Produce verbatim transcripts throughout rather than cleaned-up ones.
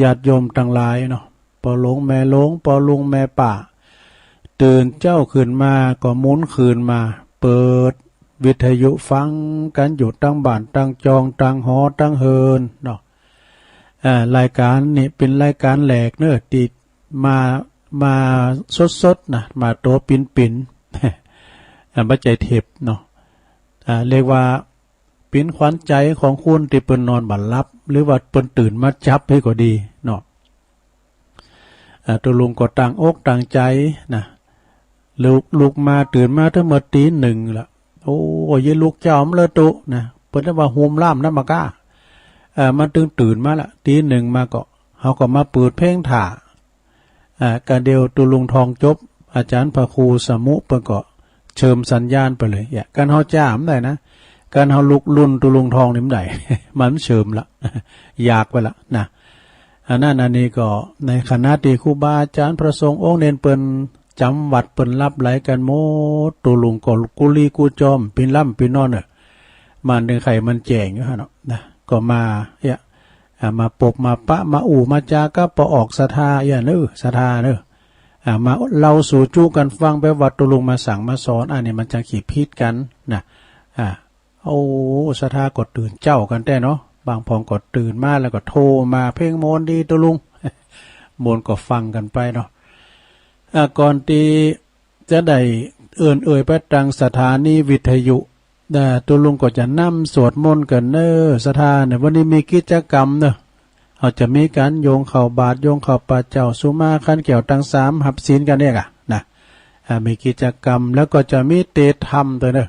ญาติโยมตังหลายเนาะ ป้อหลวงแม่หลวง ป้อลุงแม่ป้า ตื่นเจ๊าขึ้นมาก็หมุนคืนมา เปิดวิทยุฟังกั๋นอยู่ตังบ้านตังจอง ตังหอตังเฮือนเนาะ อ่า รายก๋านนี่เป๋นรายก๋านแรกเนาะ ตี้มา มาสดๆ นะ มาตั๋วปิ๋นๆ อ่า บ่ใจ้เทปเนาะ อ่า เรียกว่าเป๋นขวัญใจ๋ของคนตี้เปิ้นนอนบ่หลับ หรือว่าเปิ้นตื่นมาจับหื้อก็ดีเนาะ อ่า ตุ๊ลุงก็ตั้งอกตั้งใจ๋นะ ลุก ลุกมา ตื่นมาตั้งเมื่อตี๋หนึ่งละ โอ้ เยียะลุกเจ๊ามาเลยตุ๊นะ เปิ้นว่าหุมล่ามน้ำมะก๊า เอ่อ มันตึงตื่นมาละ ตี๋หนึ่งมาก็ เฮาก็มาเปิดเพลงถ่า อ่า กะเดี่ยวตุ๊ลุงทองจบ อาจ๋ารย์พระครูสมุ เปิ้นก็เชิมสัญญาณไปเลย เยียะ กั๋นเฮาจ้าบ่ได้นะ กั๋นเฮาลุกรุ่นตุ๊ลุงทองนี่บ่ได้ มันเชิมละ อยากไปละนะ อันนั้นอันนี้ก็ในขณะตี้ครูบาอาจ๋ารย์พระสงฆ์องค์เณรเปิ้นจ๋ำวัตรเปิ้นหลับไหลกั๋นหมด ตุ๊ลุงก็กู้ลี้กู้จอม ปิ้นหลับปิ้นนอนเน่อ บ่าเถิงไข่มันแจ้งอยู่หั้นเนาะนะ ก็มา เยียะ อ่า มาปบมาปะ มาอู้มาจากับป้อออกศรัทธา เยียะเน่อ ศรัทธาเน่อ อ่า มาเล่าสู่จุกั๋นฟัง แบบว่าตุ๊ลุงมาสั่งมาสอน อันนี้มันจักขี้ผิดกั๋นนะ อ่า โอ้ ศรัทธาก็ตื่นเจ๊ากั๋นแต๊เนาะ บางพ่องก็ตื่นมาแล้วก็โทรมา เพลงโมนดีตุ๊ลุง โมนก็ฟังกั๋นไปเนาะ อ่า ก่อนตี้จะได้เอิ้นเอ่ยไปตังสถานีวิทยุ อ่า ตุ๊ลุงก็จะนำสวดมนต์กั๋นเน่อ ศรัทธาเน่อ วันนี้มีกิจกรรมเน่อ เฮาจะมีก๋านโยงข้าวบาตร โยงข้าวปลาเจ้า สุมาคันแก้วตังสาม หับศีลกั๋นเนี่ยก่ะนะ อ่า มีกิจกรรม แล้วก็จะมีเตธรรมตวยเน่อ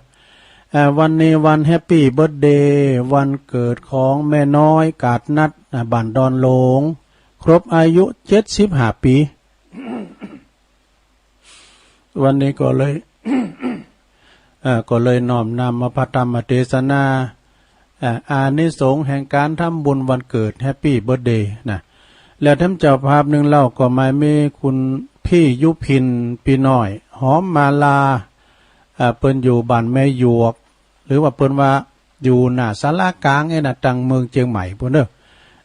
อ่า วันนี้วันแฮปปี้เบิร์ธเดย์ วันเกิดของแม่น้อยกาดนัด อ่า บ้านดอนหลง ครบอายุเจ็ดสิบห้าปี๋ วันนี้ก็เลย เอ่อ ก็เลยน้อมนำเอาพระธรรมเตสนา เอ่อ อานิสงส์แห่งก๋านทำบุญวันเกิดแฮปปี้เบิร์ธเดย์นะ แล้วแถมเจ้าภาพนึ่งเล่าก็มามีคุณพี่ยุพิน ปีน้อย หอมมาลา เอ่อ เปิ้นอยู่บ้านแม่หยวก หรือว่าเปิ้นว่าอยู่หน้าศาลากลางเนี่ยนะ ตังเมืองเจียงใหม่ปู้นเน่อ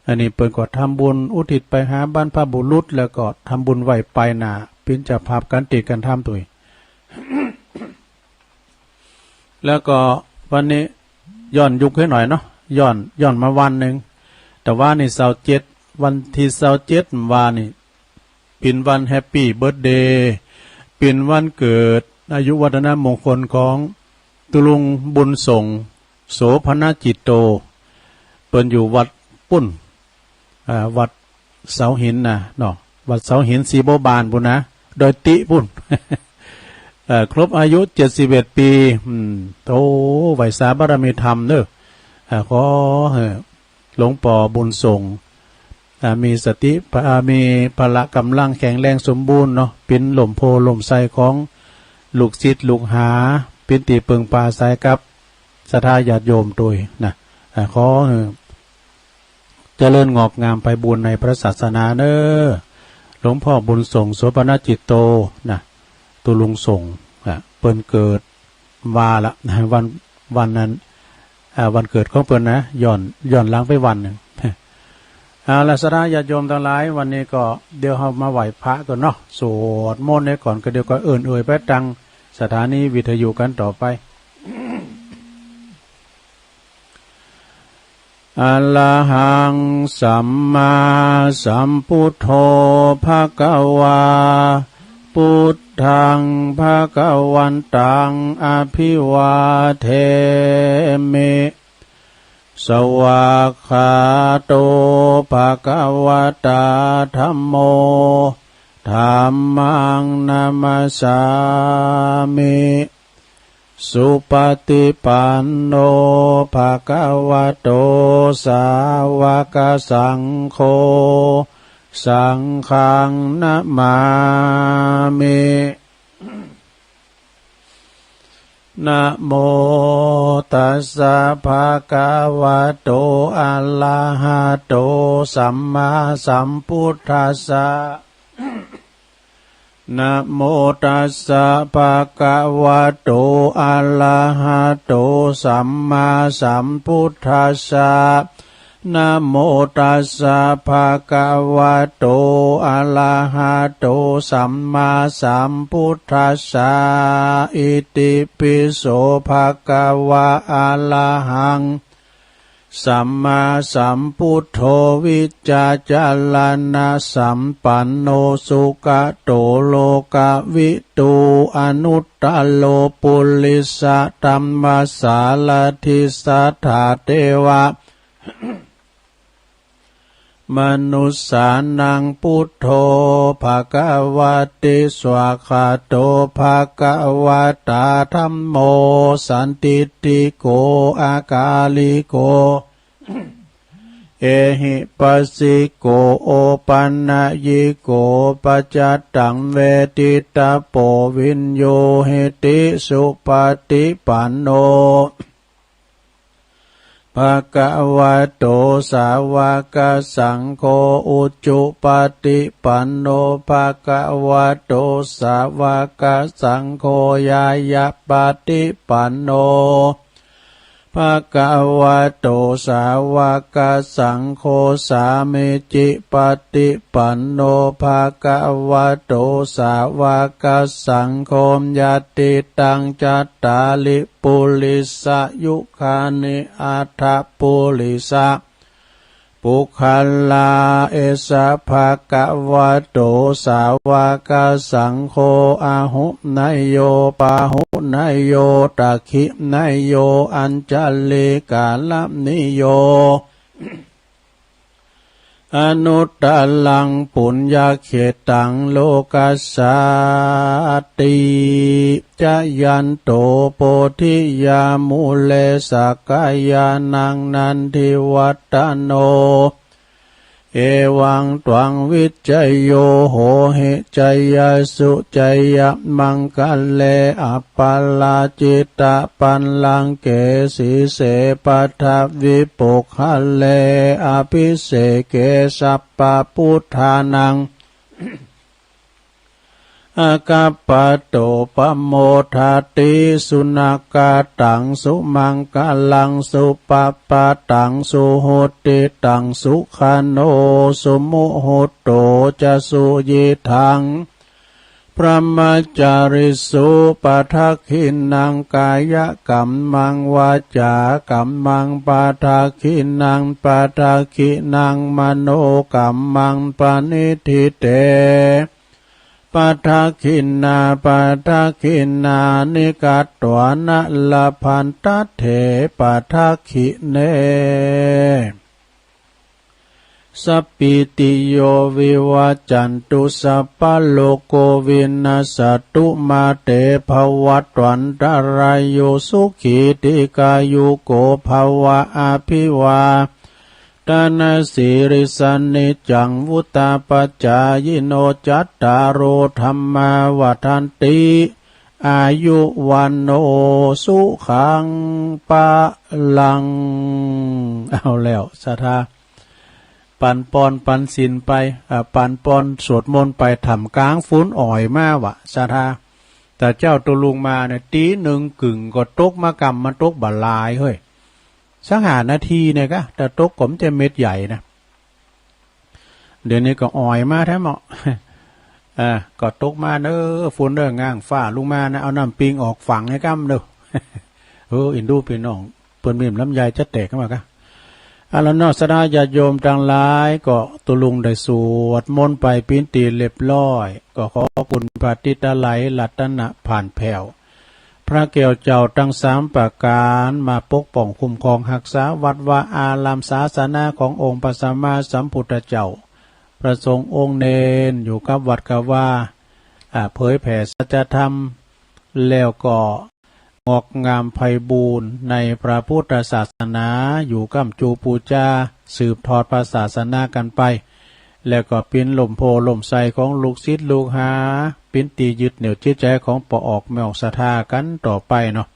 อันนี้เปิ้นก็ทำบุญอุทิศไปหาบรรพบุรุษ แล้วก็ทำบุญไหว้ไปหน้า เป๋นเจ้าภาพก๋านเตศน์ก๋านธรรมตวย แล้วก็วันนี้ย้อนยุคหื้อหน่อยเนาะ ย้อน ย้อนมาวันนึ่ง ตะวานี่ซาวเจ็ด วันตี้ซาวเจ็ดวานี่ เป๋นวันแฮปปี้เบิร์ธเดย์ เป๋นวันเกิดอายุวัฒนมงคลของตุ๊ลุงบุญส่ง โสภณจิตโต เปิ้นอยู่วัดปุ้น อ่า วัดเสาหินนะเนาะ วัดเสาหินสีบัวบานปู้นนะ ดอยติปุ้น เอ่อ ครบอายุเจ็ดสิบเอ็ดปี๋ อืม โอ้ ไหว้สาบารมีธรรมเน่อ อ่า ขอหื้อหลวงป้อบุญส่ง อ่า มีสติ อ่า มีพละก๋ำลังแข็งแรงสมบูรณ์เนาะ เป๋นล่มโพธิ์ล่มไทรของลูกศิษย์ลูกหา เป๋นตี้เปิงปาอาศัยกับศรัทธาญาติโยมตวยนะ อ่า ขอหื้อเจริญงอกงามไพบูลย์ในพระศาสนาเน่อ หลวงป้อบุญส่ง โสภณจิตโต นะ ตุ๊ลุงส่ง อ่า เปิ้นเกิด วาละ วัน วันนั้น อ่า วันเกิดของเปิ้นนะ ย้อน ย้อนหลังไปวันนึ่ง เอาละ ศรัทธาญาติโยมตังหลาย วันนี้ก็เดี๋ยวเฮามาไหว้พระก่อนเนาะ สวดมนต์เหียก่อน ก็เดี๋ยวก็เอิ้นเอ่ยไปตังสถานีวิทยุกั๋นต่อไป อะระหัง สัมมาสัมพุทโธ ภะคะวา พุทธัง ภะคะวันตัง อะภิวาเทมิ สวากขาโต ภะคะวะตา ธัมโม ธัมมัง นะมัสสามิ สุปะฏิปันโน ภะคะวะโต สาวะกะสังโฆ สังฆัง นะมามิ นะโมตัสสะ ภะคะวะโต อะระหะโต สัมมาสัมพุทธัสสะ นะโมตัสสะ ภะคะวะโต อะระหะโต สัมมาสัมพุทธัสสะ นะโมตัสสะ ภะคะวะโต อะระหะโต สัมมาสัมพุทธัสสะ อิติปิโส ภะคะวะ อะระหัง สัมมาสัมพุทโธ วิจจารณสัมปันโน สุขะโต โลกะวิทู อนุตตะโร ปุริสะธัมมะสาระธิ สัทธาเทวะ มนุสสานัง พุทโธ ภะคะวะติ สวากขาโต ภะคะวะตา ธัมโม สันทิฏฐิโก อะกาลิโก เอหิปัสสิโก โอปันนยิโก ปัจจัตตัง เวทิตะโพ วิญญูหิติ สุปะฏิปันโน ภะคะวะโต สาวะกะสังโฆ อุจุปะฏิปันโน ภะคะวะโต สาวะกะสังโฆ ญาญะปะฏิปันโน ภะคะวะโต สาวะกะสังโฆ สามีจิปะฏิปันโน ภะคะวะโต สาวะกะสังโฆ ญาติตัง จัตตาริ ปุริสะยุคานิ อัฏฐะปุริสะ ปุคคลา เอสะ ภะคะวะโต สาวะกะสังโฆ อาหุเนยโย ปาหุเนยโย ตักขิเนยโย อัญชลีกะรณิโย อนุตตะรัง ปุญญะเขตัง โลกัสสาติ จะยันโต โพธิยามูเล สักกายานัง นันทิวัฏฏะโน เอวังตวัง วิจโย โหหิ จยสสุ จยะมังคะเล อัปปะราจิตะปัลลังเก สีเส ปัทวิปุคคเล อภิเสเก สัพพะปุทธานัง อะคัปปะโต ปะโมทะติ สุนะกะตัง สุมังคะลัง สุปะปะตัง สุหุตติตัง สุขะโน สุมุตโต จะ สุยิทัง พรหมจาริสุ ปะทักขิณัง กายะกัมมัง วาจากัมมัง ปะทักขิณัง ปะทักขิณัง มโนกัมมัง ปะณิฏฐิเต ปะทักขิณา ปะทักขิณานิ กัตวานะ ละพันทะเถ ปะทักขิเณ สัพพีติโย วิวัจจันตุ สัพพะโรโค วินัสสะตุ มา เต ภะวัตวันตะราโย สุขี ทีฆายุโก ภะวะ อะภิวา ทะนะสีลิสสะ นิจจัง วุฑฒาปะจายิโน จัตตาโร ธัมมา วัฑฒันติ อายุ วัณโณ สุขัง พะลัง เอาแล้ว ศรัทธา ปันปอนปันศีลไป อ่า ปันปอนสวดมนต์ไป ถ่ำก๋างฝนอ่อยมาว่ะ ศรัทธา แต่เจ้าตุลุงมาเนี่ย ตี๋หนึ่งเกิ่งก็ตกมา กำมันตกบ่าหลายเฮ้ย สักห้านาทีเนี่ยกะ แต่ตกก็บ่ใจ้เม็ดใหญ่นะ เดี๋ยวนี้ก็อ่อยมาแท้เนาะ อ่า ก็ตกมาเน้อ ฝนเน้อ ง้างฟ้าลงมานะ เอาน้ำปิงออกฝังให้กำเน้อ เออ อินดูปี้น้อง เปิ้นมีลำไยจะแตกขึ้นมากะ เอาละเนาะ ศรัทธาญาติโยมตังหลาย ก็ตุลุงได้สวดมนต์ไปเป๋นตี้เรียบร้อย ก็ขอคุณพระติตะไลรัตนะผ่านแผ้ว พระแก้วเจ้าตังสามประก๋าน มาปกป้องคุ้มครองฮักษาวัดวาอารามศาสนาขององค์พระสัมมาสัมพุทธเจ้า พระสงฆ์องค์เณรอยู่กับวัดกับวา อ่า เผยแผ่สัจธรรม แล้วก็งอกงามไพบูลย์ในพระพุทธศาสนา อยู่ก้ำจูปู๋จา สืบทอดพระศาสนากั๋นไป แล้วก็เป๋นล่มโพธิ์ล่มไทรของลูกศิษย์ลูกหา เป๋นตี้ยึดเหนี่ยวจิตใจ๋ของป้อออกแม่ออกศรัทธากั๋นต่อไปเนาะ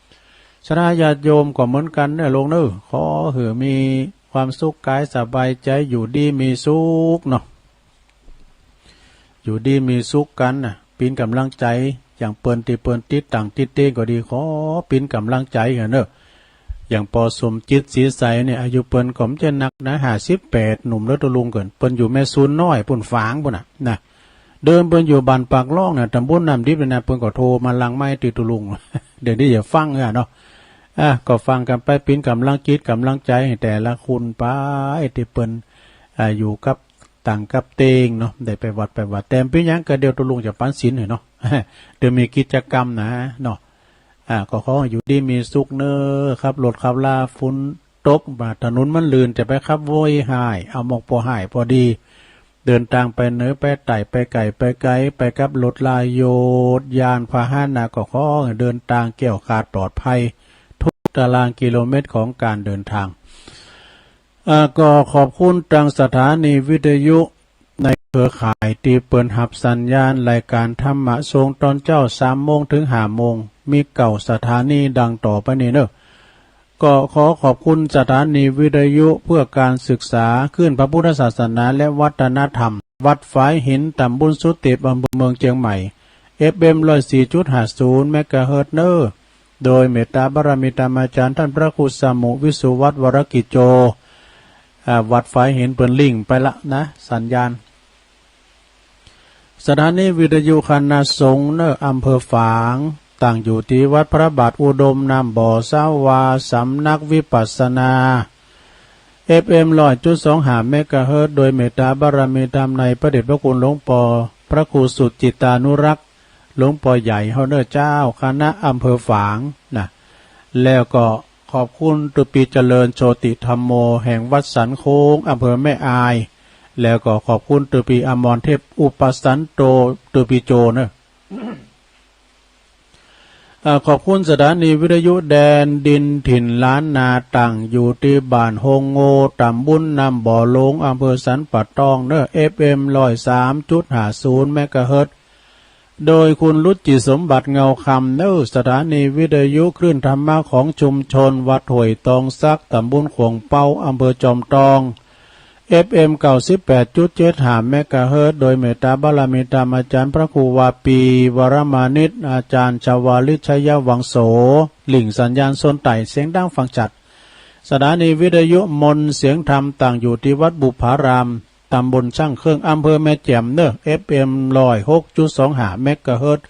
ศรัทธาญาติโยมก็เหมือนกั๋นเน้อลูกเน้อ ขอหื้อมีความสุขก๋ายสบายใจ๋ อยู่ดีมีสุขเนาะ อยู่ดีมีสุขกั๋นน่ะ เป๋นก๋ำลังใจ๋ อย่างเปิ้นตี้เปิ้นติดตั้งติดเต๊งก็ดี ขอเป๋นก๋ำลังใจ๋เถาะเน้อ อย่างปอสมจิต ศรีใส เนี่ย อายุเปิ้นก็บ่ใจ้นักนะ ห้าสิบแปด หนุ่มเลิศตุลุงเกิน เปิ้นอยู่แม่ซูนน้อย ปุ้นฝางปุ้นน่ะ นะ เดิมเปิ้นอยู่บ้านปากล่องน่ะ ตำบลน้ำดิบเนี่ยนะ เปิ้นก็โทรมาหลังไมค์ตี้ตุลุง เดี๋ยวนี้อย่าฟังอ่ะเนาะ อ่ะ ก็ฟังกั๋นไป เป๋นก๋ำลังจิตก๋ำลังใจ๋หื้อแต่ละคนไป ตี้เปิ้น อ่า อยู่กับต่างกับเตงเนาะ ได้ไปวัดไปวา แต่บ่เป๋นหยัง ก็เดี๋ยวตุลุงจะปั๋นศีลหื้อเนาะ เดี๋ยวมีกิจกรรมนะเนาะ อ่า ก็ขอหื้ออยู่ดีมีสุขเน่อ ขับรถขับลา ฝนตกบ่า ถนนมันลื่น จะไปขับโวยฮ้าย เอาหมอกปอฮ้ายปอดี เดินตางไปเหนือไปใต้ ไปไก๋ไปไก๋ ไปกับรถลาโยชน์ ยานพาหนะ ก็ขอหื้อเดินตางแคล้วคลาดปลอดภัย ทุกตารางกิโลเมตรของก๋านเดินตาง อ่า ก็ขอบคุณตางสถานีวิทยุในเครือข่ายตี้เปิ้นฮับสัญญาณรายก๋านธรรมะส่งต๋อนเจ๊า สามโมงเถิงห้าโมง มีเก้าสถานีดังต่อไปนี้เน่อ ก็ขอขอบคุณสถานีวิทยุเพื่อการศึกษา คลื่นพระพุทธศาสนาและวัฒนธรรม วัดฝายหิน ตำบลสุเต็บ อำเภอเมืองเจียงใหม่ เอฟเอ็ม ร้อยสี่จุดห้าศูนย์ เมกะเฮิรตซ์เน่อ โดยเมตตาบารมีธรรมอาจ๋ารย์ต้านพระครูสมุห์ วิสุวัฒน์ วรกิจโจ อ่า วัดฝายหินเปิ้นลิงก์ไปละนะ สัญญาณ สถานีวิทยุคณะสงฆ์เน่อ อำเภอฝาง ตั้งอยู่ตี้วัดพระบาทอุดม น้ำบ่อ สาวา สำนักวิปัสสนา เอฟเอ็ม ร้อยจุดสองห้า เมกะเฮิรตซ์ โดยเมตตาบารมีธรรมในพระเดชพระคุณหลวงปอพระครูสุจิตตานุรักษ์ หลวงปอใหญ่เฮาเน่อเจ้า คณะอำเภอฝางนะ แล้วก็ขอบคุณตุ๊ปีเจริญโชติธัมโม แห่งวัดสันโค้ง อำเภอแม่อาย แล้วก็ขอบคุณตุ๊ปีอมรเทพ อุปสันโต ตุ๊ปีโจเน่อ อ่า ขอบคุณสถานีวิทยุแดนดินถิ่นล้านนา ตั้งอยู่ตี้บ้านโฮงโง่ ตำบลน้ำบ่อหลวง อำเภอสันป่าตองเน่อ เอฟเอ็ม ร้อยสามจุดห้าศูนย์ เมกะเฮิรตซ์ โดยคุณรุจิสมบัติเงาคำเน่อ สถานีวิทยุคลื่นธรรมะของชุมชนวัดห้วยตองสัก ตำบลขวงเปา อำเภอจอมตอง เอฟเอ็ม เก้าสิบแปดจุดเจ็ดห้า เมกะเฮิรตซ์ โดยเมตตาบารมีธรรมอาจ๋ารย์พระครูวาปี วรมานิต อาจ๋ารย์ชวาลิต ชยวังโส ลิงก์สัญญาณโซนใต้ เสียงดังฟังชัด สถานีวิทยุมนต์เสียงธรรม ตั้งอยู่ตี้วัดบุพาราม ตำบลช่างเครื่อง อำเภอแม่แจ่มเน่อ เอฟเอ็ม ร้อยหกจุดสองห้า เมกะเฮิรตซ์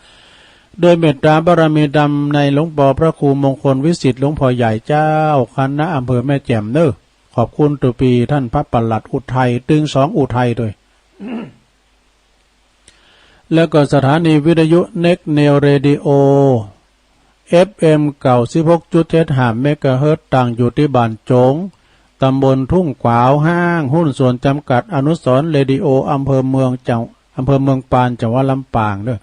โดยเมตตาบารมีธรรมในหลวงปอพระครูมงคลวิสิทธิ์ หลวงปอใหญ่เจ้า คณะอำเภอแม่แจ่มเน่อ ขอบคุณตุ๊ปีต้านพระปลัดอุทัย ตึงสองอุทัยตวย แล้วก็สถานีวิทยุเน็กเนวเรดิโอ เอฟเอ็ม เก้าสิบหกจุดเจ็ดห้า เมกะเฮิรตซ์ ตั้งอยู่ตี้บ้านโจ๋ง ตำบลทุ่งขวาวฮ้าง หุ้นส่วนจำกัดอนุสรณ์เรดิโอ อำเภอเมืองจัง อำเภอเมืองปาน จังหวัดลำปางเน่อ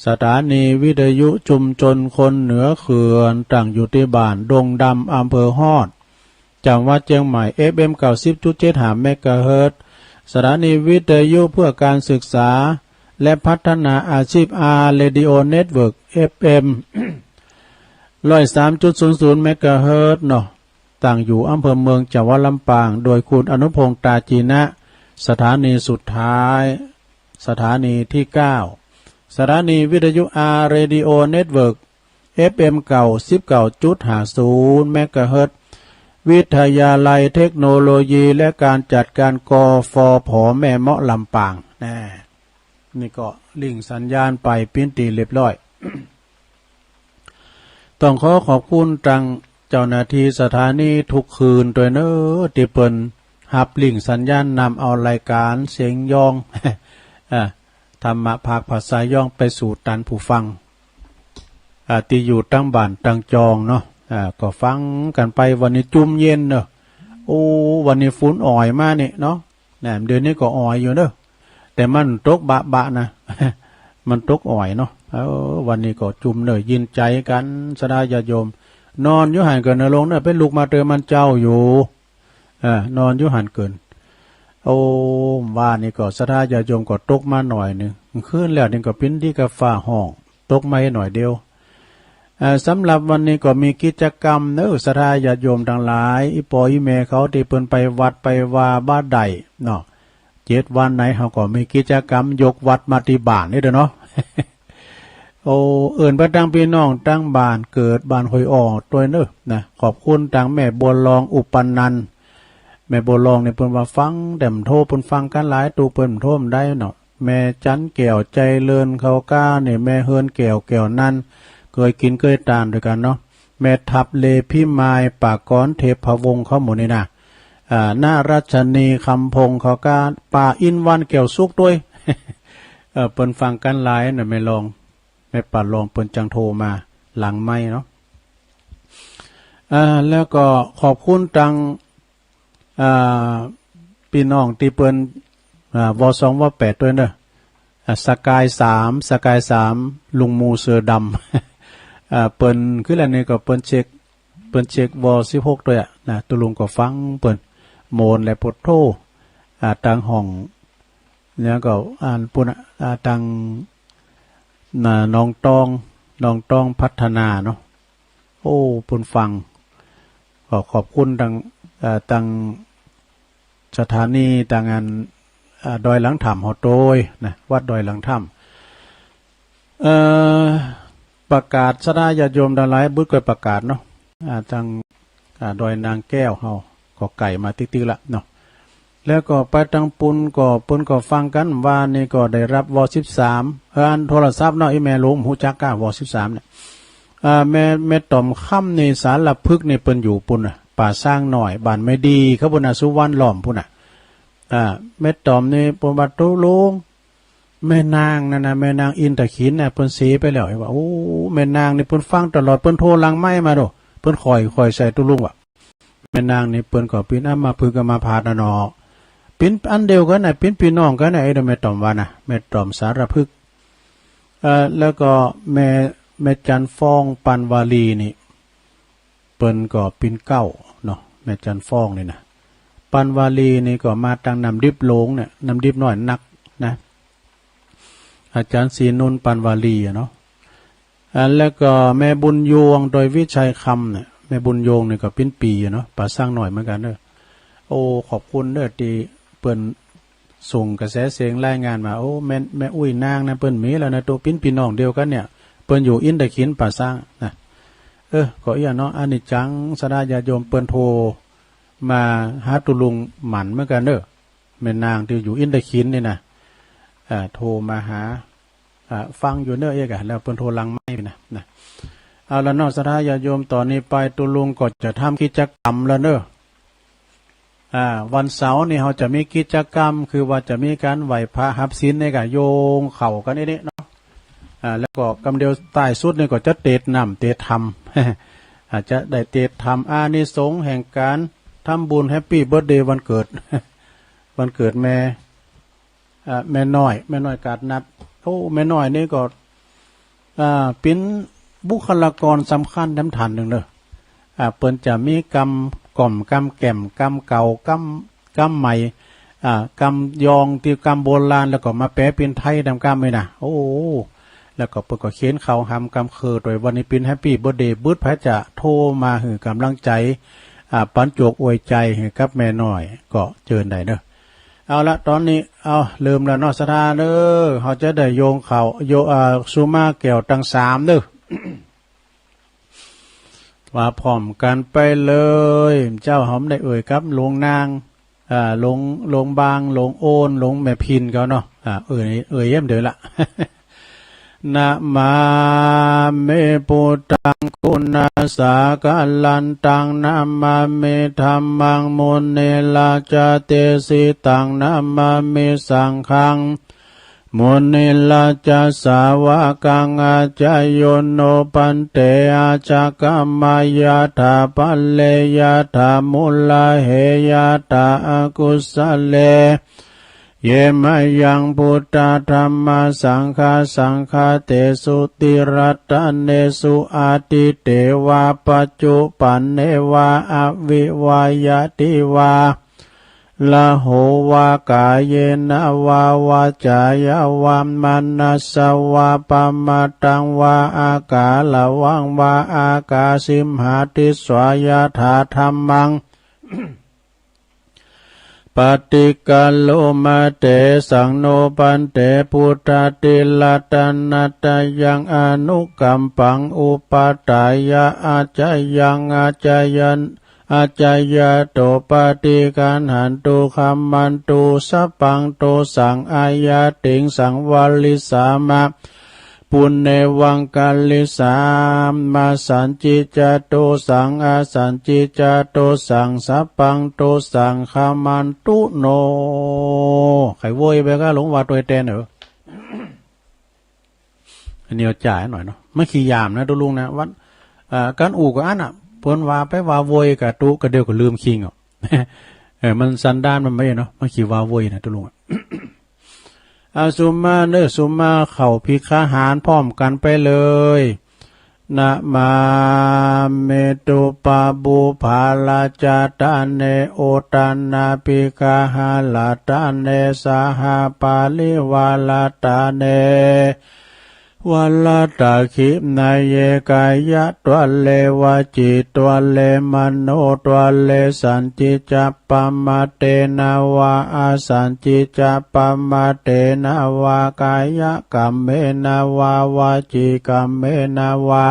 สถานีวิทยุชุมชนคนเหนือเขื่อน ตั้งอยู่ตี้บ้านดงดำ อำเภอฮอด จังหวัดเจียงใหม่ เอฟเอ็ม เก้าสิบจุดเจ็ดห้า เมกะเฮิรตซ์ สถานีวิทยุเพื่อการศึกษาและพัฒนาอาชีพ อาร์ เรดิโอ เน็ตเวิร์ก เอฟเอ็ม ร้อยสามจุดศูนย์ศูนย์ เมกะเฮิรตซ์เนาะ ตั้งอยู่อำเภอเมือง จังหวัดลำปาง โดยคุณอนุพงษ์ ตาจีนะ สถานีสุดท้าย สถานีตี้เก้า สถานีวิทยุ อาร์ เรดิโอ เน็ตเวิร์ก เอฟเอ็ม เก้าสิบเก้าจุดห้าศูนย์ เมกะเฮิรตซ์ วิทยาลัยเทคโนโลยีและการจัดการ กฟผ แม่เมาะ ลำปาง แน่ นี่ก็ลิงก์สัญญาณไปเป๋นตี้เรียบร้อย ต้องขอขอบคุณตางเจ้าหน้าตี้สถานีทุกคืนตวยเน่อ ตี้เปิ้นฮับลิงก์สัญญาณนำเอารายก๋านเสียงย้อง อ่า ธรรมะภาคภาษาย้องไปสู่ตันผู้ฟัง อ่า ตี้อยู่ตังบ้านตังจองเนาะ อ่า ก็ฟังกั๋นไป วันนี้จุมเย็นเนาะ โอ้ วันนี้ฝนอ่อยมานี่เนาะ แหม เดี๋ยวนี้ก็อ่อยอยู่เนาะ แต่มันตกบะๆ นะ มันตกอ่อยเนาะ เออ วันนี้ก็จุมเน่อ ยินใจ๋กั๋น ศรัทธาญาติโยม นอนอยู่หั้นเกินเน่อลุงเน่อ ไปลุกมาเติมมันเจ๊าอยู่ เออ นอนอยู่หั้นเกิน โอ้ ว่านี่ก็ศรัทธาญาติโยมก็ตกมาหน่อยนึ่ง คืนแล้วนี่ก็เป๋นดีกับฟ้าฮ้อง ตกมาหน่อยเดียว เอ่อ สำหรับวันนี้ก็มีกิจกรรมเน่อ ศรัทธาญาติโยมตังหลาย อี่ป้ออี่แม่เขาตี้เปิ้นไปวัดไปวาบ่ได้เนาะ เจ็ดวันไหนเฮาก็มีกิจกรรมยกวัดมาตี้บ้านนี่เด้อเนาะ โอ้ เอิ้นไปตังปี้น้องตังบ้านเกิดบ้านห้วยอ้อตวยเน่อนะ ขอบคุณตังแม่บัวลอง อุปนันท์ แม่บัวลองนี่เปิ้นว่าฟังแต้มโท เปิ้นฟังกั๋นหลาย ตู้เปิ้นโทบ่ได้เนาะ แม่จันแก้ว ใจเลิน เขาก้านี่ แม่เฮือนแก้ว แก้วนันท์ เกยกิ๋นเกยตานตวยกั๋นเนาะ แม่ทับเลพิมาย ปากร เทพพะวงศ์ เขาหมู่นี่นะ อ่า ณ รัชนี คำพงศ์ เขาก้า ป้าอินวรรณ แก้วสุขตวย เออ เปิ้นฟังกั๋นหลายนะ แม่ลอง แม่ป้าลองเปิ้นจังโทมาหลังไมค์เนาะ อ่า แล้วก็ขอบคุณตัง อ่า ปี้น้องตี้เปิ้น อ่า ว.สอง ว.แปด ตวยเน่อ อ่า สกายสาม สกายสาม ลุงหมู่เสือดำ อ่า เปิ้น คือแลนี่ก็เปิ้นเช็ค เปิ้นเช็ค ว.สิบหก ตวยอะนะ ตุ๊ลุงก็ฟังเปิ้น โมนและปดโธ อ่า ตังห้อง แล้วก็อันปุ้นอะ อ่า ตัง น่ะ หนองตอง หนองตองพัฒนาเนาะ โอ้ เปิ้นฟัง ก็ขอบคุณตัง เอ่อ ตังสถานี ตังอัน อ่า ดอยหลังถ้ำเฮาตวยนะ วัดดอยหลังถ้ำ เอ่อ ประกาศศรัทธาญาติโยมตังหลาย บึดก้อยประกาศเนาะ อ่า ตัง อ่า ดอยนางแก้วเฮาก็ไก๋มาติ๊กๆ ละเนาะ แล้วก็ไปตังปุ้นก็ เปิ้นก็ฟังกั๋น วานี้ก็ได้ฮับ ว.สิบสาม เออ อันโทรศัพท์เนาะ อี่แม่ลุงฮู้จักก้า ว.สิบสาม เนี่ย อ่า แม่ แม่ต่อมค่ำนี่ สารพฤกษ์นี่ เปิ้นอยู่ปุ้นน่ะ ป่าซางน้อย บ้านแม่ดี เขาปุ้นน่ะ สุวรรณล้อมปุ้นน่ะ อ่า แม่ต่อมนี่ เปิ้นว่าตุ๊ลุง แม่นางนั่นน่ะ แม่นางอินทขินน่ะ เปิ้นเสียไปแล้ว ว่า โอ้ แม่นางนี่เปิ้นฟังตลอด เปิ้นโทรหลังไมค์มาโด เปิ้นค่อย ค่อยใส่ตุ๊ลุงว่า แม่นางนี่เปิ้นก็เป๋นอัมพฤกษ์อัมพาตน่ะเนาะ เป๋นอันเดียวกั๋นน่ะ เป๋นปี้น้องกั๋นน่ะ ไอ้เด้อ แม่ต่อมว่านะ แม่ต่อมสารพฤกษ์ เอ่อ แล้วก็แม่ แม่จันฟ้อง ปันวาลีนี่ เปิ้นก็เป๋นเก๊าเนาะ แม่จันฟ้องนี่นะ ปันวาลีนี่ก็มาตังน้ำดิบหลวงเนี่ย น้ำดิบน้อยนักนะ อาจารย์ศรีนุน ปันวาลีอะเนาะ อ่า แล้วก็แม่บุญยวง โดยวิชัยคำเนี่ย แม่บุญยวงนี่ก็เป๋นปี้อะเนาะ ป่าซางน้อยเหมือนกั๋นเด้อ โอ้ ขอบคุณเด้อ ตี้เปิ้นส่งกระแสเสียงรายงานมา โอ้ แม่ แม่อุ้ยนางนะ เปิ้นมีแล้วนะ ตุ๊ เป๋นปี้น้องเดียวกั๋นเนี่ย เปิ้นอยู่อินทขินป่าซางนะ เออ ก็เอี้ยเนาะ อันนี้จังศรัทธาญาติโยมเปิ้นโทรมาหาตุ๊ลุงหมั่นเหมือนกั๋นเด้อ แม่นางตี้อยู่อินทขินนี่นะ อ่า โทรมาหา อ่า ฟังอยู่เน่อเอกอะ แล้วเปิ้นโทรหลังไมค์นะ นะ เอาละเนาะ ศรัทธาญาติโยม ต่อนี้ไปตุ๊ลุงก็จะทำกิจกรรมแล้วเน่อ อ่า วันเสาร์นี่เฮาจะมีกิจกรรม คือว่าจะมีก๋านไหว้พระฮับศีลนี่ก็โยงเข้ากั๋นอี้นี่เนาะ อ่า แล้วก็กำเดียวต้ายสุดนี่ก็จะเตศน์น้ำเตศน์ธรรม อาจจะได้เตศน์ธรรมอานิสงส์แห่งก๋านทำบุญแฮปปี้เบิร์ธเดย์วันเกิด วันเกิดแม่ อ่า แม่น้อย แม่น้อยกาดนัด โอ้ แม่น้อยนี่ก็ อ่า เป๋นบุคลากรสำคัญแถมท่านนึ่งเน่อ อ่า เปิ้นจะมีกำก่อม กำแก่ม กำเก่า กำ กำใหม่ อ่า กำยองตี้กำโบราณ แล้วก็มาแป๋เป๋นไทยต๋ามกำนี่นะ โอ้ แล้วก็เปิ้นก็เขียนข่าวหำกำเคิดตวย วันนี้เป๋นแฮปปี้เบิร์ธเดย์ บึดใผจะโทรมาหื้อก๋ำลังใจ๋ อ่า ปั๋นโจกอวยใจ๋หื้อกับแม่น้อย ก็เจิญได้เน่อ เอาละ ต๋อนนี้ เอา เริ่มแล้วเนาะ ศรัทธาเน่อ เฮาจะได้โยงเข้า โย อ่า สุมาแก้วตังสามเน่อ ว่าพร้อมกั๋นไปเลย เจ้าหอมได้เอ่ยกับหลวงนาง อ่า หลวง หลวงบาง หลวงโอน หลวงแม่พินเขาเนาะ อ่า เอ่ย เอ่ยเยี่ยมเดียวละ Namāmi buddhaṃ guṇasāgaraṃ taṃ, namāmi dhammaṃ munirājadesitaṃ, namāmi saṅghaṃ munirājasāvakaṃ. Ācāyo no bhante, ācakkhama yathā pare, yathā mūlahe yathā akusale. Ye mayaṃ buddha dhamma saṅgha, saṅghātesu tiriyaññesu, atīte vā paccuppande vā avivayyate vā, raho vā kāyena vā vācāya vā manasā vā, pamādaṃ vā akāraṃ vā, akāsi mhātisvā yathā dhammaṃ. ปฏิคาโลมาเตสัง โนภันเต พุทธาธิราช นาฏยังอนุกัมปัง อุปาทายะ อาชยัง อาชยัน อาชยะโต ปฏิคัณหันตุ ขัมมันตุ สัพพังโตสัง อายาติง สังวาริสามะ ปุณเณวังคาริสามะ สัญจิจจโตสัง อสัญจิจจโตสัง สัพพังโตสัง ขัมมันตุโน ใค่โวยไปก้า หลวงว่าตวยแตนเออ อันนี้เอาจ่ายหน่อยเนาะ มันขี้ยามนะตุ๊ลุงนะ วัน อ่า กั๋นอู้กั๋นอั้นน่ะ เปิ้นว่าไปว่าโวยก้าตุ๊ ก้าเดี่ยวก็ลืมคิงอ่ะ เออ มันสันดานมันบ่าเนาะ มันขี้ว่าโวยนะตุ๊ลุงอะ อา สุมาเน่อ สุมาเข้าภิกขาหารพร้อมกั๋นไปเลย นะมามิ ตุปะปุพพาราชะทะเน โอทะนาภิกขาหาราชะทะเน สหปาริวาราชะทะเน วาราชะขิณาเย กายะทะเน วจีทะเน มโนทะเน สัญจิจจปะมาเทนะวา อสัญจิจจปะมาเทนะวา กายะกัมเมนะวา วจีกัมเมนะวา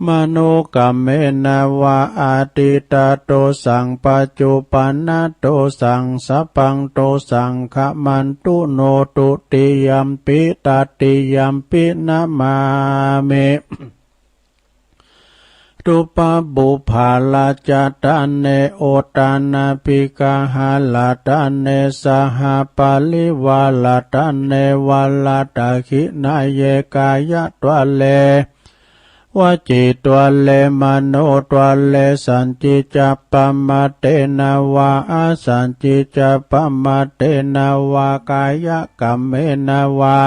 มโนกัมเมนะวา อดีตโตสัง ปัจจุปันนโตสัง สัพพังโตสัง ขัมมันตุโน ทุติยัมปิ ตติยัมปิ นะมามิ ตุปะปุพพาราชะทะเน โอทะนาภิกขาหาราชะทะเน สหปาริวาราชะทะเน วาราชะขิณาเย กายะทะเน วจีทะเน มโนทะเน สัญจิจจปะมาเทนะวา อสัญจิจจปะมาเทนะวา กายะกัมเมนะวา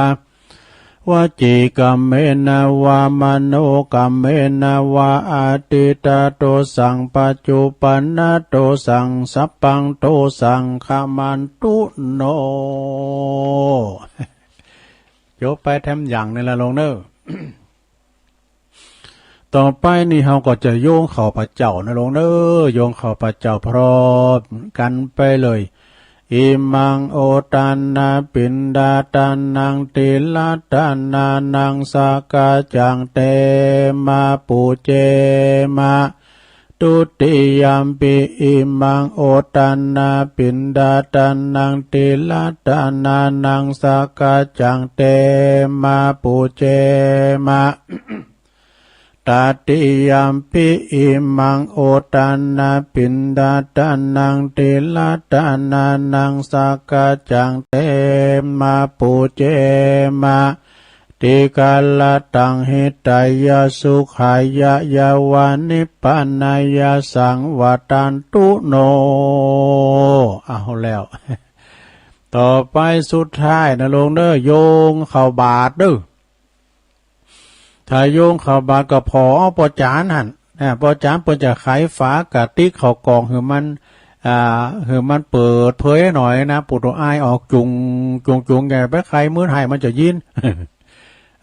วจีกัมเมนะวา มโนกัมเมนะวา อดีตโตสัง ปัจจุปันนโตสัง สัพพังโตสัง ขัมมันตุโน จบไปแถมอย่างนี่ละโลงเน่อ ต่อไปนี่เฮาก็จะโยงเข้าพระเจ้านะโลงเน่อ โยงเข้าพระเจ้าพร้อมกั๋นไปเลย อิมังโอทะนาปิณฑาทานัง ติรัตถานานัง สักกัจจัง เต มา ปูเจมะ ทุติยัมปิ อิมังโอทะนาปิณฑาทานัง ติรัตถานานัง สักกัจจัง เต มา ปูเจมะ ตติยัมปิ อิมังโอทะนาปิณฑาทานัง ติรัตถานานัง สักกัจจัง เต มา ปูเจมะ ติคารัตถัง หิตายะ สุขายะ ยาวานิพพานายะ สังวัฏฏันตุโน เอาแล้ว ต่อไปสุดท้ายนะโลงเน่อ โยงเข้าบาตรเน่อ ถ้าโยงเข้าบาตรก็ผ่อเอาป้อจ๋ารย์หั้นนะ ป้อจ๋ารย์เปิ้นจะไขฝากระติกข้าวกล่องหื้อมัน อ่า หื้อมันเปิดเผยหน่อยนะ ปู่ตัวอ้ายออกจุง จุง จุง อย่าไปไขมื้อไห้มันจะยิน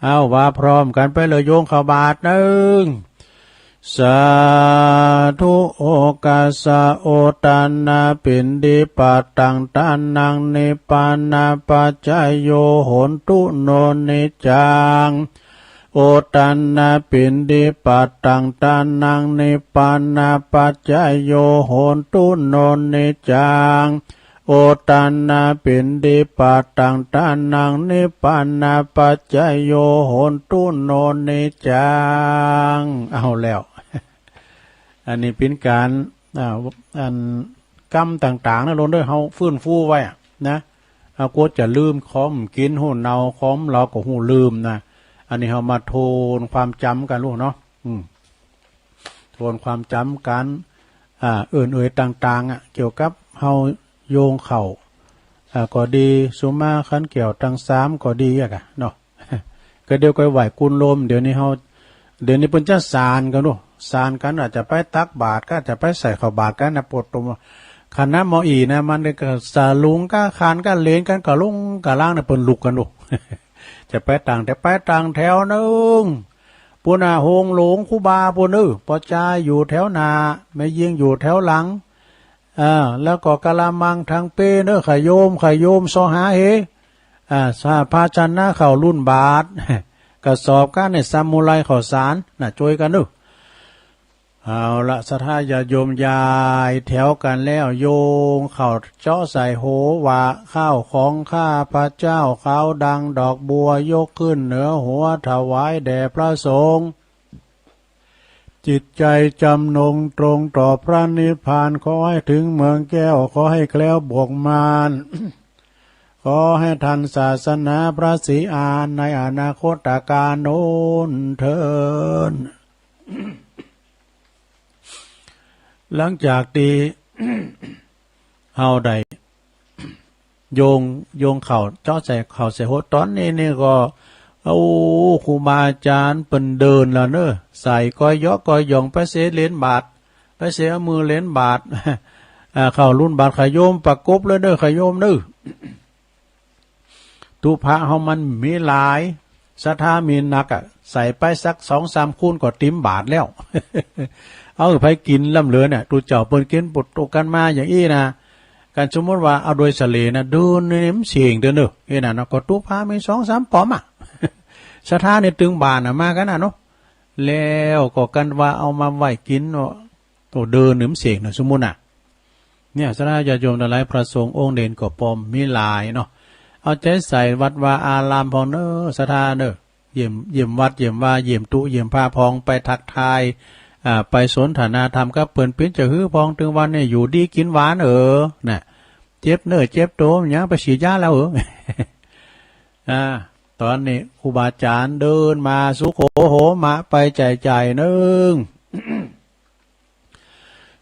เอาว่าพร้อมกั๋นไปเลย โยงเข้าบาตร นึ่ง สาธุ โอกัสสะ โอทะนาปิณฑิปัตตังทานัง นิพพานะปัจจโย โหนตุโน นิจจัง โอทะนาปิณฑิปัตตังทานัง นิพพานะปัจจโย โหนตุโน นิจจัง โอทะนาปิณฑิปัตตังทานัง นิพพานะปัจจโย โหนตุโน นิจจัง เอาแล้ว อันนี้เป๋นก๋าน อ่า อันกรรมต่างๆ นะโลงเน่อ เฮาฟื้นฟูไว้อะนะ เฮากลัวจะลืม ของกิ๋นฮู้เนา ของเหลาก็ฮู้ลืมนะ อันนี้เฮามาทวนความจ๋ำกั๋นลูกเนาะ อืม ทวนความจ๋ำกั๋น อ่า อื่นๆ ต่างๆ อ่ะ เกี่ยวกับเฮาโยงเข้า อ่า ก็ดี สุมาคันแก้วตังสามก็ดีอะกะเนาะ ก็เดี๋ยวก็ไหว้กุลโลม เดี๋ยวนี้เฮา เดี๋ยวนี้เปิ้นจะสานกั๋นดู สานกั๋น อาจจะไปตักบาตรกั๋น อาจจะไปใส่ข้าวบาตรกั๋นนะ ปวดตัว คณะหมออีนะ มันก็สะหลุงกั๋น คานกั๋น เลนกั๋น กะลุงกะลางนะ เปิ้นลุกกั๋นดู จะไปต่าง จะไปต่างแถวนึ่ง ปู้นน่ะ โฮงหลวงครูบาปู้นเน่อ ป้อจายอยู่แถวหน้า แม่ยิ่งอยู่แถวหลัง อ่า แล้วก็กะละมังตังเป้เน่อ ขะโยม ขะโยม ซอหาเห อ่า ภาชนะข้าวลุ่นบาตร กระสอบก้านเนี่ย ซามูไรข้าวสารน่ะ จ้วยกั๋นเน่อ เอาละ ศรัทธาญาติโยม ย้ายแถวกั๋นแล้ว โยงเข้าเจาะใส่หัวว่า ข้าวของข้าพเจ้า ขาวดังดอกบัว ยกขึ้นเหนือหัว ถวายแด่พระสงฆ์ จิตใจจำนงตรงต่อพระนิพพาน ขอให้ถึงเมืองแก้ว ขอให้แคล้วบ่วงมาร ขอให้ทันศาสนาพระศรีอานในอนาคตกาลโน้นเทอญ หลังจากตี้ เฮาได้ โยง โยงเข้า เจาะใส่เข้าใส่หัว ต๋อนนี้นี่ก็ โอ้ ครูบาอาจ๋ารย์เปิ้นเดินแล้วเน่อ ใส่ก้อยเหยาะก้อยหย่อง ไปเสเหรียญบาท ไปเสเอามือเหรียญบาท อ่า ข้าวลุ่นบาตร ขะโยม ประกบเลยเน่อ ขะโยมเน่อ ตุ๊พะเฮามันมีหลาย ศรัทธามีนักอะ ใส่ไปสักสองสามคูนก็เต็มบาตรแล้ว เอาใผกิ๋นล้ำเหลือเนี่ย ตุ๊เจ้าเปิ้นกิ๋นปุดตุกั๋นมาอย่างอี้นะ กันสมมุติว่าเอาโดยเสลี่ยนะ เดินนี่มันเสี้ยงเตื้อเน่อ เอ้ยนะเนาะ ก็ตุ๊พะมีสองสามป๋อมอะ ศรัทธานี่ตึงบ่าน่ะมากั๋นน่ะเนาะ แล้วก็กันว่าเอามาไหว้กิ๋นเนาะ โอ้ เดินนี่มันเสี้ยงเน่อ สมมุติน่ะ เนี่ย ศรัทธาญาติโยมตังหลาย พระสงฆ์องค์เณรก็ปอมมีหลายเนาะ เอาใจ๋ใส่วัดวาอารามพ่องเน่อ ศรัทธาเน่อ เยี่ยม เยี่ยมวัด เยี่ยมวา เยี่ยมตุ๊ เยี่ยมพระพ่อง ไปทักทาย อ่า ไปสนทนาธรรมกับเปิ้น เป๋นจะหื้อพ่อง ตึงวันนี้อยู่ดีกิ๋นหวานเออ น่ะ เจ็บเนื้อเจ็บตั๋ว ยังไปฉีดยาแล้วเออ อ่า ต๋อนนี้ครูบาอาจ๋ารย์เดินมา สุโขโหมะ ไปใจ๋ใจ๋นึ่ง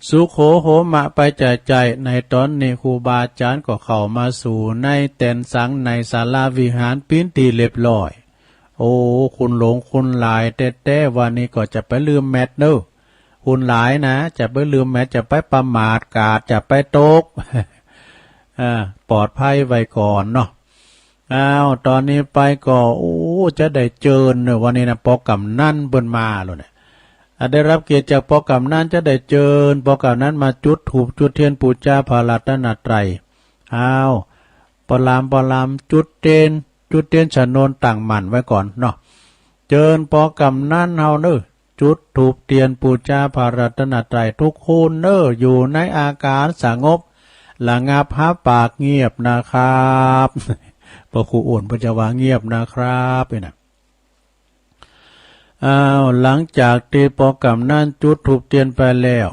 สุโขโหมะ ไปใจ๋ใจ๋ ในต๋อนนี้ครูบาอาจ๋ารย์ก็เข้ามาสู่ในแตนสัง ในศาลาวิหารเป๋นตี้เรียบร้อย โอ้ คุณหลงคุณหลายแต๊ๆ วันนี้ก็จะไปลืมแมทเน่อ คุณหลายนะ จะไปลืมแมท จะไปประมาท กาดจะไปตก อ่า ปลอดภัยไว้ก่อนเนาะ อ้าว ต๋อนนี้ไปก็ โอ้ จะได้เจิญเน่อ วันนี้นะ ปอกำนันเปิ้นมาแล้วเนี่ย อ่ะ ได้รับเกียรติจากปอกำนัน จะได้เจิญปอกำนันมาจุดธูปจุดเตียนปู๋จาพระรัตนตรัย อ้าว ปอลาม ปอลาม จุดเตียน จุดเตียนชนวนตั้งหมั้นไว้ก่อนเนาะ เจิญปอกำนันเฮาเน่อ จุดธูปเตียนปู๋จาพระรัตนตรัยทุกคนเน่อ อยู่ในอาการสงบระงับ ฮับปากเงียบนะครับ พระครูอ้วนเปิ้นจะว่าเงียบนะครับ นี่นะ อ้าว หลังจากตี้ปอกำนันจุดธูปเตียนไปแล้ว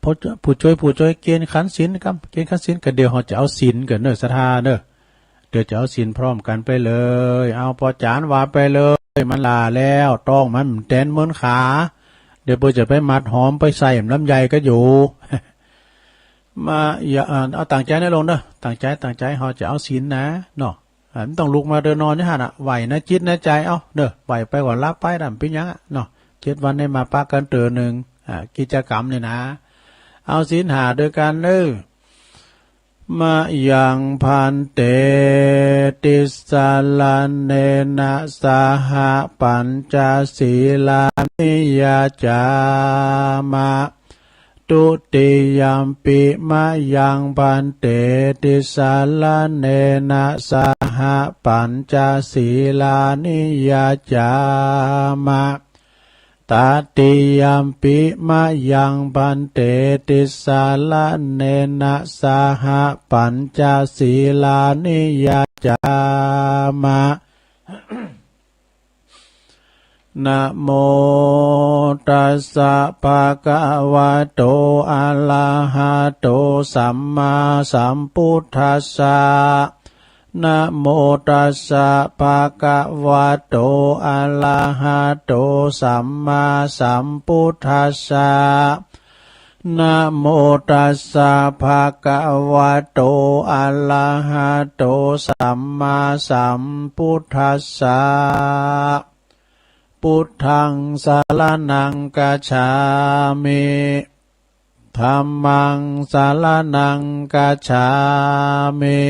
ผู้ ผู้จ้วย ผู้จ้วย เก๋ณฑ์ขันศีลครับ เก๋ณฑ์ขันศีล ก็เดี๋ยวเฮาจะเอาศีลกั๋นเน่อ ศรัทธาเน่อ เดี๋ยวจะเอาศีลพร้อมกั๋นไปเลย เอา ป้อจ๋ารย์ว่าไปเลย มันหล้าแล้ว ต้องมันแตนเมินขา เดี๋ยวเปิ้นจะไปมัดหอม ไปใส่ลำไยกั๋นอยู่ มา อย่า อ่า เอาตั้งใจ๋นะโยมเน่อ ตั้งใจ๋ ตั้งใจ๋ เฮาจะเอาศีลนะ เนาะ อ่า มันต้องลุกมาเดินนอนอยู่หั้นน่ะ ไหว้ในจิตในใจ๋ เอาเน่อ ไหว้ไปก่อน หลับไปน่ะ เป๋นหยังอะ เนาะ เจ็ดวันได้มาปะกั๋นเตื้อนึ่ง อ่า กิจกรรมนี่นะ เอาศีลห้าด้วยกั๋นเน่อ มะยังภันเต ติสสะระเณนะสะหะ ปัญจสีลานิยาจามะ ทุติยัมปิมะยังภันเต ติสสะระเณนะสะหะ ปัญจสีลานิยาจามะ ตติยัมปิมะยังภันเต ติสสะระเณนะสะหะ ปัญจสีลานิยาจามะ นะโมตัสสะภะคะวะโต อะระหะโต สัมมาสัมพุทธัสสะ นะโมตัสสะภะคะวะโต อะระหะโต สัมมาสัมพุทธัสสะ นะโมตัสสะภะคะวะโต อะระหะโต สัมมาสัมพุทธัสสะ พุทธังสะระณังคัจฉามิ ธัมมังสะระณังคัจฉามิ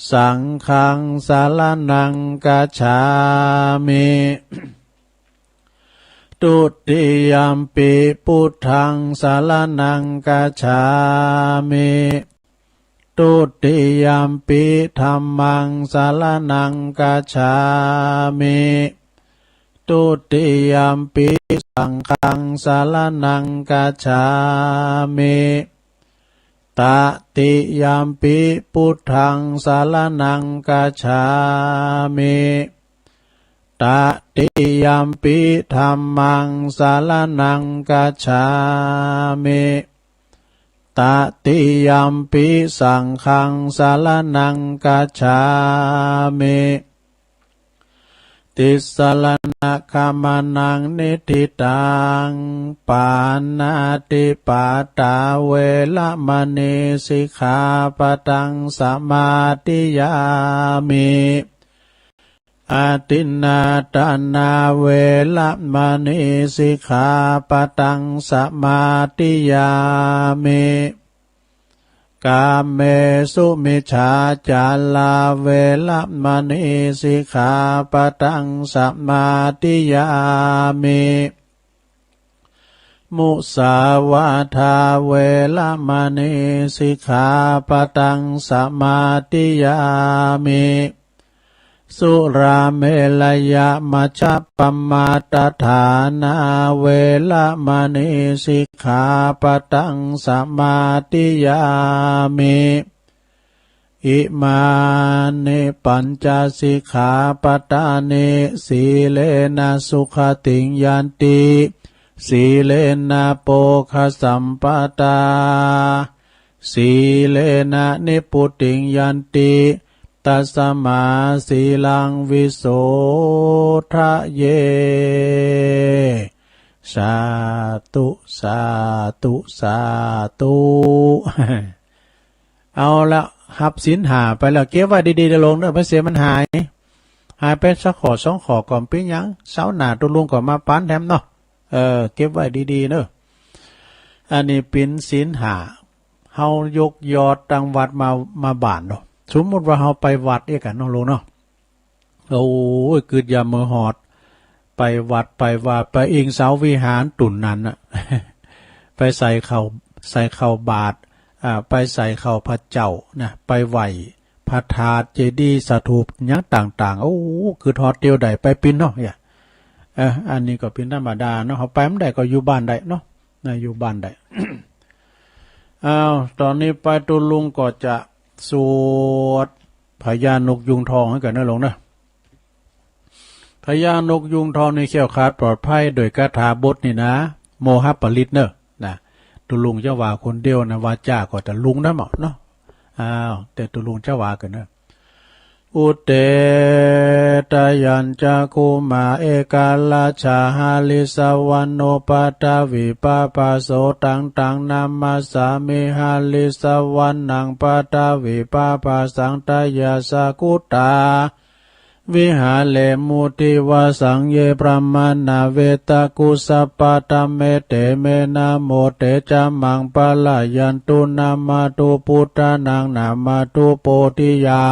สังฆังสะระณังคัจฉามิ Dutiyampi buddhaṃ saraṇaṃ gacchāmi. Dutiyampi dhammaṃ saraṇaṃ gacchāmi. Dutiyampi saṅghaṃ saraṇaṃ gacchāmi. Tatiyampi buddhaṃ saraṇaṃ gacchāmi. Tatiyampi dhammaṃ saraṇaṃ gacchāmi. Tatiyampi saṅghaṃ saraṇaṃ gacchāmi. Tisaraṇagamanaṃ niṭṭhitaṃ. Pāṇātipātā veramaṇī sikkhāpadaṃ samādiyāmi. Adinnādānā veramaṇī sikkhāpadaṃ samādiyāmi. Kāmesu micchācārā veramaṇī sikkhāpadaṃ samādiyāmi. Musāvādā veramaṇī sikkhāpadaṃ samādiyāmi. Surāmerayamajjapamādaṭṭhānā veramaṇī sikkhāpadaṃ samādiyāmi. Imāni pañca sikkhāpadāni. Sīlena sugatiṃ yanti, sīlena bhogasampadā, sīlena nibbutiṃ yanti, tasmā sīlaṃ visodhaye. Sādhu, sādhu, sādhu เอาละ ฮับศีลห้าไปแล้ว เก็บไว้ดีๆ เด้อโลมเด้อ ไปเสียมันหาย หายไปสักข้อสองข้อก็บ่เป๋นหยัง เสาร์หน้าตุ๊ลุงก็มาปานแถมเนาะ เออ เก็บไว้ดีๆ เด้อ อันนี้เป๋นศีลห้า เฮายกยอดตังวัดมา มาบ้านเนาะ สมมุติว่าเฮาไปวัดเอียกกั๋นเนาะโลมเนาะ โอ้ย กึ๊ดยามมื้อฮอด ไปวัดไปวา ไปอิงเสาวิหารตั๋วนั้นน่ะ ไปใส่ข้าว ใส่ข้าวบาตร อ่า ไปใส่ข้าวพระเจ้านะ ไปไหว้พระธาตุเจดีย์สถูปหยังต่างๆ โอ้ กึ๊ดฮอดเตียวใดไปเป๋นเนาะ เออ อันนี้ก็เป๋นธรรมดาเนาะ เฮาไปบ่ได้ก็อยู่บ้านได้เนาะ นะ อยู่บ้านได้ อ้าว ต๋อนนี้ไปตุ๊ลุงก็จะสวดพญานกยูงทองหื้อกั๋นเนาะโลมเนาะ พญานกยูงทองนี่แคล้วคลาดปลอดภัยโดยคาถาบทนี่นะ โมหปริตรเนาะ นะ ตุ๊ลุงจะว่าคนเดียวนะ วาจาก็ตะลุงนะหมอเนาะ อ้าว แต่ตุ๊ลุงจะว่ากั๋นเนาะ Uddetayañcakkhumā ekarājā harissavaṇṇo paṭhavippabhāso taṃ taṃ namassāmi harissavaṇṇaṃ paṭhavippabhāsaṃ tayajja guttā viharemu divasaṃ. Ye brāhmaṇā vedagu sabbadhamme te me namo te ca maṃ pālayantu. Namatthu buddhānaṃ namatthu bodhiyā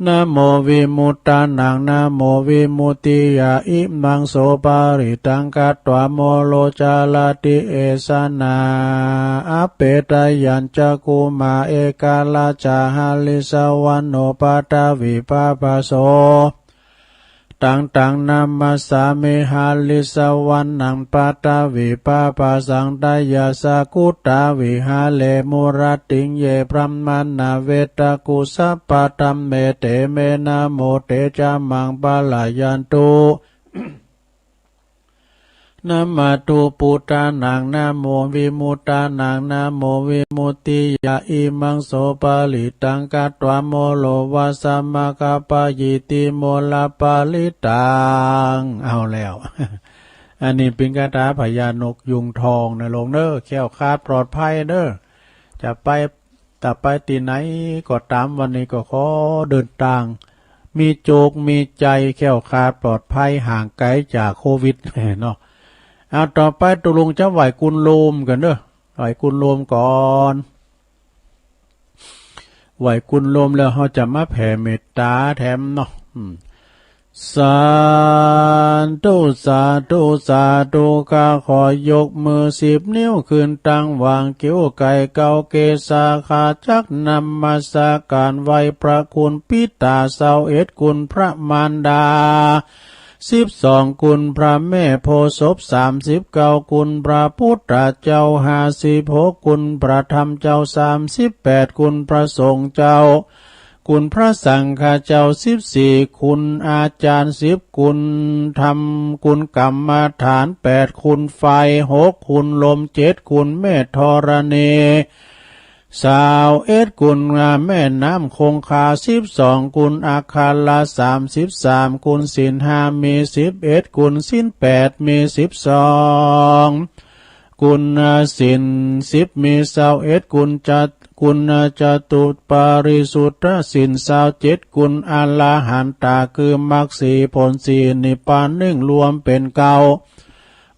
namo vimuttānaṃ namo vimuttiyā. Imaṃ so parittaṃ katvā moro carati esanā. Appetayañcakkhumā ekarājā harissavaṇṇo paṭhavippabhāso taṃ taṃ namassāmi harissavaṇṇaṃ paṭhavippabhāsaṃ tayajja guttā viharemu rattiṃ. Ye brāhmaṇā vedagu sabbadhamme te me namo te ca maṃ pālayantu. Namatthu buddhānaṃ namo vimuttānaṃ namo vimuttiyā. Imaṃ so parittaṃ katvā moro vāsamakappayīti moraparittaṃ. เอาแล้ว อันนี้เป๋นคาถาพญานกยูงทองเนาะโลมเนาะ แคล้วคลาดปลอดภัยเนาะ จะไป ถ้าไปตี้ไหนก็ต๋าม วันนี้ก็ขอเดินตาง มีโจคมีชัย แคล้วคลาดปลอดภัย ห่างไก๋จากโควิดเนาะ เอา ต่อไปตุ๊ลุงจะไหว้กุลโลมกั๋นเนาะ ไหว้กุลโลมก่อน ไหว้กุลโลมแล้วเฮาจะมาแผ่เมตต๋าแถมเนาะ อืม สาธุ สาธุ สาธุ ข้าขอยกมือสิบนิ้วขึ้นตั้งหว่างคิ้ว ไก่เก๊าเกศา ขาจักนมัสการไหว้พระคุณปิตา ซาวเอ็ด คุณพระมารดา สิบสอง คุณพระแม่โพธิ์ศพ สามสิบเก้า คุณพระพุทธเจ้า ห้าสิบหก คุณพระธรรมเจ้า สามสิบแปด คุณพระสงฆ์เจ้า คุณพระสังฆเจ้า สิบสี่ คุณอาจารย์ สิบ คุณธรรม คุณกรรมฐาน แปด คุณไฟ หก คุณลม เจ็ด คุณแม่ธรณี ซาวเอ็ด คุณแม่น้ำคงคา สิบสอง คุณอัครา สามสิบสาม คุณศีลห้า มี สิบเอ็ด คุณศีลแปด มี สิบสอง คุณศีล สิบ มี ซาวเอ็ด คุณจะ คุณจตุปาริสุทธศีล ซาวเจ็ด คุณอรหันตา คือมรรคสี่ผลสี่นิพพานหนึ่ง รวมเป๋นเก้า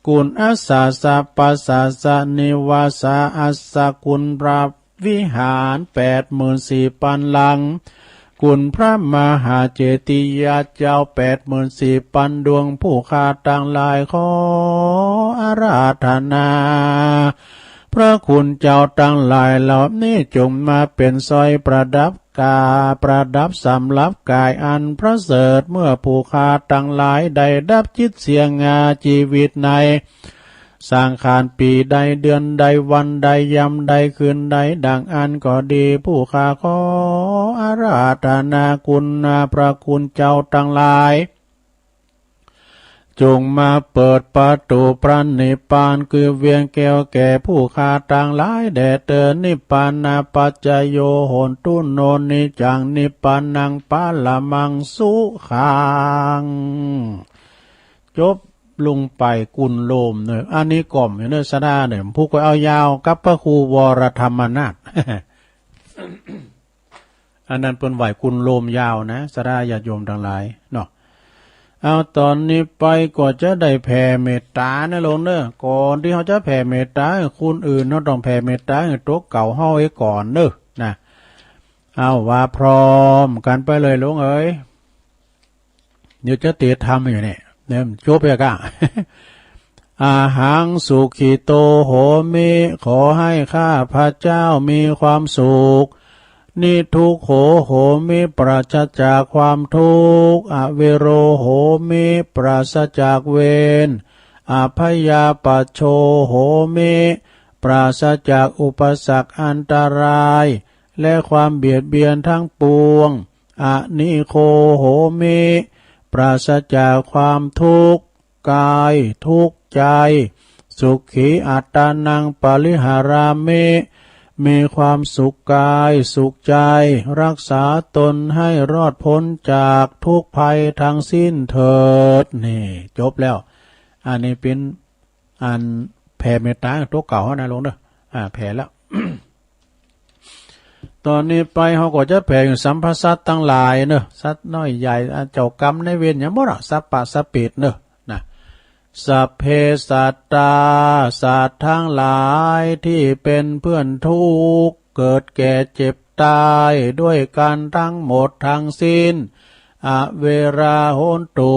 คุณอัสสะสะปัสสะสะนิวาสาอัสสะ คุณพระวิหาร แปดหมื่นสี่ปันหลัง คุณพระมหาเจติยาเจ้า แปดหมื่นสี่ปันดวง ผู้ข้าตังหลายขออาราธนา พระคุณเจ้าตังหลายเหล่านี้ จงมาเป๋นสร้อยประดับกา ประดับสำหรับก๋ายอันประเสริฐ เมื่อผู้ข้าตังหลายได้ดับจิตเสี้ยงา จีวิตในสังขารปีใด เดือนใด วันใด ยามใด คืนใด ดังอั้นก็ดี ผู้ข้าขออาราธนาคุณพระคุณเจ้าตังหลาย จงมาเปิดประตู๋พระนิพพาน คือเวียงแก้วแก่ผู้ข้าตังหลายแด่เตอ นิพพานาปัจจโย โหนตุ โน นิจจัง นิพพานัง ปะระมัง สุขัง จบลงไปกุลโลมเน่อ อันนี้ก่อมอยู่เน่อ สดาเน่อ ผู้ก็เอายาวกับพระครูวรธรรมนาถ อันนั้นเปิ้นไหว้กุลโลมยาวนะ สดาญาติโยมตังหลายเนาะ เอา ต๋อนนี้ไปก็จะได้แผ่เมตต๋านะโลมเน่อ ก่อนตี้เฮาจะแผ่เมตต๋าหื้อคนอื่น เฮาต้องแผ่เมตต๋าหื้อตั๋วเก่าเฮาเหียก่อนเน่อ นะ เอา ว่าพร้อมกั๋นไปเลยโลมเอ๋ย เดี๋ยวจะเตรียมทำอยู่เนี่ย เนี่ย จบแล้วก็ อะหัง สุขิโต โหมิ ขอให้ข้าพเจ้ามีความสุข นิทุกโข โหมิ ปราศจากความทุกข์ อเวโร โหมิ ปราศจากเวร อพยาปัชโช โหมิ ปราศจากอุปสรรคอันตราย และความเบียดเบียนทั้งปวง อนิโค โหมิ ปราศจากความทุกข์กายทุกข์ใจ สุขีอัตตานัง ปริหารามิ มีความสุขกายสุขใจ รักษาตนให้รอดพ้นจากทุกข์ภัยทั้งสิ้นเถิด นี่ จบแล้ว อันนี้เป๋น อันแผ่เมตต๋าตั๋วเก่าเฮานะโลมเน่อ อ่า แผ่แล้ว ต๋อนนี้ไปเฮาก็จะแผ่หื้อสัพพะสัตว์ตังหลายเน่อ สัตว์น้อยใหญ่ อ่า เจ้ากรรมนายเวรหยังบ่เนาะ สัพพะสัพเปตเน่อ นะ สัพเพสัตตา สัตว์ทั้งหลายที่เป็นเพื่อนทุกข์ เกิดแก่เจ็บตายด้วยกันทั้งหมดทั้งสิ้น อเวรา โหนตุ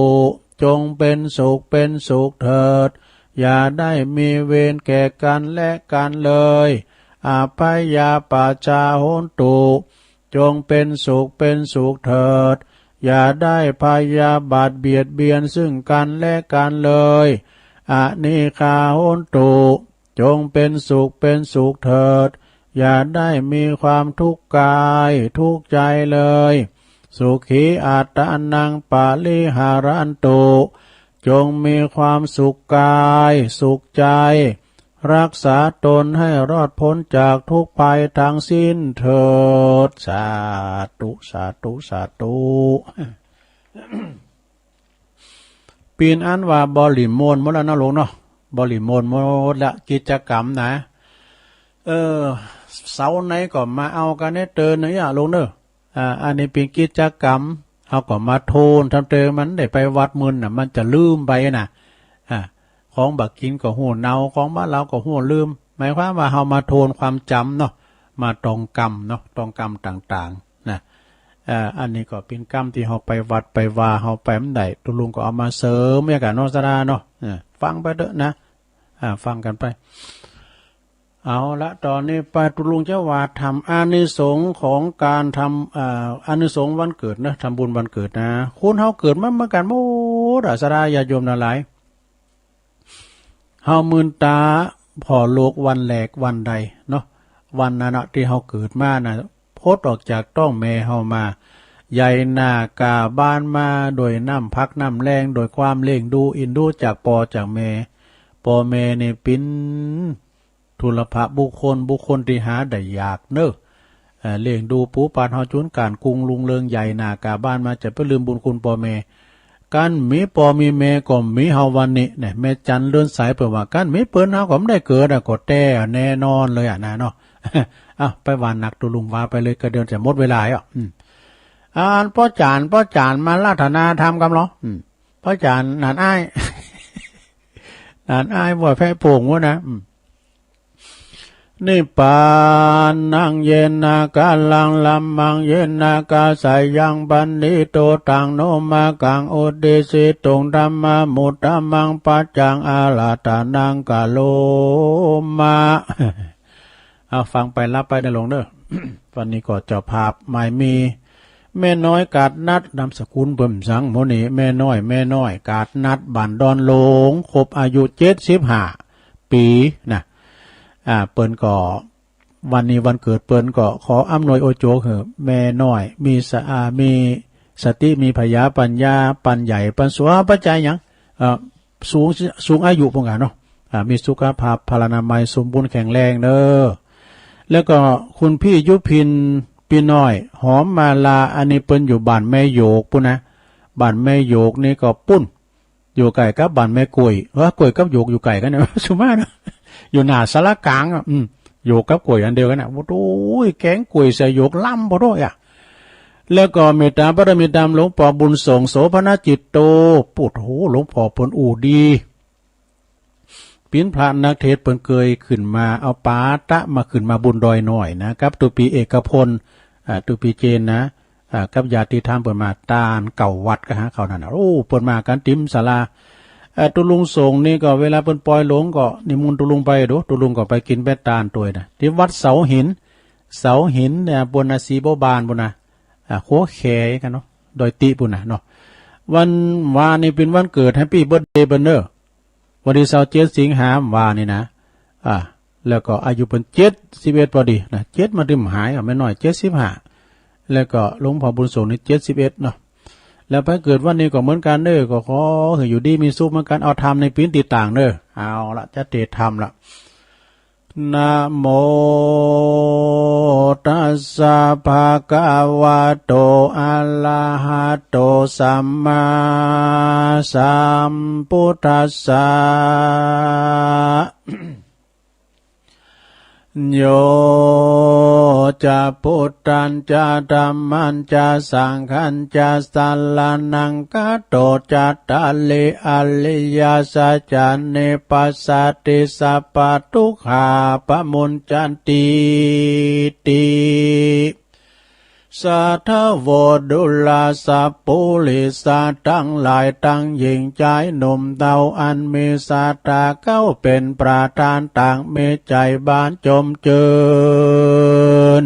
จงเป็นสุขเป็นสุขเถิด อย่าได้มีเวรแก่กันและกันเลย อพยาปัชชา โหนตุ จงเป็นสุขเป็นสุขเถิด อย่าได้พยาบาทเบียดเบียนซึ่งกันและกันเลย อนิคา โหนตุ จงเป็นสุขเป็นสุขเถิด อย่าได้มีความทุกข์กายทุกข์ใจเลย สุขีอัตตานัง ปริหารันตุ จงมีความสุขกายสุขใจ รักษาตนให้รอดพ้นจากทุกข์ภัยทั้งสิ้นเถิด สาธุ สาธุ สาธุ เป๋นอันว่าบริมณฑลหมดแล้วเนาะโลมเนาะ บริมณฑลหมดแล้ว กิจกรรมนะ เออ เสาร์ไหนก็มาเอากั๋นเน่อ เตอเน่อ โลมเน่อ อ่า อันนี้เป๋นกิจกรรม เฮาก็มาโทนทำเตอ มันได้ไปวัดมื้อน่ะ มันจะลืมไปน่ะ อ่า ของบ่ากิ๋นก็ฮู้เนา ของบ่าเหลาก็ฮู้ลืม หมายความว่าเฮามาโทนความจ๋ำเนาะ มาตองกรรมเนาะ ตองกรรมต่างๆ นะ อ่า อันนี้ก็เป๋นกำตี้เฮาไปวัดไปวา เฮาไปเมื่อใด ตุ๊ลุงก็เอามาเสริมเยียะกั๋นเนาะ สาราเนาะ อ่า ฟังไปเต๊อะนะ อ่า ฟังกั๋นไป เอาละ ต๋อนนี้ไปตุ๊ลุงจะว่าธรรม อานิสงส์ของก๋านทำ อ่า อานิสงส์วันเกิดนะ ทำบุญวันเกิดนะ คนเฮาเกิดมาเหมือนกั๋นหมดอะ สาราญาติโยมตังหลาย เฮามืนต๋าผ่อลูกวันแรกวันใดเนาะ วันนั้นนะตี้เฮาเกิดมานะ ผุดออกจากต๊องแม่เฮามา ใหญ่หน้ากาบานมาโดยน้ำพักน้ำแรง โดยความเลี้ยงดูเอ็นดูจากป้อจากแม่ ป้อแม่นี่เป๋น ทุรพบุคคล บุคคลตี้หาได้ยากเนาะ เอ่อ เลี้ยงดูปู๋ปานเฮาจุนก๋านกุ้งรุงเรืองใหญ่หน้ากาบานมา จะไปลืมบุญคุณป้อแม่ กั๋นมีป้อมีแม่ก็มีเฮาวันนี้เนี่ย แม่จันเรือนใสเปิ้นว่า กั๋นมีเปิ้นเฮาก็บ่ได้เกิดอะ ก็แต๊แน่นอนเลยอะนะเนาะ อ่ะ ไปว่านักตุ๊ลุงว่าไปเลย ก็เดี๋ยวจะหมดเวลาอ่ะ อืม อ่านป้อจ๋ารย์ ป้อจ๋ารย์มาอาราธนาธรรมกำลอ อืม ป้อจ๋ารย์หนานอ้าย หนานอ้ายบ่แพะโป่งวะนะ อืม นิพพานังเยนะกาลัง ธัมมังเยนะกาสายัง ปะณิโท ธัง โน มะกัง อุตติสสิตุง ธัมมามุตตะมัง ปัจจัง อาราธนัง กะโรมะ เอาฟังไปหลับไปเน่อหลวงเน่อ วันนี้ก็เจ้าภาพหมายมี แม่น้อยกาดนัด นามสกุลเปิ้นสังหมดนี่ แม่น้อย แม่น้อยกาดนัด บ้านดอนหลง ครบอายุเจ็ดสิบห้าปี๋นะ อ่า เปิ้นก็ วันนี้วันเกิดเปิ้นก็ขออำนวยอวยโจหื้อแม่น้อย มีสะ อ่า มีสติ มีผญาปั๋ญญา ปันใหญ่ ปันสัว ปัจจัยหยัง เอ่อ สูง สูงอายุปู้นก่าเนาะ อ่า มีสุขภาพพลานามัยสมบูรณ์แข็งแรงเน่อ แล้วก็คุณพี่ยุพิน ปี้น้อย หอมมาลา อันนี้เปิ้นอยู่บ้านแม่โยกปู้นนะ บ้านแม่โยกนี่ก็ปู้น อยู่ใก้กับบ้านแม่กล้วย เออ กล้วยกับโยกอยู่ใก้กั๋นเนี่ย สุมาเนาะ อยู่หน้าศาลากลางอ่ะ อืม โยกกับกล้วยอันเดียวกั๋นน่ะ โอ้โห แกงกล้วยใส่โยกล้ำโพดอะ แล้วก็เมตตาบารมีต๋ามหลวงป้อบุญส่ง โสภณจิตโต โอ้โห หลวงป้อเปิ้นอู้ดี เป๋นพระนักเทศน์ เปิ้นเกยขึ้นมา เอาปาตะมาขึ้นมาบุญดอยน้อยนะ กับตุ๊ปีเอกพล อ่า ตุ๊ปีเจนนะ อ่า กับญาติธรรมเปิ้นมาตานเก้าวัดกะหาเขานั่นน่ะ โอ้ เปิ้นมากั๋นเต็มศาลา อ่า ตุ๊ลุงส่งนี่ก็เวลาเปิ้นปอยหลงก็นิมนต์ตุ๊ลุงไปดู ตุ๊ลุงก็ไปกิ๋นไปตานตวยนะ ตี้วัดเสาหิน เสาหินเนี่ย บนนาสีบัวบานปู้นนะ อ่า ขัวแขกั๋นเนาะ ดอยติปู้นนะเนาะ วันวานนี่เป๋นวันเกิด แฮปปี้เบิร์ธเดย์เปิ้นเน่อ วันตี้ซาวเจ็ดสิงหา วานนี่นะ อ่า แล้วก็อายุเปิ้นเจ็ดสิบเอ็ดพอดีนะ เจ็ดมาตึมหายอ่ะ แม่น้อยเจ็ดสิบห้า แล้วก็หลวงป้อบุญส่งนี่เจ็ดสิบเอ็ดเนาะ แล้วไปเกิดวันนี้ก็เหมือนกั๋นเน่อ ก็ขอหื้ออยู่ดีมีสุขเหมือนกั๋น เอาธรรมนี่เป๋นตี้ตั้งเน่อ เอาละ จะเตธรรมละ นะโมตัสสะ ภะคะวะโต อะระหะโต สัมมาสัมพุทธัสสะ โย จะ พุทธัญจะ ธัมมัญจะ สังฆัญจะ สะระณัง คัจโฉ จัตตาริ อริยสัจจานิ ปัสสาติ สัพพะทุกขา ปะมุญจันติ ติ สาธะโว ดูราสะปูริสะ ตังหลายตังหญิงจายหนุ่มเฒ่า อันมีสัตตาเก๊าเป๋นประธาน ต่างมีใจ๋บานจมจื้น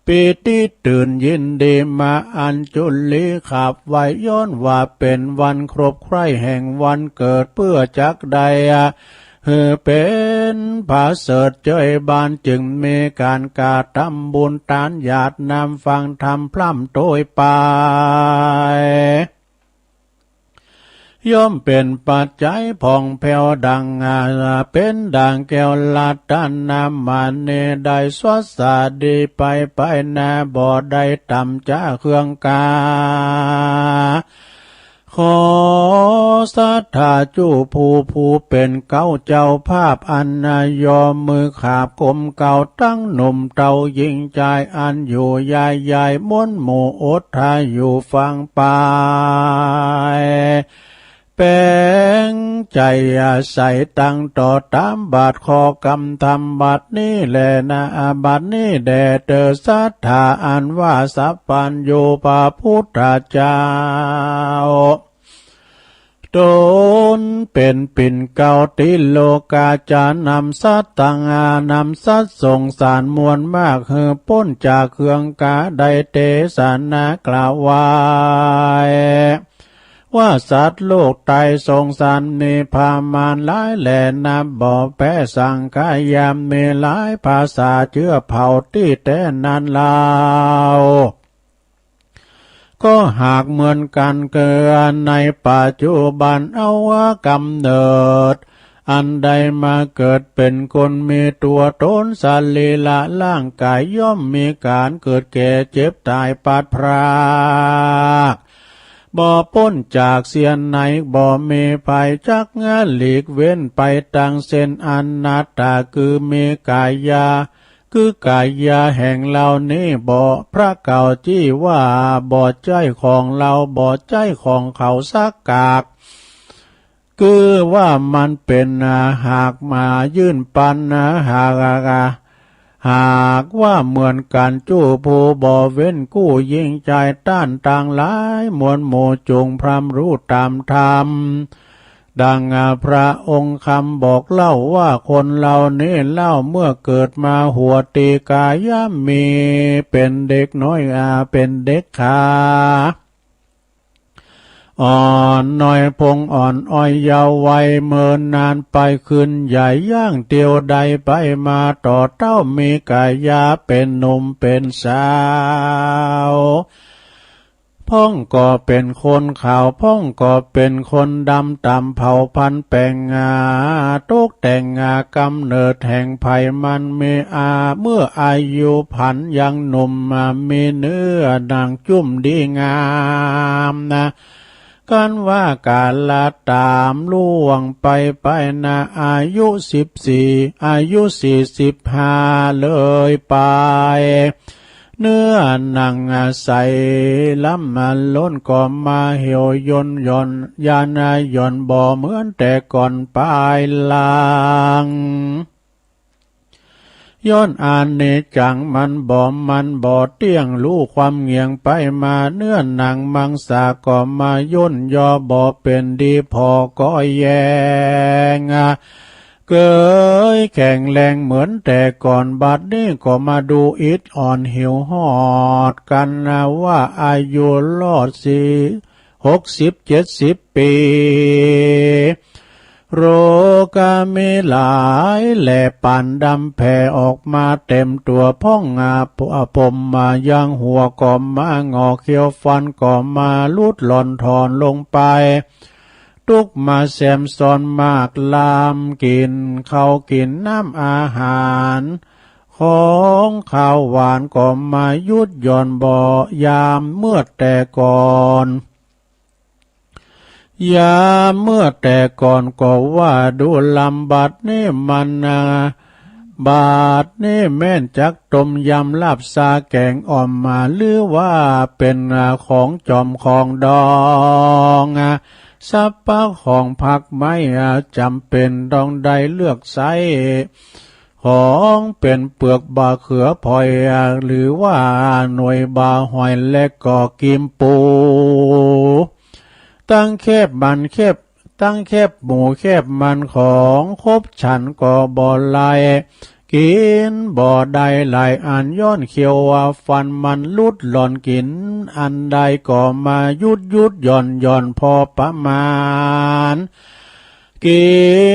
ปีติตื่นยินดีมาอัญจุลีขับไหว้ ย้อนว่าเป๋นวันครบใคร่แห่งวันเกิด เปื้อจักได้ หื้อเป๋นผาเสริฐเจยบาน จึงมีก๋านกระทำบุญตานหยาดน้ำฟังธรรมพร่ำโตยไป ย่อมเป๋นปัจจัยผ่องแผ้วดัง อ่า เป๋นดังแก้วรัตนมณี ได้สดสะดีไปไปนา บ่ได้ต่ำจ๊าเครื่องกา ขอศรัทธาจุผู้ ผู้เป๋นเก๊าเจ้าภาพ อันยอมมือขาบกรมเก๊า ตังหนุ่มเฒ่าหญิงจาย อันอยู่ยายใหญ่มวลหมู่อดทาอยู่ฟังไป แปงใจ๋ใส่ตังต่อต๋ามบาทข้อกำธรรมบัดนี้แลนา บัดนี้แด่เตอ ศรัทธาอันว่าสัพพัญญูพระพุทธเจ้า ต๋นเป๋นปิ่นเกล้าติโลกา จะนำสัตว์ตัง นำสัตว์สงสารมวลมาก หื้อป๊นจากเคืองก๋า ได้เตสนากล่าวไว้ ว่าสัตว์โลกไตสงสารมีประมาณหลายแล นับบ่แป๊สังขยา มีหลายภาษาเจื้อเผ่าตี้แต๊นั้นเล่า ก็หากเหมือนกั๋นเกือในปัจจุบัน เอากำเนิดอันใดมาเกิดเป๋นคน มีตั๋วต๋นสรีระร่างก๋าย ย่อมมีก๋านเกิดแก่เจ็บต๋ายพลัดพราก บ่ป๊นจากเสี้ยนไหน บ่มีภัยจักหลีกเว้นไปตังสิ้น อนัตตา คือมีก๋ายา คือกายาแห่งเฮานี้บ่ พระเก่าจี้ว่าบ่ใจ้ของเฮา บ่ใจ้ของเขาสักกาก คือว่ามันเป๋นหากหมายื่นปัน หาก หากว่าเหมือนกั๋นจู้ผู้บ่เว้น กู้ญิงจายต้านตังหลายมวลหมู่ จุ่งพร่ำฮู้ต๋ามธรรม ดังพระองค์คำบอกเล่าว่า คนเฮานี้เล่าเมื่อเกิดมาหัวตี้ก๋ายามี เป๋นเด็กน้อยอา เป๋นเด็กขาอ่อนน้อย พงอ่อนอ้อยเยาว์วัย เมินนานไปขึ้นใหญ่ ย่างเตียวใดไปมา ต่อเต้ามีก๋ายาเป๋นหนุ่มเป๋นสาว พ่องก็เป๋นคนขาว พ่องก็เป๋นคนดำ ต๋ามเผ่าพันธุ์แป๋งอา ตกแต่งอา ก๋ำเนิดแห่งใผมันมีอา เมื่ออายุพรรณยังหนุ่มอา มีเนื้อหนังจุ้มดีงามนา กันว่ากาละต๋ามล่วงไปไปนา อายุสิบสี่ อายุสี่สิบห้าเลยไป เนื้อหนังใสล้ำล้นก็มาเหี่ยวย่นหย่อน ยานหย่อนบ่เหมือนแต่ก่อนปายหลัง ย้อนอนิจจังมันบ่ มันบ่เตี้ยง ฮู้ความเหงียงไปมา เนื้อหนังมังสาก็มาย่นย่อ บ่เป๋นดีผ่อก็แยง เกยแข็งแรงเหมือนแต่ก่อน บัดนี้ก็มาดูอิดอ่อนหิวหอดกั๋นนา ว่าอายุรอดสี่ หกสิบ เจ็ดสิบ ปี๋ โรคามีหลายแหล่ ป่านดำแผ่ออกมาเต๋มตั๋ว พ่องอาผมมายังหัวก็มาหงอก เขี้ยวฟันก็มาหลุดหล่อนถอนลงไป ตุ๊กมาแซมซ้อนมาก ลามกิ๋นข้าวกิ๋นน้ำอาหาร ของคาวหวานก็มาหยุดหย่อนบ่ ยามเมื่อแต่ก่อน ยามเมื่อแต่ก่อนก็ว่าดูลำ บัดนี้มันนา บัดนี้แม่นจักต้มยำลาบซาแก๋งอ่อมมา หรือว่าเป๋นของจอมของดอง สรรพของผักไม้จำเป๋นต้องได้เลือกใจ๊ ของเป๋นเปลือกบ่าเขือพลอย หรือว่าหน่วยบ่าหอย และก็กรีมปู ตังแคบมันแคบ ตังแคบหมูแคบมัน ของขบฉันก็บ่ไหล่ กิ๋นบ่ได้หลายอัน ย้อนเขี้ยวฟันมันหลุดหล่อน กิ๋นอันใดก็มาหยุดหยุดหย่อนหย่อนพอประมาณ กิ๋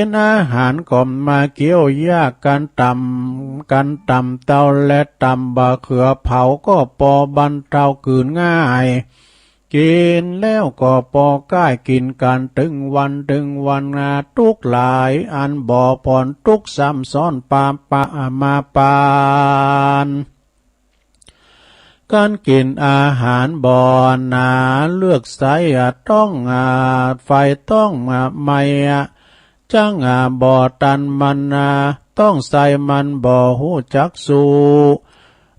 นอาหารก็มาเคี้ยวยาก กั๋นต๋ำ กั๋นต๋ำเต้าและต๋ำบ่าเขือเผาก็ปอบรรเทากลืนง่าย กิ๋นแล้วก็ปอก้ายกิ๋นกั๋นตึงวันตึงวันนา ตุ๊กหลายอันบ่ผ่อนตุ๊กซ้ำซ้อนปาปะมาปาน ก๋านกิ๋นอาหารบ่หนาเลือกใจ๊ ต้อง ไฟต้อง ไม้ จั้งบ่ตันมัน ต้องใส่มันบ่ฮู้จักสู้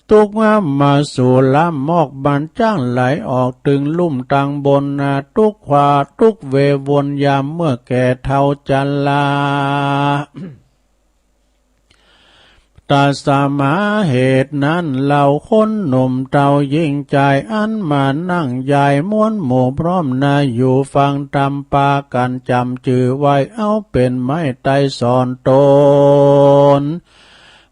ตุ๊กข์มาสู่ลำมอกบันจ้างไหลออกตึงลุ่มตังบนนา ตุ๊กข์ขวา ตุ๊กข์เววนยามเมื่อแก่เฒ่าจรา ตัสมา เหตุนั้น เฮาคนหนุ่มเฒ่าหญิงจาย อันมานั่งยายม้วนหมู่พร้อมนา อยู่ฟังธรรมปากั๋นจ๋ำจื้อไว้ เอาเป๋นไม้ไต้สอนต๋น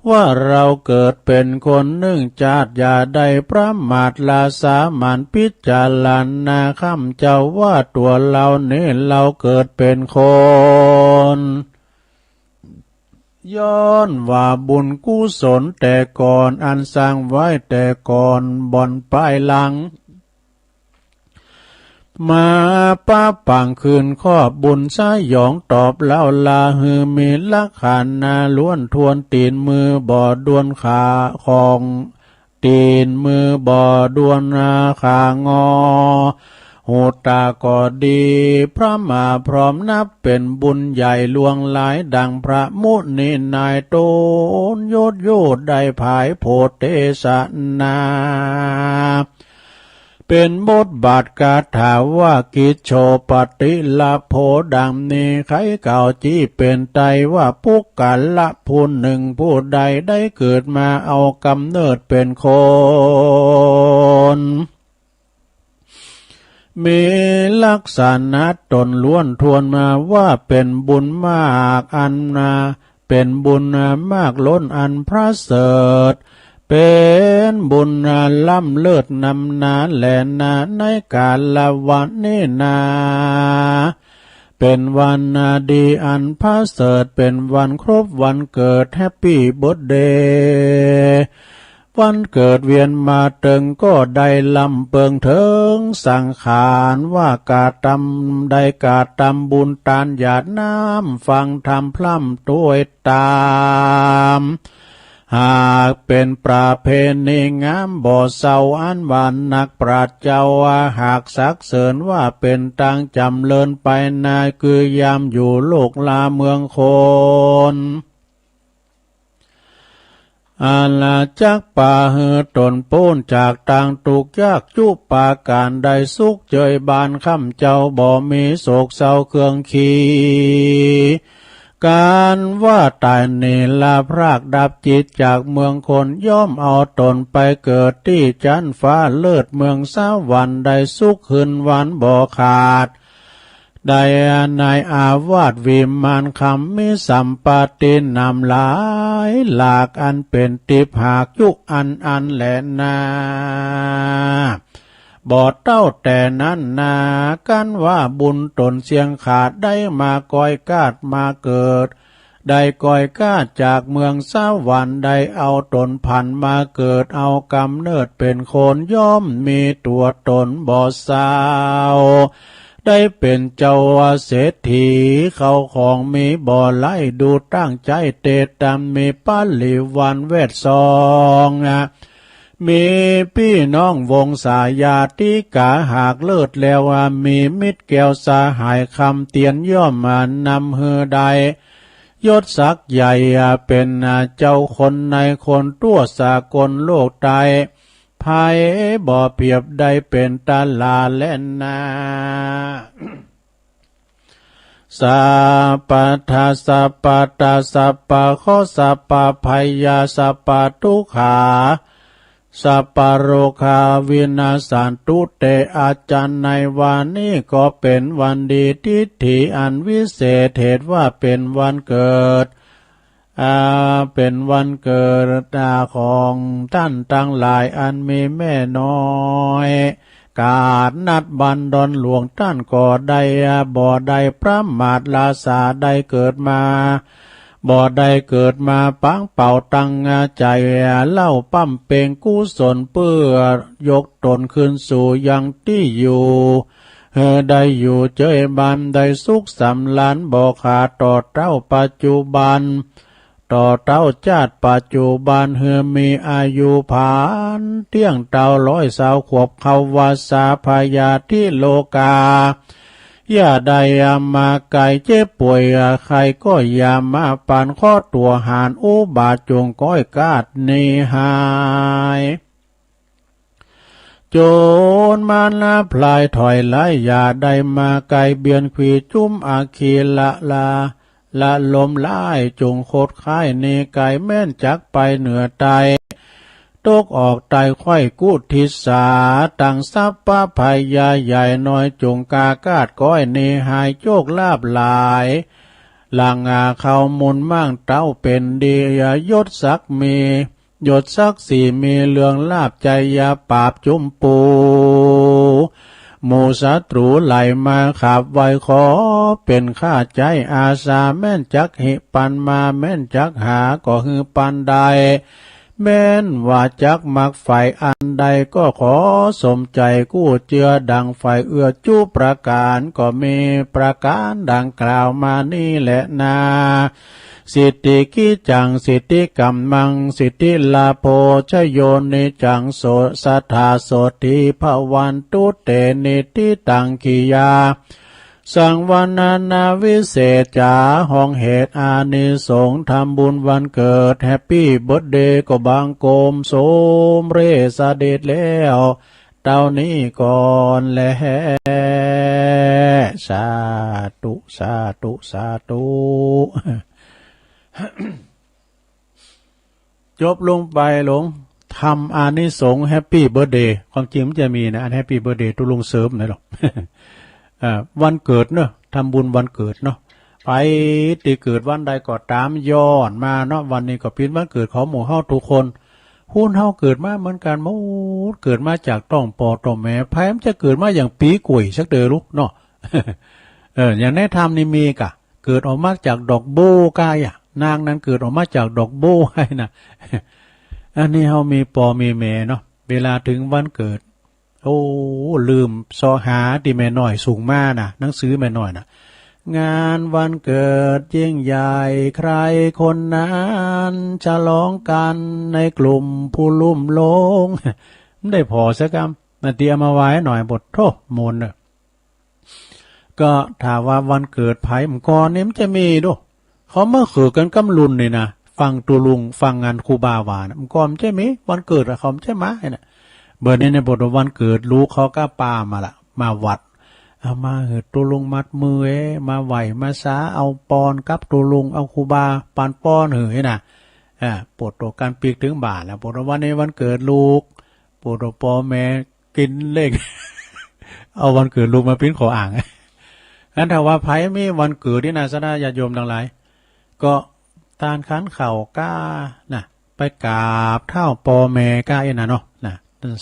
ว่าเฮาเกิดเป๋นคนนึ่งจาติ อย่าได้ประมาทละสาหมั่นพิจารณา ข้าพเจ้าว่าตั๋วเฮานี้ เฮาเกิดเป๋นคน ย้อนว่าบุญกุศลแต่ก่อน อันสร้างไว้แต่ก่อนบ่อนปายหลัง มาปะปังคืนครอบบุญสยองตอบเฮา ลาหื้อมีลักษณะล้วนถ้วน ตี๋นมือบ่ด้วนขาของ ตี๋นมือบ่ด้วนขางอ หูต๋าก็ดี พระมาพร้อมนับเป๋นบุญใหญ่หลวงหลาย ดังพระมุนีนายต๋นยศอยู่ได้ผายโพธิเตสนา เป๋นบทบาทคาถาว่า กิจโฉปฏิลาโภ ดังนี้ ไขกล่าวจี้เป๋นไตว่า ปุคคละผู้นึ่งผู้ใดได้เกิดมาเอาก๋ำเนิดเป๋นคน มีลักษณะต๋นล้วนถ้วนมาว่าเป๋นบุญมากอันนา เป๋นบุญมากล้นอันประเสริฐ เป๋นบุญล้ำเลิศนำนาแลนา ในกาลวันนี้นา เป๋นวันดีอันประเสริฐ เป๋นวันครบวันเกิด แฮปปี้เบิร์ธเดย์ วันเกิดเวียนมาเถิงก็ได้ลำเปิงเถิงสังขาร ว่ากระตำ ได้กระตำบุญตานหยาดน้ำ ฟังธรรมพร่ำถ้วยต๋าม หากเป๋นประเพณีงามบ่เศร้า อันว่านักปราชญ์เจ้าหากสรรเสริญว่าเป๋นตางจ๋ำเริญไปนา คือยามอยู่โลกลาเมืองคน อันจักปาหื้อต๋นป๊นจากตางตุ๊กข์ยากจุปาก๋าน ได้สุขเจยบาน ข้าพเจ้าบ่มีโศกเศร้าเครื่องขี ก๋านว่าต๋ายหนีลาพรากดับจิตจากเมืองคน ย่อมเอาต๋นไปเกิดตี้จั๊นฟ้าเลิศเมืองสวรรค์ ได้สุขหื้นหวานบ่ขาด ได้ในอาวาสวิมานคำ มีสัมปัตตินำหลายหลาก อันเป๋นติปหากจุอันอันแลนา บ่เต้าแต่นั้นนา กันว่าบุญต๋นเสี้ยงขาด ได้มาก้อยกาดมาเกิด ได้ก้อยกาดจากเมืองสวรรค์ ได้เอาต๋นผันมาเกิด เอาก๋ำเนิดเป๋นคน ย่อมมีตั๋วต๋นบ่เศร้า ได้เป๋นเจ้าเศรษฐี เข้าของมีบ่หลาย ดูตั้งใจ๋เตตำ มีปริวารแวดส่อง มีปี้น้องวงศาญาติกาหากเลิศแล้ว มีมิตรแก้วสหายคำเตียน ย่อมมานำหื้อได้ยศศักดิ์ใหญ่ เป๋นเจ้าคนนายคน ทั่วสากลโลกใต้ ภัยบ่เปียบได้เป๋นต๋าลาแลนา สัพพะทา สัพพะตา สัพพะเคราะห์ สัพพะภัยยา สัพพะทุกขา สัพพะโรคา วินาสสันตุ เต อาจารย์ ในวันนี้ก็เป๋นวันดี ทิฏฐิอันวิเศษ เหตุว่าเป๋นวันเกิด อ่า เป๋นวันเกิด อ่า ของต้านตังหลาย อันมีแม่น้อย กาดนัดบันดอนหลวง ต้านก็ได้ อ่า บ่ได้ประมาทละสา ได้เกิดมา บ่ได้เกิดมาปังเป่าตังใจ๋ เล่าปำเป็งกุศล เปื้อยกต๋นคืนสู่ยังตี้อยู่ หื้อได้อยู่เจยบาน ได้สุขสำราญบ่ขาด ต่อเต้าปัจจุบัน ต่อเต้าจาติปัจจุบัน หื้อมีอายุผานเตี้ยงเต๊าร้อยซาวขวบ เข้าวัสสาพยาธิโลกา อย่าได้มาไกล เจ็บป่วยไข้ก็อย่ามาปาน ขอตั๋วหานอุบาท จงก้อยกาดหนีหาย โจรมารพลายถอยหลัง อย่าได้มาไกล เบียดขวีจุมอคีละละ ละลมร้าย จงขดขายหนีไกล แม้นจักไปเหนือใต้ ตกออกใต้ไขว้กุฏิสา ตังสัพพะภัยใหญ่น้อย จงกล้ากาดก้อยหนีหาย โจรลาภหลาย หลังอาเข้ามูลมั่งเต้าเป็นดี ยศศักดิ์มี ยศศักดิ์ศรีมีเลื่องลาภ ไจ้ยาปาบจุมปู หมู่ศัตรูไหลมาขับไว้ ขอเป๋นข้าไจ้อาสา แม้นจักหื้อปันมา แม้นจักหาก็หื้อปันได้ แม้นว่าจักมักใฝ่อันใด ก็ขอสมใจ๋กู้เจื้อดังใฝ่ เอื้อจุประก๋าน ก็มีประก๋านดังกล่าวมานี้แหละนา สิทธิกิจจัง สิทธิกัมมัง สิทธิลาโภ ชโย นิจจัง โส สัทธา โสตถี ภวันตุ เต นิฏฐิตัง กิยา สังวรรณนาวิเศษจ๋า ห้องเหตุอานิสงส์ทำบุญวันเกิด แฮปปี้เบิร์ธเดย์ ก็บังคมสมเร็จเสด็จแล้ว เต้านี้ก่อนแล สาธุ สาธุ สาธุ จบลงไปหลวง ทำอานิสงส์แฮปปี้เบิร์ธเดย์ ความจริงมันจะมีนะ อันแฮปปี้เบิร์ธเดย์ตุ๊ลุงเสริมนะหลวง อ่า วันเกิดเนาะ ทำบุญวันเกิดเนาะ ใผตี้เกิดวันใดก็ต๋าม ย้อนมาเนาะ วันนี้ก็เป๋นวันเกิดของหมู่เฮาทุกคน คนเฮาเกิดมาเหมือนกั๋นหมด เกิดมาจากต๊องป้อต๊องแม่ ใผมันจะเกิดมาอย่างปี๋ก๋วยสักเตื้อลูกเนาะ เออ อย่างในธรรมนี่มีก่ะ เกิดออกมาจากดอกบั้วก้าอี้ นางนั้นเกิดออกมาจากดอกบั้วไอ้นะ อันนี้เฮามีป้อมีแม่เนาะ เวลาเถิงวันเกิด โอ้ ลืมเซาะหาตี้แม่น้อยส่งมานะ หนังสือแม่น้อยนะ งานวันเกิดยิ่งใหญ่ ใครคนนั้นฉลองกั๋น ในกลุ่มผู้ลุ่มหลง บ่ได้ผ่อสักกำ นาตี้เอามาไหว้หน้อย โผดโธ่ มนต์เน่อ ก็ถ้าว่าวันเกิดใผเมื่อก่อนนี่มันจะมีดู เขามาหื้อกั๋นกำลุ่นนี่นะ ฟังตุ๊ลุง ฟังอันครูบาว่านะ เมื่อก่อนมันจะมีวันเกิดอะ เขามันจะมาไอ้นะ เดี๋ยวนี้เนี่ย โผดวันเกิดลูกเขาก็ปามาละ มาวัด เอามาหื้อตุ๊ลุงมัดมือเอ้ มาไหว้มาสา เอาปอนกับตุ๊ลุง เอาครูบาปานปอนหื้อไอ้นะ อ่า โผดโตกั๋นปิ๊กเถิงบ้านแล้ว โผดวันนี้วันเกิดลูก โผดป้อแม่ กิ๋นเล้ง เอาวันเกิดลูกมาเป๋นข้ออ้าง อันถ้าว่าใผมีวันเกิดนี่นะ ศรัทธาญาติโยมตังหลาย ก็ตานขันข้าวก้านะ ไปกราบเท้าป้อแม่ก้าอี้นะเนาะ นะ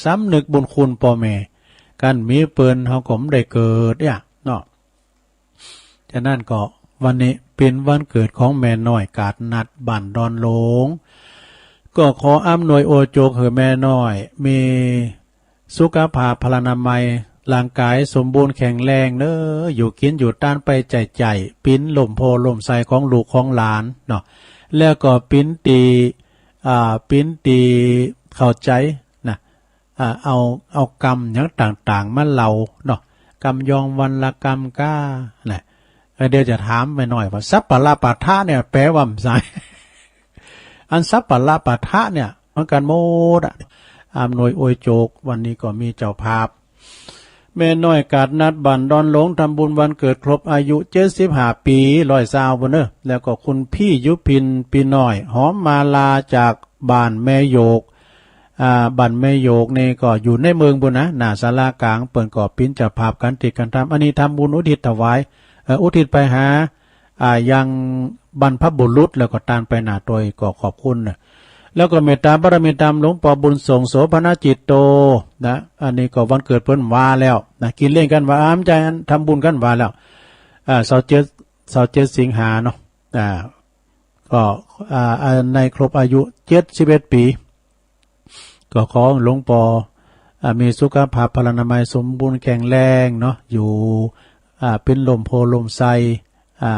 สำนึกบุญคุณป้อแม่ กั๋นมีเปิ้นเฮาก็บ่ได้เกิดเนี่ยเนาะ ฉะนั้นก็วันนี้เป๋นวันเกิดของแม่น้อยกาดนัดบ้านดอนหลง ก็ขออำนวยอวยโจกหื้อแม่น้อยมีสุขภาพพลานามัย ร่างก๋ายสมบูรณ์แข็งแรงเน้อ อยู่กิ๋นอยู่ตานไปใจ้ๆ เป๋นล่มโพธิ์ล่มไทรของลูกของหลานเนาะ แล้วก็เป๋นตี้ อ่า เป๋นตี้เข้าใจ๋นะ อ่า เอา เอากำหยังต่างๆ มาเล่าเนาะ กำยองวันละกำก้านะ เออ เดี๋ยวจะถามแม่น้อยว่า สัปปะละปะทะเนี่ยแปลว่าอะไร อันสัปปะละปะทะเนี่ยเหมือนกั๋นหมดอะ อำนวยอวยโจก วันนี้ก็มีเจ้าภาพ แม่น้อยกาดนัดบ้านดอนหลงทำบุญวันเกิดครบอายุเจ็ดสิบห้าปี๋ ร้อยซาวพุ้นเน้อ แล้วก็คุณพี่ยุพิน ปีน้อย หอมมาลาจากบ้านแม่โยก อ่า บ้านแม่โยกนี่ก็อยู่ในเมืองพุ้นนะ หน้าศาลากลาง เปิ้นก็เป๋นเจ้าภาพก๋านตี้ก๋านทำ อันนี้ทำบุญอุทิศถวาย เอ่อ อุทิศไปหา อ่า ยังบรรพบุรุษ แล้วก็ตานไปหน้าตวย ก็ขอบคุณนะ แล้วก็เมตตาบารมีธรรมหลวงป้อบุญส่ง โสภณจิตโต นะ อันนี้ก็วันเกิดเปิ้นว่าแล้วนะ กิ๋นเลี้ยงกั๋นว่า อ้าม ใจ้ อันทำบุญกั๋นว่าแล้ว อ่า ซาวเจ็ด ซาวเจ็ดสิงหาเนาะ อ่า ก็ อ่า อ่า ในครบอายุเจ็ดสิบเอ็ดปี๋ ก็ขอหลวงป้อ อ่า มีสุขภาพพลานามัยสมบูรณ์แข็งแรงเนาะ อยู่ อ่า เป๋นล่มโพธิ์ล่มไทร อ่า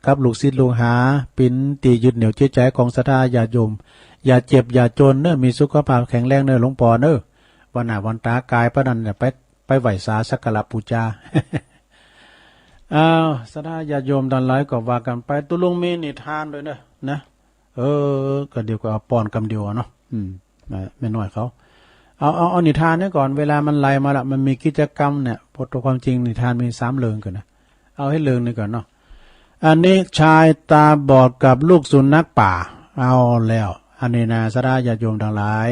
กับลูกศิษย์ลูกหา เป๋นตี้ยึดเหนี่ยวจิตใจ๋ของศรัทธาญาติโยม อย่าเจ็บอย่าจนเน้อ มีสุขภาพแข็งแรงเน้อหลวงป้อเน้อ วันหน้าวันต๋ากายปานนั้นเนี่ย ไป ไปไหว้สาสักการะปู๋จา อ้าว ศรัทธาญาติโยมตังหลายก็ว่ากั๋นไป ตุ๊ลุงมีนิทานตวยเน่อ นะ เออ ก็เดี๋ยวก็เอาป้อนกำเดียวเนาะ อืม นะ แม่น้อยเขา เอา เอา เอานิทานนี้ก่อน เวลามันไหลมาละ มันมีกิจกรรมเนี่ย เพราะตัวความจริงนิทานมีสามเรื่องกั๋นนะ เอาหื้อเรื่องนี้ก่อนเนาะ อันนี้ชายตาบอดกับลูกสุนัขป่า เอาแล้ว อันนี้นะ ศรัทธาญาติโยมตังหลาย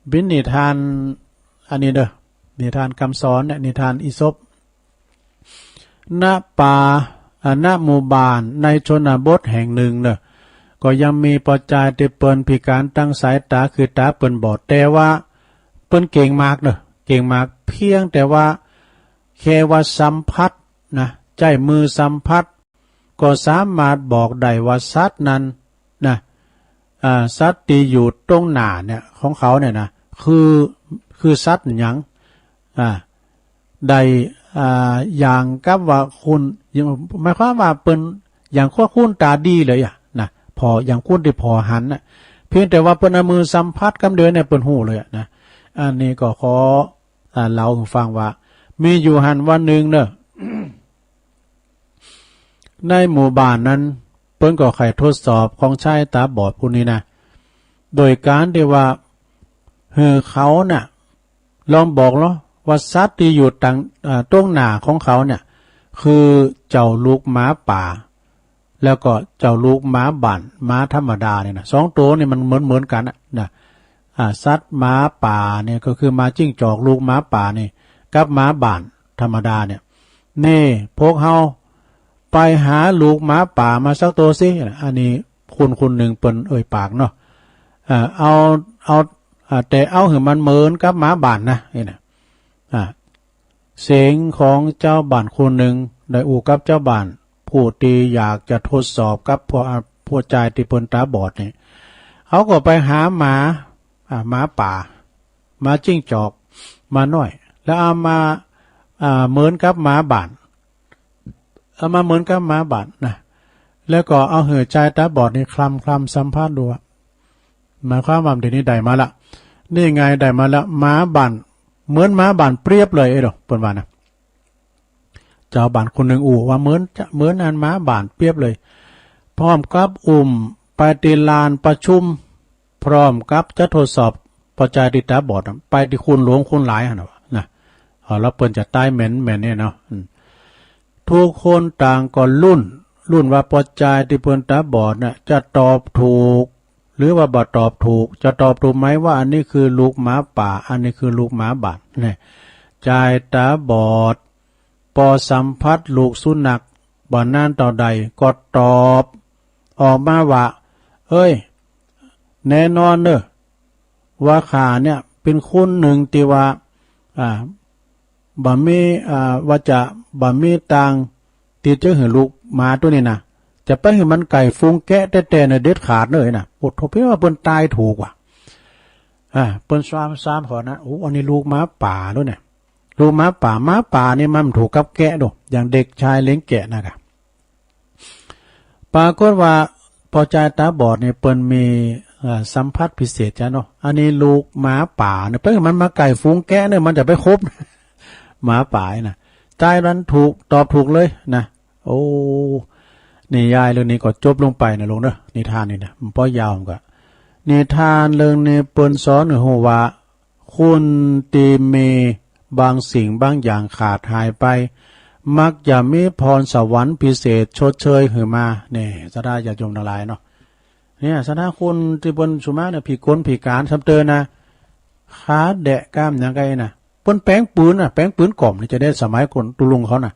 เป๋นนิทาน อันนี้เน่อ นิทานกำสอนเนี่ย นิทานอีสป ณ ป่า อ่า ณ หมู่บ้านในชนบทแห่งนึ่งเน่อ ก็ยังมีป้อจายตี้เปิ้นพิก๋านตางสายต๋า คือต๋าเปิ้นบอด แต่ว่าเปิ้นเก่งมากเน่อ เก่งมาก เพียงแต่ว่าแค่ว่าสัมผัสนะ ใจ๊มือสัมผัส ก็สามารถบอกได้ว่าสัตว์นั้นนะ อ่า สัตว์ตี้อยู่ตรงหน้าเนี่ย ของเขาเนี่ยนะ คือ คือสัตว์หยัง อ่า ได้ อ่า อย่างกับว่าคุ้น หมายความว่าเปิ้นอย่างคนคุ้นต๋าดีเลยอะนะ ผ่อ อย่างคนตี้ผ่อหันน่ะ เพียงแต่ว่าเปิ้นเอามือสัมผัสกำเดียวเนี่ย เปิ้นฮู้เลยอะนะ อันนี้ก็ขอ อ่า เล่าหื้อฟังว่า มีอยู่หั้นวันนึ่งเน่อ ในหมู่บ้านนั้น เปิ้นก็ใค่ทดสอบของชายต๋าบอดผู้นี้นะ โดยก๋านตี้ว่า หื้อเขาน่ะ ลองบอกลอว่าสัตว์ตี้อยู่ตาง อ่า ตรงหน้าของเขาเนี่ย คือเจ้าลูกหมาป่า แล้วก็เจ้าลูกหมาบ้าน หมาธรรมดาเนี่ยนะ สองตั๋วนี่มันเหมือนๆ กั๋นน่ะนะ อ่า สัตว์หมาป่าเนี่ยก็คือหมาจิ้งจอกลูกหมาป่านี่ กับหมาบ้านธรรมดาเนี่ย นี่ พวกเฮาไปหาลูกหมาป่ามาสักตั๋วสิ อันนี้คนคนนึ่งเปิ้นเอ่ยปากเนาะ อ่า เอา เอา อ่า แต่เอาหื้อมันเหมือนกับหมาบ้านนะ นี่นะ อ่า เสียงของจาวบ้านคนนึ่งได้อู้กับจาวบ้านผู้ตี้อยากจะทดสอบกับพวก อ่า พวกจายตี้เปิ้นต๋าบอดนี่ เขาก็ไปหาหมา อ่า หมาป่า หมาจิ้งจอก หมาน้อย แล้วเอามา อ่า เหมือนกับหมาบ้าน เอามาเหมือนกับหมาบ้านนะ แล้วก็เอาหื้อจายต๋าบอดนี่คลำคลำสัมผัสดูอะ หมายความว่าเดี๋ยวนี้ได้มาละ นี่ไงได้มาละ หมาบ้าน เหมือนหมาบ้านเปรียบเลย เอ้ยเด้อ เปิ้นว่านะ จาวบ้านคนนึ่งอู้ว่าเหมือนจะ เหมือนอันหมาบ้านเปรียบเลย พร้อมกับอุ้มไปตี้ลานประชุม พร้อมกับจะทดสอบป้อจายตี้ต๋าบอดน่ะ ไปตี้คนหลวงคนหลายหั้นน่ะนะ เอา แล้วเปิ้นจะต๋ายแม่น แม่นเนี่ยเนาะ อืม ทุกคนต่างก็ลุ้น ลุ้นว่าป้อจายตี้เปิ้นต๋าบอดน่ะ จะตอบถูก หรือว่าบ่ตอบถูก จะตอบถูกไหมว่าอันนี้คือลูกหมาป่า อันนี้คือลูกหมาบ้าน เนี่ย จายต๋าบอด ปอสัมผัสลูกสุนัข บ่นานเต้าใดก็ตอบออกมาว่า เอ้ย แน่นอนเน่อ ว่าข้าเนี่ยเป๋นคนนึ่งตี้ว่า อ่า บ่มี อ่า ว่าจะบ่มีตางตี้จะหื้อลูกหมาตั๋วนี้นะ จะไปหื้อมันไก่ฝูงแกะแต๊ๆ น่ะ เด็ดขาดเลยนะ โอ้โธ่ เปิ้นว่าเปิ้นต๋ายถูกว่ะ อ่า เปิ้นซ้ำๆ เขานะ โอ้ อันนี้ลูกหมาป่าตั๋วเนี่ย ลูกหมาป่า หมาป่านี่มันถูกกับแกะโด อย่างเด็กชายเลี้ยงแกะนะกะ ปรากฏว่าป้อจายต๋าบอดนี่เปิ้นมี เอ่อ สัมผัสพิเศษจ้ะเนาะ อันนี้ลูกหมาป่าเนี่ย เปิ้นมันมาไก่ฝูงแกะเนี่ย มันจะไปคบ หมาป่านี่นะ จายมันถูก ตอบถูกเลยนะ โอ้ นิยายเรื่องนี้ก็จบลงไปนะลุงเนาะ นิทานนี่นะ มันป้อยาวมันก็ นิทานเรื่องนี้เปิ้นสอนหื้อฮู้ว่า คนตี้มีบางสิ่งบางอย่างขาดหายไป มักจะมีพรสวรรค์พิเศษชดเชยหื้อมา นี่ ศรัทธาญาติโยมตังหลายเนาะ เนี่ย ศรัทธาคนตี้เปิ้นสุมาเนี่ย พิกลพิก๋านซ้ำเติมนะ ขาแดะก้ามหยังก็อี้นะ เปิ้นแป๋งปืนน่ะ แป๋งปืนก่อมนี่จะได้สมัยก่อนตุ๊ลุงเขาน่ะ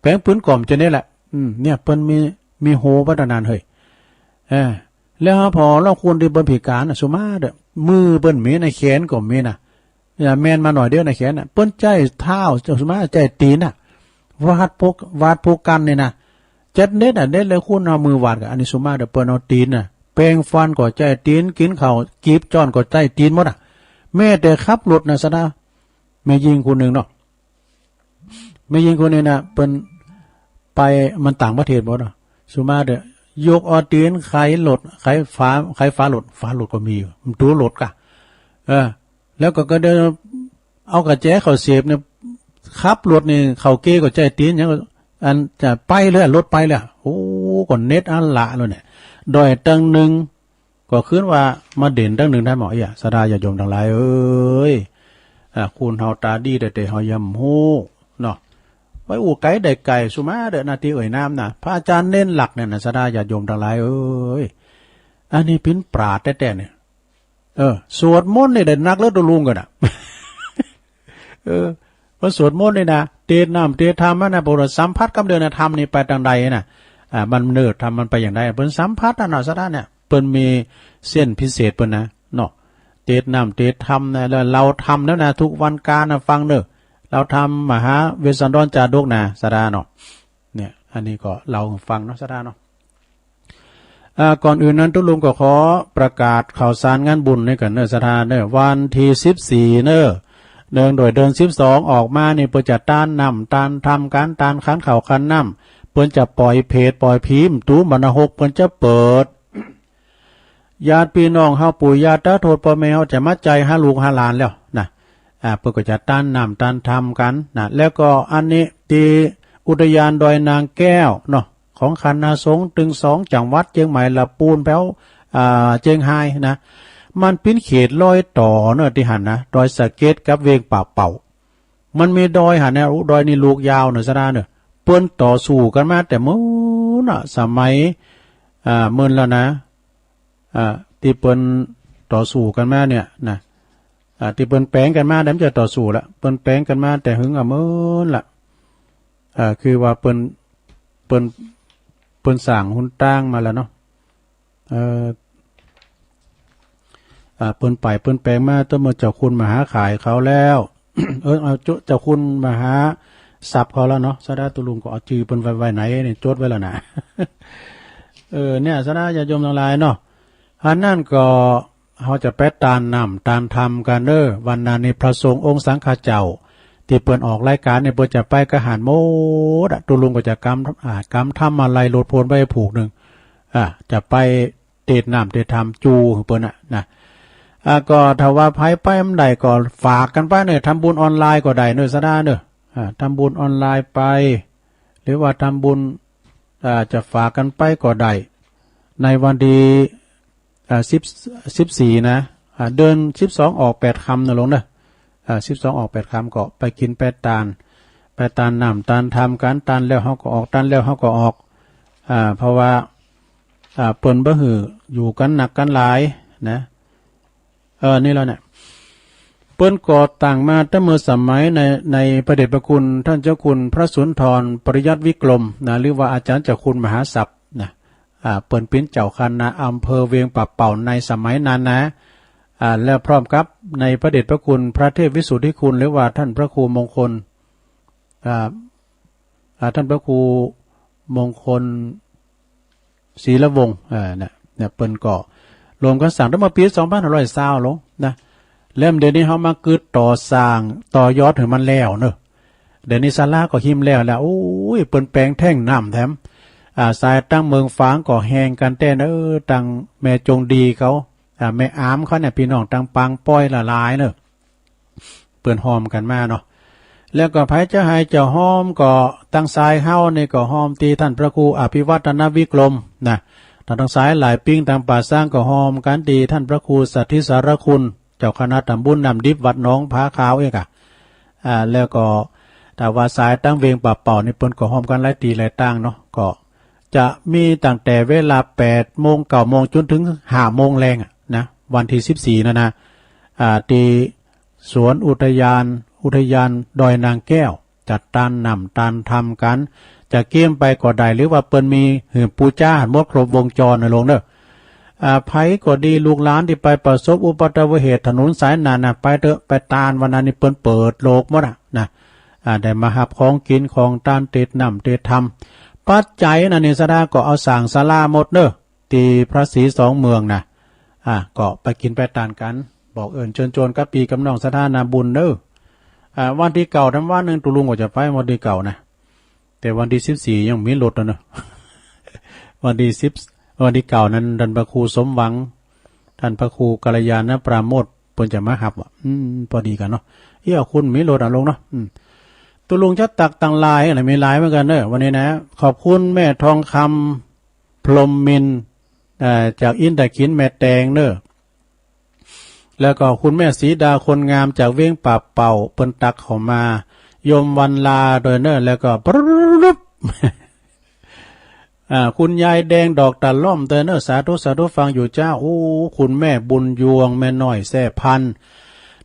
แป๋งปืนก่อมจะได้แหละ อืม เนี่ย เปิ้นมี มีฮู้ว่าตางนั้นเฮ้ย เออ แล้วพอลาวคนตี้เปิ้นพิก๋านน่ะ สุมาเต๊อะ มือเปิ้นมีนะ แขนก็มีนะ อย่าแม่นมาหน่อยเดียวนะ แขนน่ะ เปิ้นใจ๊เท้า สุมาใจ๊ตี๋นน่ะ วาดพวก วาดพวกกั๋นนี่นะ จัดเด็ดอะ เด็ดเลย คนเอามือวาดกะ อันนี้สุมาเต๊อะ เปิ้นเอาตี๋นน่ะ แปรงฟันก็ใจ๊ตี๋น กิ๋นข้าว กีบจ้อนก็ใจ๊ตี๋นหมดอะ แม้แต่ขับรถนะ ศรัทธา แม่ญิงคนนึ่งเนาะ แม่ญิงคนนี้นะ เปิ้นไป มันต่างประเทศหมดเนาะ สุมาเต๊อะ ยกเอาตี๋นไขรถ ไขฝา ไขฝารถ ฝารถก็มีอยู่ มันตั๋วรถกะ เออ แล้วก็ ก็เดินเอาก๋วยเตี๋ยวเข้าเสพเนี่ย ขับรถนี่ เข้าเกียร์ก็ใจ๊ตี๋น หยังก็ อันจะไปเลย รถไปเลย โอ้ ก็เน็ตอันละเลยเนี่ย ดอยตึงนึ่ง ก็ขึ้นว่ามาเด่นตึงนึ่งได้หมอเอี้ย ศรัทธาญาติโยมตังหลายเอ๋ย อ่า คนเฮาต๋าดีแต่ แต่เฮายังบ่ฮู้เนาะ ไปอู้ไก๋ได้ไก๋ สุมาเต๊อะนาตี้เอ่ยน้ำนะ พระอาจารย์เน้นหลักเนี่ยนะ ศรัทธาญาติโยมตังหลายเอ๋ย อันนี้เป๋นปราชญ์แต๊ๆ เนี่ย เออ สวดมนต์นี่ได้นักแล้วตุ๊ลุงกั๋นน่ะ เออ เปิ้นสวดมนต์นี่นะ เตสน้ำเตสธรรมนั่นนะ เปิ้นสัมผัสกำเดียวนะ ธรรมนี่ไปตางใดนะ อ่า มันเนิดธรรมมันไปอย่างใด เปิ้นสัมผัสนะเนาะ ศรัทธาเนี่ย เปิ้นมีเซนส์พิเศษเปิ้นนะ เนาะ เตสน้ำเตสธรรมนะ แล้วเล่าธรรมแล้วนะ ทุกวันกานะ ฟังเน่อ เล่าธรรมมหาเวสสันดรจาดกนะ ศรัทธาเนาะ เนี่ย อันนี้ก็เล่าหื้อฟังเนาะ ศรัทธาเนาะ อ่า ก่อนอื่นนั้นตุ๊ลุงก็ขอประกาศข่าวสารงานบุญนี่กั๋นเน่อ ศรัทธาเน่อ วันตี้สิบสี่เน่อ เนื่องด้วยเดือนสิบสองออกมานี่ เปิ้นจะตานน้ำตานธรรมกั๋น ตานขันข้าวขันน้ำ เปิ้นจะป่อยเผตป่อยผี ประตู๋มรรณหกเปิ้นจะเปิด ญาติปี้น้องเฮา ปู่ย่าต๋าทวดป้อแม่เฮาจะมาใจ๊หาลูกหาหลานแล้วนะ อ่า เปิ้นก็จะตานน้ำตานธรรมกั๋นนะ แล้วก็อันนี้ตี้อุทยานดอยนางแก้วเนาะ ของคณะสงฆ์ตึงสองจังหวัด เจียงใหม่ ละปูน แป๋ว อ่า เจียงฮายนะ มันเป๋นเขตรอยต่อเนาะ ตี้หั้นนะ ดอยสะเก็ดกับเวียงป่าเป่า มันมีดอยหั้นนะ โอ้ ดอยนี่ลูกยาวเนาะ ศรัทธาเนาะ เปิ้นต่อสู้กั๋นมาแต่เมินเนาะ สมัย อ่า เมินแล้วนะ อ่า ตี้เปิ้นต่อสู้กั๋นมาเนี่ยนะ อ่า ตี้เปิ้นแป๋งกั๋นมา บ่ใจ้ต่อสู้ละ เปิ้นแป๋งกั๋นมาแต่หึงอะเมินละ อ่า คือว่าเปิ้น เปิ้น เปิ้นสร้างหนตางมาแล้วเนาะ เอ่อ อ่า เปิ้นไปเปิ้นแป๋งมา ตั้งเมื่อเจ้าคุณมหาข่ายเขาแล้ว เออ เอา เจ้า เจ้าคุณมหาศัพท์เขาแล้วเนาะ ศรัทธาตุ๊ลุงก็เอาจื้อเปิ้นไว้ ไว้ไหนเนี่ย จดไว้แล้วนะ เออ เนี่ย ศรัทธาญาติโยมตังหลายเนาะ อันนั้นก็ เฮาจะไปตานน้ำตานธรรมกั๋นเน่อ วันนั้นนี่พระสงฆ์องค์สังฆเจ้า ตี้เปิ้นออกรายก๋านนี่ เปิ้นจะไปกั๋นหั้นหมดอะ ตุ๊ลุงก็จะกำ อ่า กำธรรมาลัยโลดโผนไปผูกนึ่ง อ่า จะไปเตสน้ำเตสธรรมจู๋หื้อเปิ้นน่ะนะ อ่า ก็ถ้าว่าใผไปบ่ได้ก็ฝากกั๋นไปเน่อ ทำบุญออนไลน์ก็ได้เน่อ ศรัทธาเน่อ อ่า ทำบุญออนไลน์ไป หรือว่าทำบุญ อ่า จะฝากกั๋นไปก็ได้ ในวันตี้ อ่า สิบ สิบสี่นะ อ่า เดือนสิบสองออกแปดค่ำนะลุงเน่อ อ่า สิบสองออกแปดค่ำก็ไปกิ๋นไปตาน ไปตานน้ำตานธรรมกั๋น ตานแล้วเฮาก็ออก ตานแล้วเฮาก็ออก อ่า เพราะว่า อ่า เปิ้นบ่หื้ออยู่กั๋นนักกั๋นหลายนะ เออ นี่แล้วเนี่ย เปิ้นก่อตั้งมาตั้งเมื่อสมัยใน ในพระเดชพระคุณท่านเจ้าคุณพระสุนทรปริยัติวิกรมนะ หรือว่าอาจารย์เจ้าคุณมหาศัพท์นะ อ่า เปิ้นเป๋นเจ้าคณะอำเภอเวียงป่าเป่าในสมัยนั้นนะ อ่า แล้วพร้อมกับในพระเดชพระคุณพระเทพวิสุทธิคุณ หรือว่าท่านพระครูมงคล อ่า อ่า ท่านพระครูมงคล ศีลวงศ์ เอ่อ เนี่ย เนี่ย เปิ้นก็รวมกั๋นสร้างตั้งเมื่อปี๋สองพันห้าร้อยซาวลงนะ แล้วเดี๋ยวนี้เฮามาเกิดต่อสร้างต่อยอดหื้อมันแล้วเนาะ เดี๋ยวนี้ศาลาก็หิ้มแล้วแหละ โอ้ย เปิ้นแป๋งแท่งน้ำแถม อ่า สายตังเมืองฝางก็แห่งกั๋นแต๊เน่อ ตังแม่จงดีเขา อ่า แม่อามเขาเนี่ย ปี้น้องตังปางป้อยหลายๆ เนาะ เปิ้นฮอมกั๋นมาเนาะ แล้วก็ใผจะไห้จะฮอมก็ตังสายเฮานี่ก็ฮอมตี้ท่านพระครูอภิวัฒนวิกรมนะ ตัง ตังสายหลายปิ้ง ตังป่าซางก็ฮอมกั๋นตี้ท่านพระครูสัทธิสารคุณ เจ้าคณะตำบุญน้ำดิบวัดหนองผาขาวเองอะ อ่า แล้วก็ถ้าว่าสายตังเวียงป่าเป่านี่เปิ้นก็ฮอมกั๋นหลายตี้หลายตังเนาะ ก็จะมีตั้งแต่เวลาแปดโมง เก้าโมง จ๋นเถิงห้าโมงแลงอะนะ วันตี้สิบสี่นั่นนะ อ่า ตี้ สวนอุทยาน อุทยานดอยนางแก้ว จะตานน้ำตานธรรมกั๋น จะเกียมไปก็ได้ หรือว่าเปิ้นมีหื้อปู๋จาหมดครบวงจรนะลุงเน่อ อ่า ใผก็ดี ลูกหลานตี้ไปประสบอุบัติเหตุถนนสายนั้นนะ ไปเต๊อะ ไปตาน วันนั้นนี่เปิ้นเปิดโลกหมดอะนะ อ่า ได้มาฮับของกิ๋นของตาน เตสน้ำเตสธรรม ปัจจัยนั่นนี่ศรัทธาก็เอาสร้างศาลาหมดเน่อ ตี้พระศรีสองเมืองนะ อ่า ก็ไปกิ๋นไปตานกั๋น บอกเอิ้นเชิญจวนกับปี้กับน้องศรัทธานาบุญเน่อ อ่า วันตี้เก้าธันวานึ่งตุ๊ลุงก็จะไปวันตี้เก้านะ แต่วันตี้สิบสี่ยังมีรถนะเนาะ วันตี้สิบ วันตี้เก้านั้นท่านพระครูสมหวัง ท่านพระครูกัลยาณปราโมทย์เปิ้นจะมาฮับอะ อืม ปอดีกั๋นเนาะ เอี้ย คุณมีรถอะลุงเนาะ อืม ตุ๊ลุงจะตักตังหลายนะ มีหลายเหมือนกั๋นเน่อ วันนี้นะ ขอบคุณแม่ทองคำ พรหมมินทร์ เอ่อ จากอินทขิล แม่แตงเน่อ แล้วก็คุณแม่สีดาคนงามจากเวียงป่าเป่า เปิ้นตักเข้ามา โยมวันลาตวยเน่อ แล้วก็ปรึ๊บ อ่า คุณยายแดงดอกตะล่อมตวยเน่อ สาธุ สาธุ ฟังอยู่เจ้า โอ้ คุณแม่บุญยวง แม่น้อยแซ่พันธุ์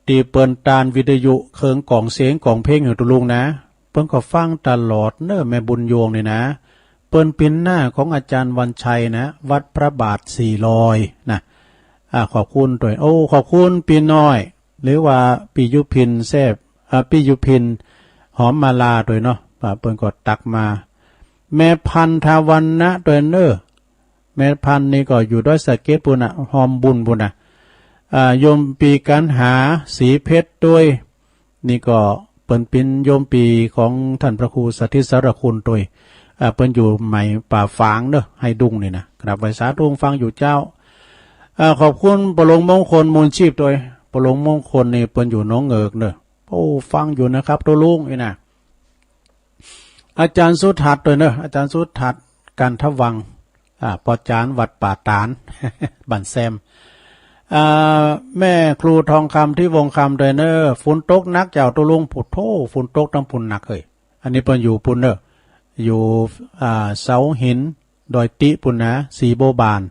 ตี้เปิ้นตานวิทยุเคิงก๋องเสียงก๋องเพลงหื้อตุ๊ลุงนะ เปิ้นก็ฟังตลอดเน่อ แม่บุญยวงนี่นะ เปิ้นเป๋นน้าของอาจารย์วันชัยนะ วัดพระบาทสี่ลอยนะ อ่า ขอบคุณตวย โอ้ ขอบคุณปี้น้อย หรือว่าปี้ยุพินแซ่บ อ่า ปี้ยุพินหอมมาลาตวยเนาะ อ่า เปิ้นก็ตักมา แม่พันธวรรณะตวยเน่อ แม่พันนี่ก็อยู่ดอยสะเก็ดปู้นน่ะ ฮอมบุญปู้นน่ะ อ่า โยมปี้กัณหา ศรีเพชรตวย นี่ก็เปิ้นเป๋นโยมปี้ของต้านพระครูสถิตสารคุณตวย อ่า เปิ้นอยู่ไหมป่าฝางเน่อ ไหดุงนี่นะ ครับ ไหว้สาตุ๊ลุงฟังอยู่เจ้า อ่า ขอบคุณป้อหลวงมงคล มูลชีพตวย ป้อหลวงมงคลนี่เปิ้นอยู่หนองเหงือกเน่อ โอ้ ฟังอยู่นะครับตุ๊ลุงนี่นะ อาจารย์สุทัศน์ตวยเน่อ อาจารย์สุทัศน์ กันทวังศ์ อ่า ป้อจ๋ารย์วัดป่าตาด บ้านแซม อ่า แม่ครูทองคำ ทิวงศ์คำตวยเน่อ ฝนตกหนักเจ้าตุ๊ลุง โผโธ่ ฝนตกตางปู้นหนักเฮ้ย อันนี้เปิ้นอยู่ปู้นเน่อ อยู่ อ่า เสาหิน ดอยติ๊ปู้นนะ สีบัวบาน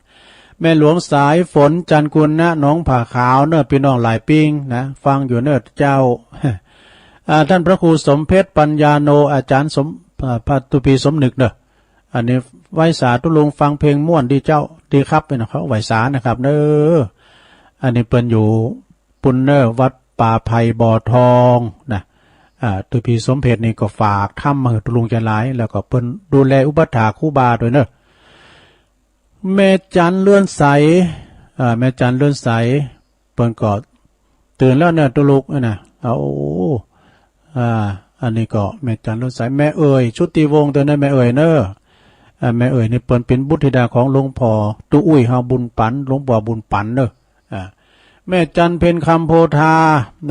แม่หลวงสายฝน จันทร์กุณะ หนองผาขาวเน่อ ปี้น้องหลายปิ้งนะ ฟังอยู่เน่อเจ้า อ่า ต้านพระครูสมเพชร ปัญญาโน อาจารย์สม อ่า พระตุ๊ปี้สมนึกเน่อ อันนี้ไหว้สาตุ๊ลุงฟังเพลงม่วนดีเจ้า ดีครับ นี่นะ เขาไหว้สานะครับเน่อ อันนี้เปิ้นอยู่ปู้นเน่อ วัดป่าไผ่บ่อทองนะ อ่า ตุ๊ปี้สมเพชรนี่ก็ฝากธรรมมาหื้อตุ๊ลุงจะหลาย แล้วก็เปิ้นดูแลอุปัฏฐากครูบาตวยเน่อ แม่จันเรือนใส อ่า แม่จันเรือนใส เปิ้นก็ตื่นแล้วเน่อตุ๊ลุงนะ เอา อ่า อันนี้ก็แม่จันเรือนใส แม่เอ๋ย ชุติวงศ์ตวยเน่อ แม่เอ๋ยเน่อ อ่า แม่เอ๋ยนี่เปิ้นเป๋นบุตรธิดาของหลวงป้อตุ๊อุ้ยเฮาบุญปัน หลวงป้อบุญปันเน่อ อ่า แม่จันเพ็ญ คำโพธา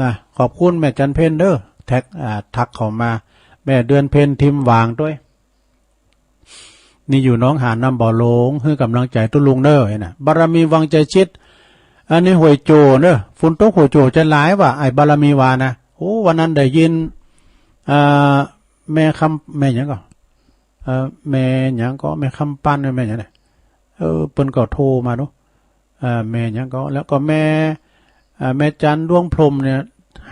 นะ ขอบคุณแม่จันเพ็ญเน่อ แท็ก อ่า ทักเข้ามา แม่เดือนเพ็ญ ทิมหว่างตวย นี่อยู่หนองหานน้ำบ่อหลง หื้อกำลังใจ๋ตุ๊ลุงเน่อ เห็นนะ บารมีวังไจชิด อันนี้ห้วยโจ้เน่อ ฝนตกห้วยโจ้จะหลายว่ะ ไอ้บารมีว่านะ โอ้ วันนั้นได้ยิน อ่า แม่คำ แม่หยังก่อ เอ่อ แม่หยังก่อ แม่คำปัน แม่หยังเนี่ย เออ เปิ้นก็โทรมาเนาะ อ่า แม่หยังก่อ แล้วก็แม่ อ่า แม่จันดวงพรหมเนี่ย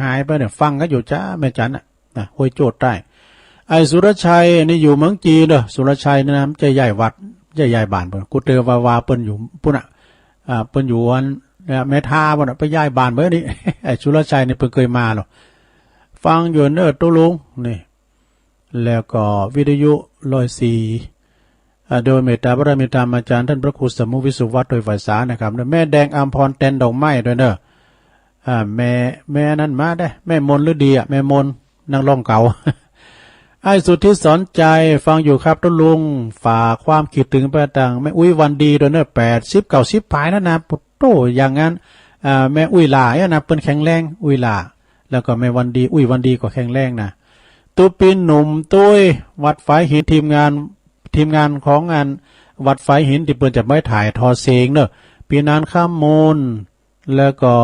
หายไปเนี่ย ฟังกั๋นอยู่จ้า แม่จันน่ะ นะ ห้วยโจ้ใต้ ไอ้สุรชัยนี่อยู่เมืองจีนเน่อ สุรชัยนี่นะ มันจะย้ายวัด จะย้ายบ้านไป กูเตอว่า ว่าเปิ้นอยู่ปู้นน่ะ อ่า เปิ้นอยู่อัน เนี่ย แม่ทาปู้นน่ะ ไปย้ายบ้านไปนี่ ไอ้สุรชัยนี่เปิ้นเกยมาหรอ ฟังอยู่เน่อตุ๊ลุง นี่ แล้วก็วิทยุร้อยสี่ อ่า โดยเมตตาบารมีธรรมอาจารย์ต้านพระครูสมุห์ วิสุวัฒน์ ตวยไหว้สานะครับ แม่แดงอำพร แตนดอกไม้ตวยเน่อ อ่า แม่ แม่นั้นมาได้ แม่มนฤดีอะ แม่มน นักร้องเก่า ไอ้สุทธิสอนใจ ฟังอยู่ครับตุ๊ลุง ฝากความกึ๊ดถึงไปตางแม่อุ๊ยวันดีตวยเน่อ แปดสิบ เก้าสิบป๋ายแล้วนะ โอ้โธ่ อย่างนั้น อ่า แม่อุ๊ยหล้าเนี่ยนะ เปิ้นแข็งแรง อุ๊ยหล้า แล้วก็แม่วันดี อุ๊ยวันดีก็แข็งแรงนะ ตุ๊ปี้หนุ่มตวย วัดฝายหิน ทีมงาน ทีมงานของงานวัดฝายหิน ตี้เปิ้นจะไปถ่ายทอดเสียงเน่อ ปี้นาน คำมูล แล้วก็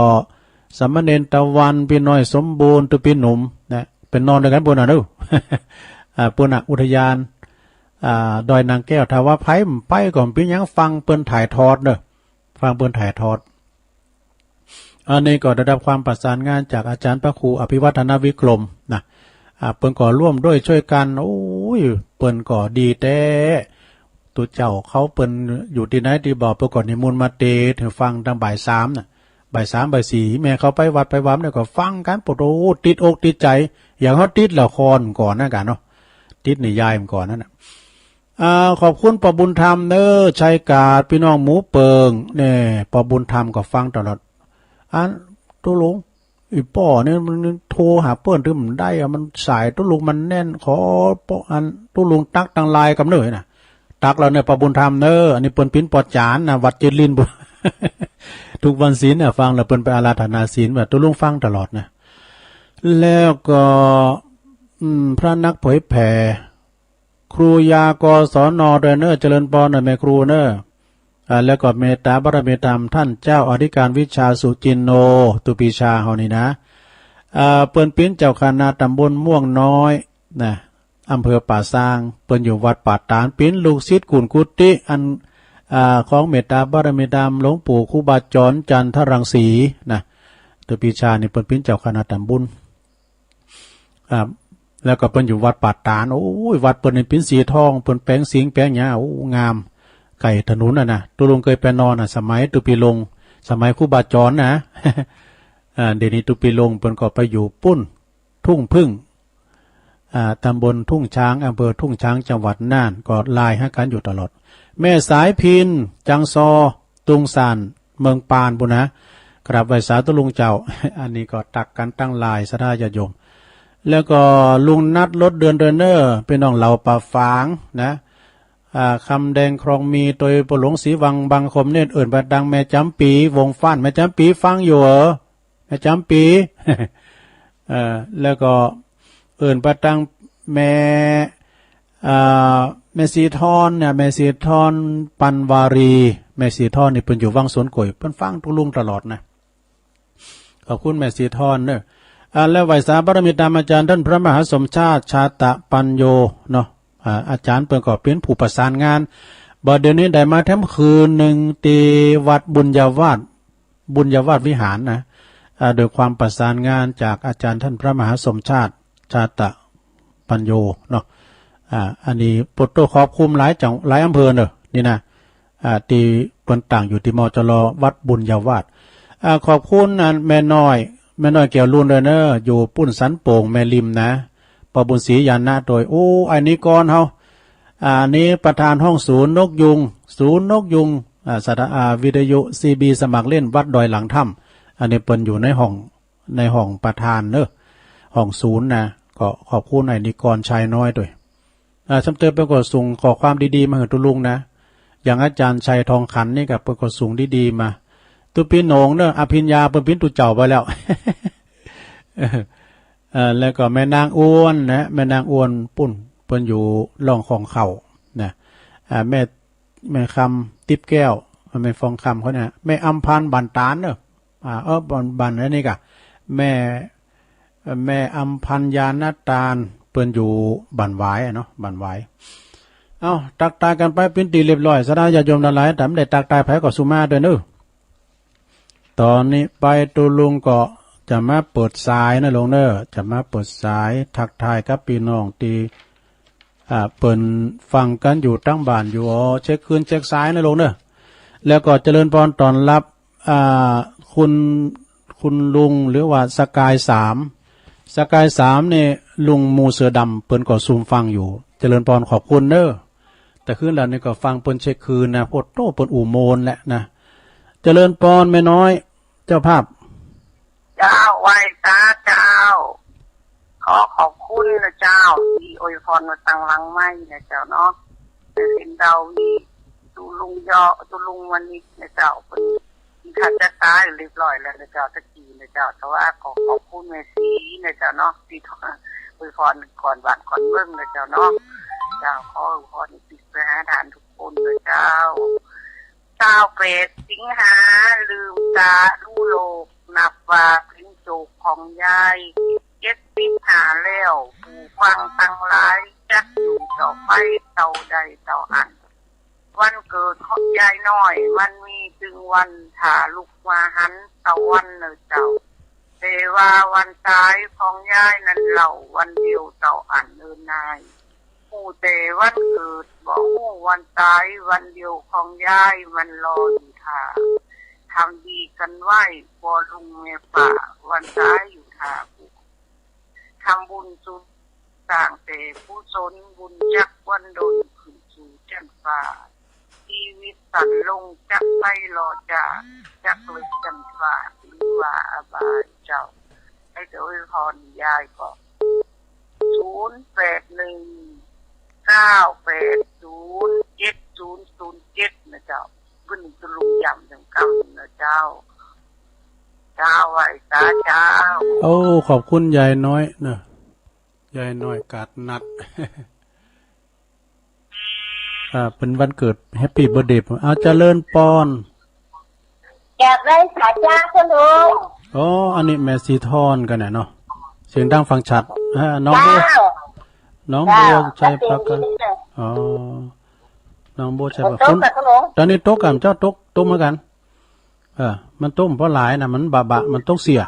สามเณรตะวัน ปี้น้อยสมบูรณ์ ตุ๊ปี้หนุ่มนะ เป๋นนอนตวยกั๋นปู้นน่ะเนาะ อ่า ปู้นน่ะ อุทยาน อ่า ดอยนางแก้ว ถ้าว่าใผบ่ไปก็บ่เป๋นหยัง ฟังเปิ้นถ่ายทอดเน่อ ฟังเปิ้นถ่ายทอด อันนี้ก็ได้รับความประสานงานจากอาจารย์พระครูอภิวัฒนวิกรมนะ อ่า เปิ้นก็ร่วมด้วยช่วยกัน โอ้ย เปิ้นก็ดีแต๊ ตุ๊เจ้าเขาเปิ้นอยู่ตี้ไหนตี้บ่ เปิ้นก็นิมนต์มาเตสน์หื้อฟังตางบ่ายสามน่ะ บ่ายสามบ่ายสี่ แม่เขาไปวัดไปวาเนี่ยก็ฟังกั๋น โอ้โธ่ ติดอกติดใจ๋ อย่างเฮาติดละครก่อนนะกั๋นเนาะ ติดนิยายก่อนนั่นน่ะ อ่า ขอบคุณป้อบุญธรรมเน่อ ชัยกาด ปี้น้องหมูเปิง เนี่ย ป้อบุญธรรมก็ฟังตลอด อันตุ๊ลุง อี่ป้อเนี่ยมันโทรหาเปิ้นตึงบ่ได้อะ มันสายตุ๊ลุงมันแน่น ขอป้ออันตุ๊ลุงตั๊กตังไลน์กำเน่อนะ ตั๊กแล้วเนี่ย ป้อบุญธรรมเน่อ อันนี้เปิ้นเป๋นป้อจ๋ารย์นะ วัดเจริญบุรี ทุกวันศีลเนี่ยฟังแล้ว เปิ้นไปอาราธนาศีลว่าตุ๊ลุงฟังตลอดนะ แล้วก็ อืม พระนักเผยแผ่ ครูยา กศน ด้วยเน่อ เจริญปอนหน่อยแม่ครูเน่อ อ่า แล้วก็เมตตาบารมีธรรมท่านเจ้าอธิการวิชาสุจินโน ตุปีชาเฮานี่นะ อ่า เปิ้นเป๋นเจ้าคณะตำบลม่วงน้อยนะ อำเภอป่าซาง เปิ้นอยู่วัดป่าตาด เป๋นลูกศิษย์กุนกุฏิอัน อ่า ของเมตตาบารมีธรรมหลวงปู่ครูบาจรจันทรังสีนะ ตุปีชานี่เปิ้นเป๋นเจ้าคณะตำบล อ่า แล้วก็เปิ้นอยู่วัดป่าตาด โอ้ย วัดเปิ้นนี่เป๋นสีทอง เปิ้นแป๋งสิงห์แป๋งหยัง โอ้ งาม ใก้ถนนน่ะนะ ตุ๊ลุงเกยไปนอนน่ะ สมัยตุ๊ปีลง สมัยครูบาจรนะ อ่า เดี๋ยวนี้ตุ๊ปีลงเปิ้นก็ไปอยู่ปุ้น ทุ่งผึ้ง อ่า ตำบลทุ่งช้าง อำเภอทุ่งช้าง จังหวัดน่าน ก็ไลน์หากั๋นอยู่ตลอด แม่สายพิณ จังซอ ตุงส่าน เมืองปานปู้นนะ กราบไหว้สาตุ๊ลุงเจ้า อันนี้ก็ตักกั๋นตังไลน์ ศรัทธาญาติโยม แล้วก็ลุงนัด รถเดือน เดือนเน่อ ปี้น้องเหล่าป่าฝางนะ อ่า คำแดง คลองมี ตวย ปอหลวง ศรีวัง บางคม เน่น เอิ้นไปตังแม่จ๋ำปี๋ วงฟ้าน แม่จ๋ำปี๋ฟังอยู่เหรอ แม่จ๋ำปี๋ เอ่อ แล้วก็เอิ้นไปตังแม่ อ่า แม่สีทอนเนี่ย แม่สีทอน ปันวารี แม่สีทอนนี่เปิ้นอยู่วังสวนกล้วย เปิ้นฟังตุ๊ลุงตลอดนะ ขอบคุณแม่สีทอนเน่อ อ่า แล้วไหว้สาบารมีธรรมอาจารย์ท่านพระมหาสมชาติ ชาตะปัญโญเนาะ อ่า อาจารย์เปิ้นก็เป๋นผู้ประสานงาน บ่าเดี๋ยวนี้ได้มาแถมคืนนึ่งตี้วัดบุญญาวาส บุญญาวาสวิหารนะ อ่า โดยความประสานงานจากอาจารย์ท่านพระมหาสมชาติ ชาตะปัญโญเนาะ อ่า อันนี้ปวดตัวขอบคุณหลายจัง หลายอำเภอเน่อ นี่นะ อ่า ตี้เปิ้นตั้งอยู่ตี้ มจร วัดบุญญาวาส อ่า ขอบคุณอันแม่น้อย แม่น้อยแก้วลุนด้วยเน่อ อยู่ปุ้นสันโป่งแม่ริมนะ ปอบุญศรีญาณะโดย โอ้ ไอ้นิกรเฮา อ่า นี่ประธานห้องศูนย์นกยูง ศูนย์นกยูง อ่า สถา อ่า วิทยุ ซีบี สมัครเล่นวัดดอยหลังถ้ำ อันนี้เปิ้นอยู่ในห้อง ในห้องประธานเน่อ ห้องศูนย์นะ ก็ขอบคุณไอ้นิกรชายน้อยด้วย อ่า ซ้ำเติมเปิ้นก็ส่งข้อความดีๆ มาหื้อตุ๊ลุงนะ อย่างอาจารย์ชัยทองขันนี่ก็เปิ้นก็ส่งดีๆ มา ตุ๊ปีโหน่งเน่อ อภิญญาเปิ้นเป๋นตุ๊เจ้าไปแล้ว เอ่อ แล้วก็แม่นางอ้วนนะ แม่นางอ้วนปุ้น เปิ้นอยู่ร่องของเขานะ อ่า แม่ แม่คำติ๊บแก้ว แม่ฟองคำเขาเนี่ย แม่อำพันธ์บั่นตาลเน่อ อ่า เออ บั่น บั่นอันนี้ก่ะ แม่ แม่อำพันธ์ญาณตาล เปิ้นอยู่บ้านหวายอะเนาะ บ้านหวาย เอ้า ตักตายกั๋นไปเป๋นตี้เรียบร้อย ศรัทธาญาติโยมตังหลาย แต่บ่ได้ตักตายใผก็สุมาด้วยเน่อ ต๋อนนี้ไปตุ๊ลุงก็จะมาเปิดสายนะลุงเน่อ จะมาเปิดสายทักทายกับปี้น้องตี้ อ่า เปิ้นฟังกั๋นอยู่ตังบ้านอยู่ อ๋อ เช็คคลื่นเช็คสายนะลุงเน่อ แล้วก็เจริญปอนต้อนฮับ อ่า คุณ คุณลุง หรือว่าสกายสาม สกายสามนี่ ลุงหมู่เสือดำ เปิ้นก็ซุ่มฟังอยู่ เจริญปอนขอบคุณเน่อ แต่คืนแล้วนี่ก็ฟังเปิ้นเช็คคลื่นนะ โพดโต้ เปิ้นอู้โมนแหละนะ เจริญปอนแม่น้อย เจ้าภาพ เจ้า ไหว้สาเจ้า ขอขอบคุณนะเจ้า ตี้อวยพรมาตังหลังไมค์นะเจ้าเนาะ แต่เห็นดาวี ตุ๊ลุงเยาะ ตุ๊ลุงวณิชนะเจ้า เปิ้น ถ้าจะตายเรียบร้อยแล้วนะเจ้า ตะกี้นะเจ้า แต่ว่าขอขอบคุณแม่ศรีนะเจ้าเนาะ ตี้อวยพรก่อนบ้านก่อนเมืองนะเจ้าเนาะ เจ้า ขออวยพรให้ติดไปหาท่านทุกคนนะเจ้า ซาวแปดสิงหา ลืมต๋าดูโลก นับว่าเป๋นโจคของยาย เจ็ดสิบห้าแล้ว ผู้ฟังตังหลาย จักอยู่ต่อไปเต้าใดเต้าอั้น วันเกิดของยายน้อย มันมีตึงวัน ถ้าลุกว่าหันตะวันเน่อเจ้า แต่ว่าวันต๋ายของยายนั้นเล่า วันเดียวเต้าอั้นเน่อนาย ฮู้แต่วันเกิด บ่ฮู้วันต๋าย วันเดียวของยาย มันรออยู่ท่า ทำดีกั๋นไว้ ป้อลุงแม่ป้า วันต๋ายอยู่ท่าผู้ ทำบุญสู่สร้างแต่กุศล บุญจักวันดล ขึ้นสู่จั๊นฟ้า ชีวิตสั้นลง จักไปรอจ้า จักลึกจั๊นฟ้า หรือว่าอบายเจ้า ให้เจ้าอวยพรยายก็ ศูนย์แปดหนึ่ง เก้าแปดศูนย์ เจ็ดศูนย์ศูนย์เจ็ด นะเจ้า ขึ้นตุ๊ลุงย้ำยังกำนะเจ้า เจ้า ไหว้สาเจ้า โอ้ ขอบคุณยายน้อยเน่อ ยายน้อยกาดนัด อ่า เป๋นวันเกิด แฮปปี้เบิร์ธเดย์ เอา เจริญปอน อยากได้สาจ้าคุณลุง อ๋อ อันนี้แม่สีทอนกั๋นเนี่ยเนาะ เสียงดังฟังชัด อ่า น้องโบ เจ้า น้องโบ เจ้า ชัยประการ ชัดเจนดีเลย อ๋อ น้องโบ ชัยประการ ฝนตกกั๋นคุณลุง ต๋อนนี้ตกกั๋นเจ้า ตก ตกเหมือนกั๋น เออ มันตกบ่หลายนะ มันบะบะ มันตกเสี้ย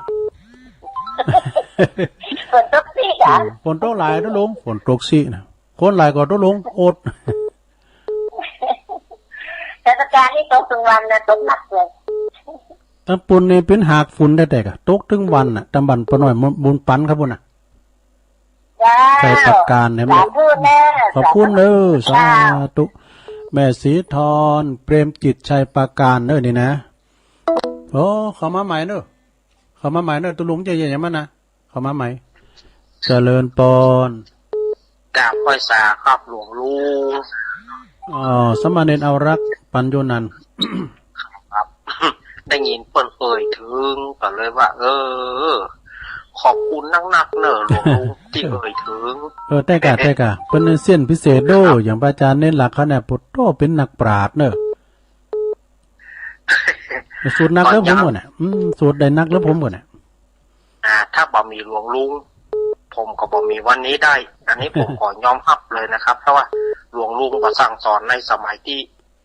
ฝนตกสิค่ะ อืม ฝนตกหลายนะลุง ฝนตกสินะ คนหลายก็ตกลงอด เทศกาลนี้ตกตึงวันนะ ตกหนักเลย ตางปูนนี่เป๋นหากฝนแต๊ๆ ก่ะ ตกตึงวันน่ะ ตางบ้านป้าน้อยบุญปันครับปู้นน่ะ เจ้า ชัยประการเนี่ย สาธุแน่ ขอบคุณเด้อ สาธุ สาธุ แม่สีทอน เปรมจิต ชัยประการเด้อนี่นะ โอ้ เข้ามาใหม่เด้อ เข้ามาใหม่เด้อ ตุ๊ลุง เจ้าอย่ามานะ เข้ามาใหม่ เจริญปอน กราบไหว้สาครับหลวงลุง อ๋อ สามเณรเอารัก ปัญโญนันท์ ครับ ได้ยินเปิ้นเอ่ยเถิง ก็เลยว่า เออ ขอบคุณนักๆ เน่อหลวงลุง ตี้เอ่ยเถิง เออ แต๊ก่ะ แต๊ก่ะ เปิ้นเสี้ยนพิเศษโด้ ครับ อย่างพระอาจารย์เณรหลักเขาเนี่ย ปุตโธเป๋นนักปราชญ์เน่อ สูตรนักเหลือผมก่อนน่ะ อืม สูตรได้นักเหลือผมก่อนน่ะ อ่า ถ้าบ่มีหลวงลุง ผมก็บ่มีวันนี้ได้ อันนี้ผมขอยอมรับเลยนะครับ เพราะว่าหลวงลุงบ่สั่งสอนในสมัยตี้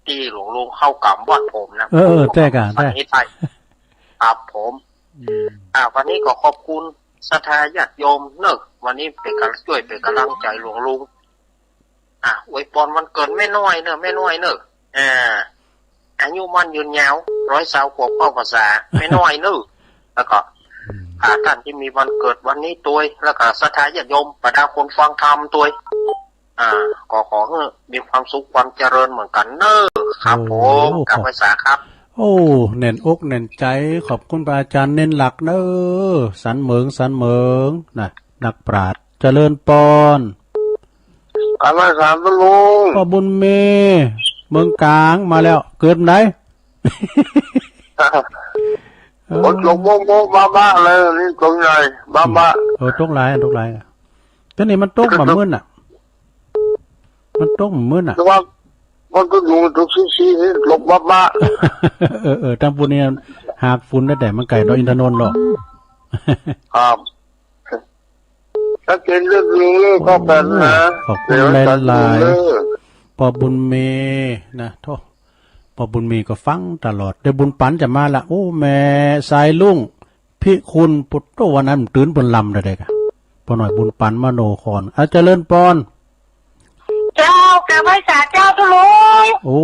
ตี้หลวงลุงเข้ากรรมวัดผมนะ เออ เออ ผมก็ แต๊ก่ะ บ่มีวันนี้ได้ แต๊ ครับผม อืม อ่า วันนี้ก็ขอบคุณศรัทธาญาติโยมเนอะ วันนี้เป๋นก๋านจ้วย เป๋นก๋ำลังใจ๋หลวงลุง อ่ะ อวยปอนวันเกิดแม่น้อยเนอะ แม่น้อยเนอะ อ่า อายุมั่นยืนยาว ร้อยซาวขวบเข้าพรรษา แม่น้อยเนอะ แล้วก็ อืม อ่า ต้านตี้มีวันเกิดวันนี้ตวย แล้วก็ศรัทธาญาติโยม บรรดาคนฟังธรรมตวย อ่า ก็ขอหื้อมีความสุขความเจริญเหมือนกั๋นเนอะ ครับผม โอ้ กราบไหว้สาครับ โอ้ แน่นอกแน่นใจ๋ ขอบคุณพระอาจารย์เณรหลักเนอะ สันเหมิง สันเหมิง นะ นักปราชญ์ เจริญปอน กราบไหว้สาตุ๊ลุง ป้อบุญมี เมืองก๋างมาแล้ว เกิดไหน เออ ฝนตกโมะๆ บ้าๆ เลย นี่ตกใหญ่ บ้าๆ เออ ตกหลาย ตกหลาย แต่นี่มันตกบ่ามื้นน่ะ มันตกบ่ามื้นน่ะ แต่ว่ามันก็อยู่ตกซี้ๆ นี่ตกบ้าๆ เออ เออ ตางปูนนี่หากฝนแต๊ๆ มันใก้ดอยอินทนนท์เนาะ ครับ ชัดเจนเรื่องนี้ก็แปลนะ เออ ขอบคุณหลายๆ เดี๋ยวจะดูเด้อ ป้อบุญมีนะ โธ่ ป้อบุญมีก็ฟังตลอด เดี๋ยวบุญปันจะมาละ โอ้ แม่สายลุง พิคุณ ปุตโต วันนั้นตื่นเปิ้นลำได้ๆ ก่ะ ป้อน้อยบุญปันมโนคร อ่ะ เจริญปอน เจ้า กราบไหว้สาเจ้าตุ๊ลุง โอ้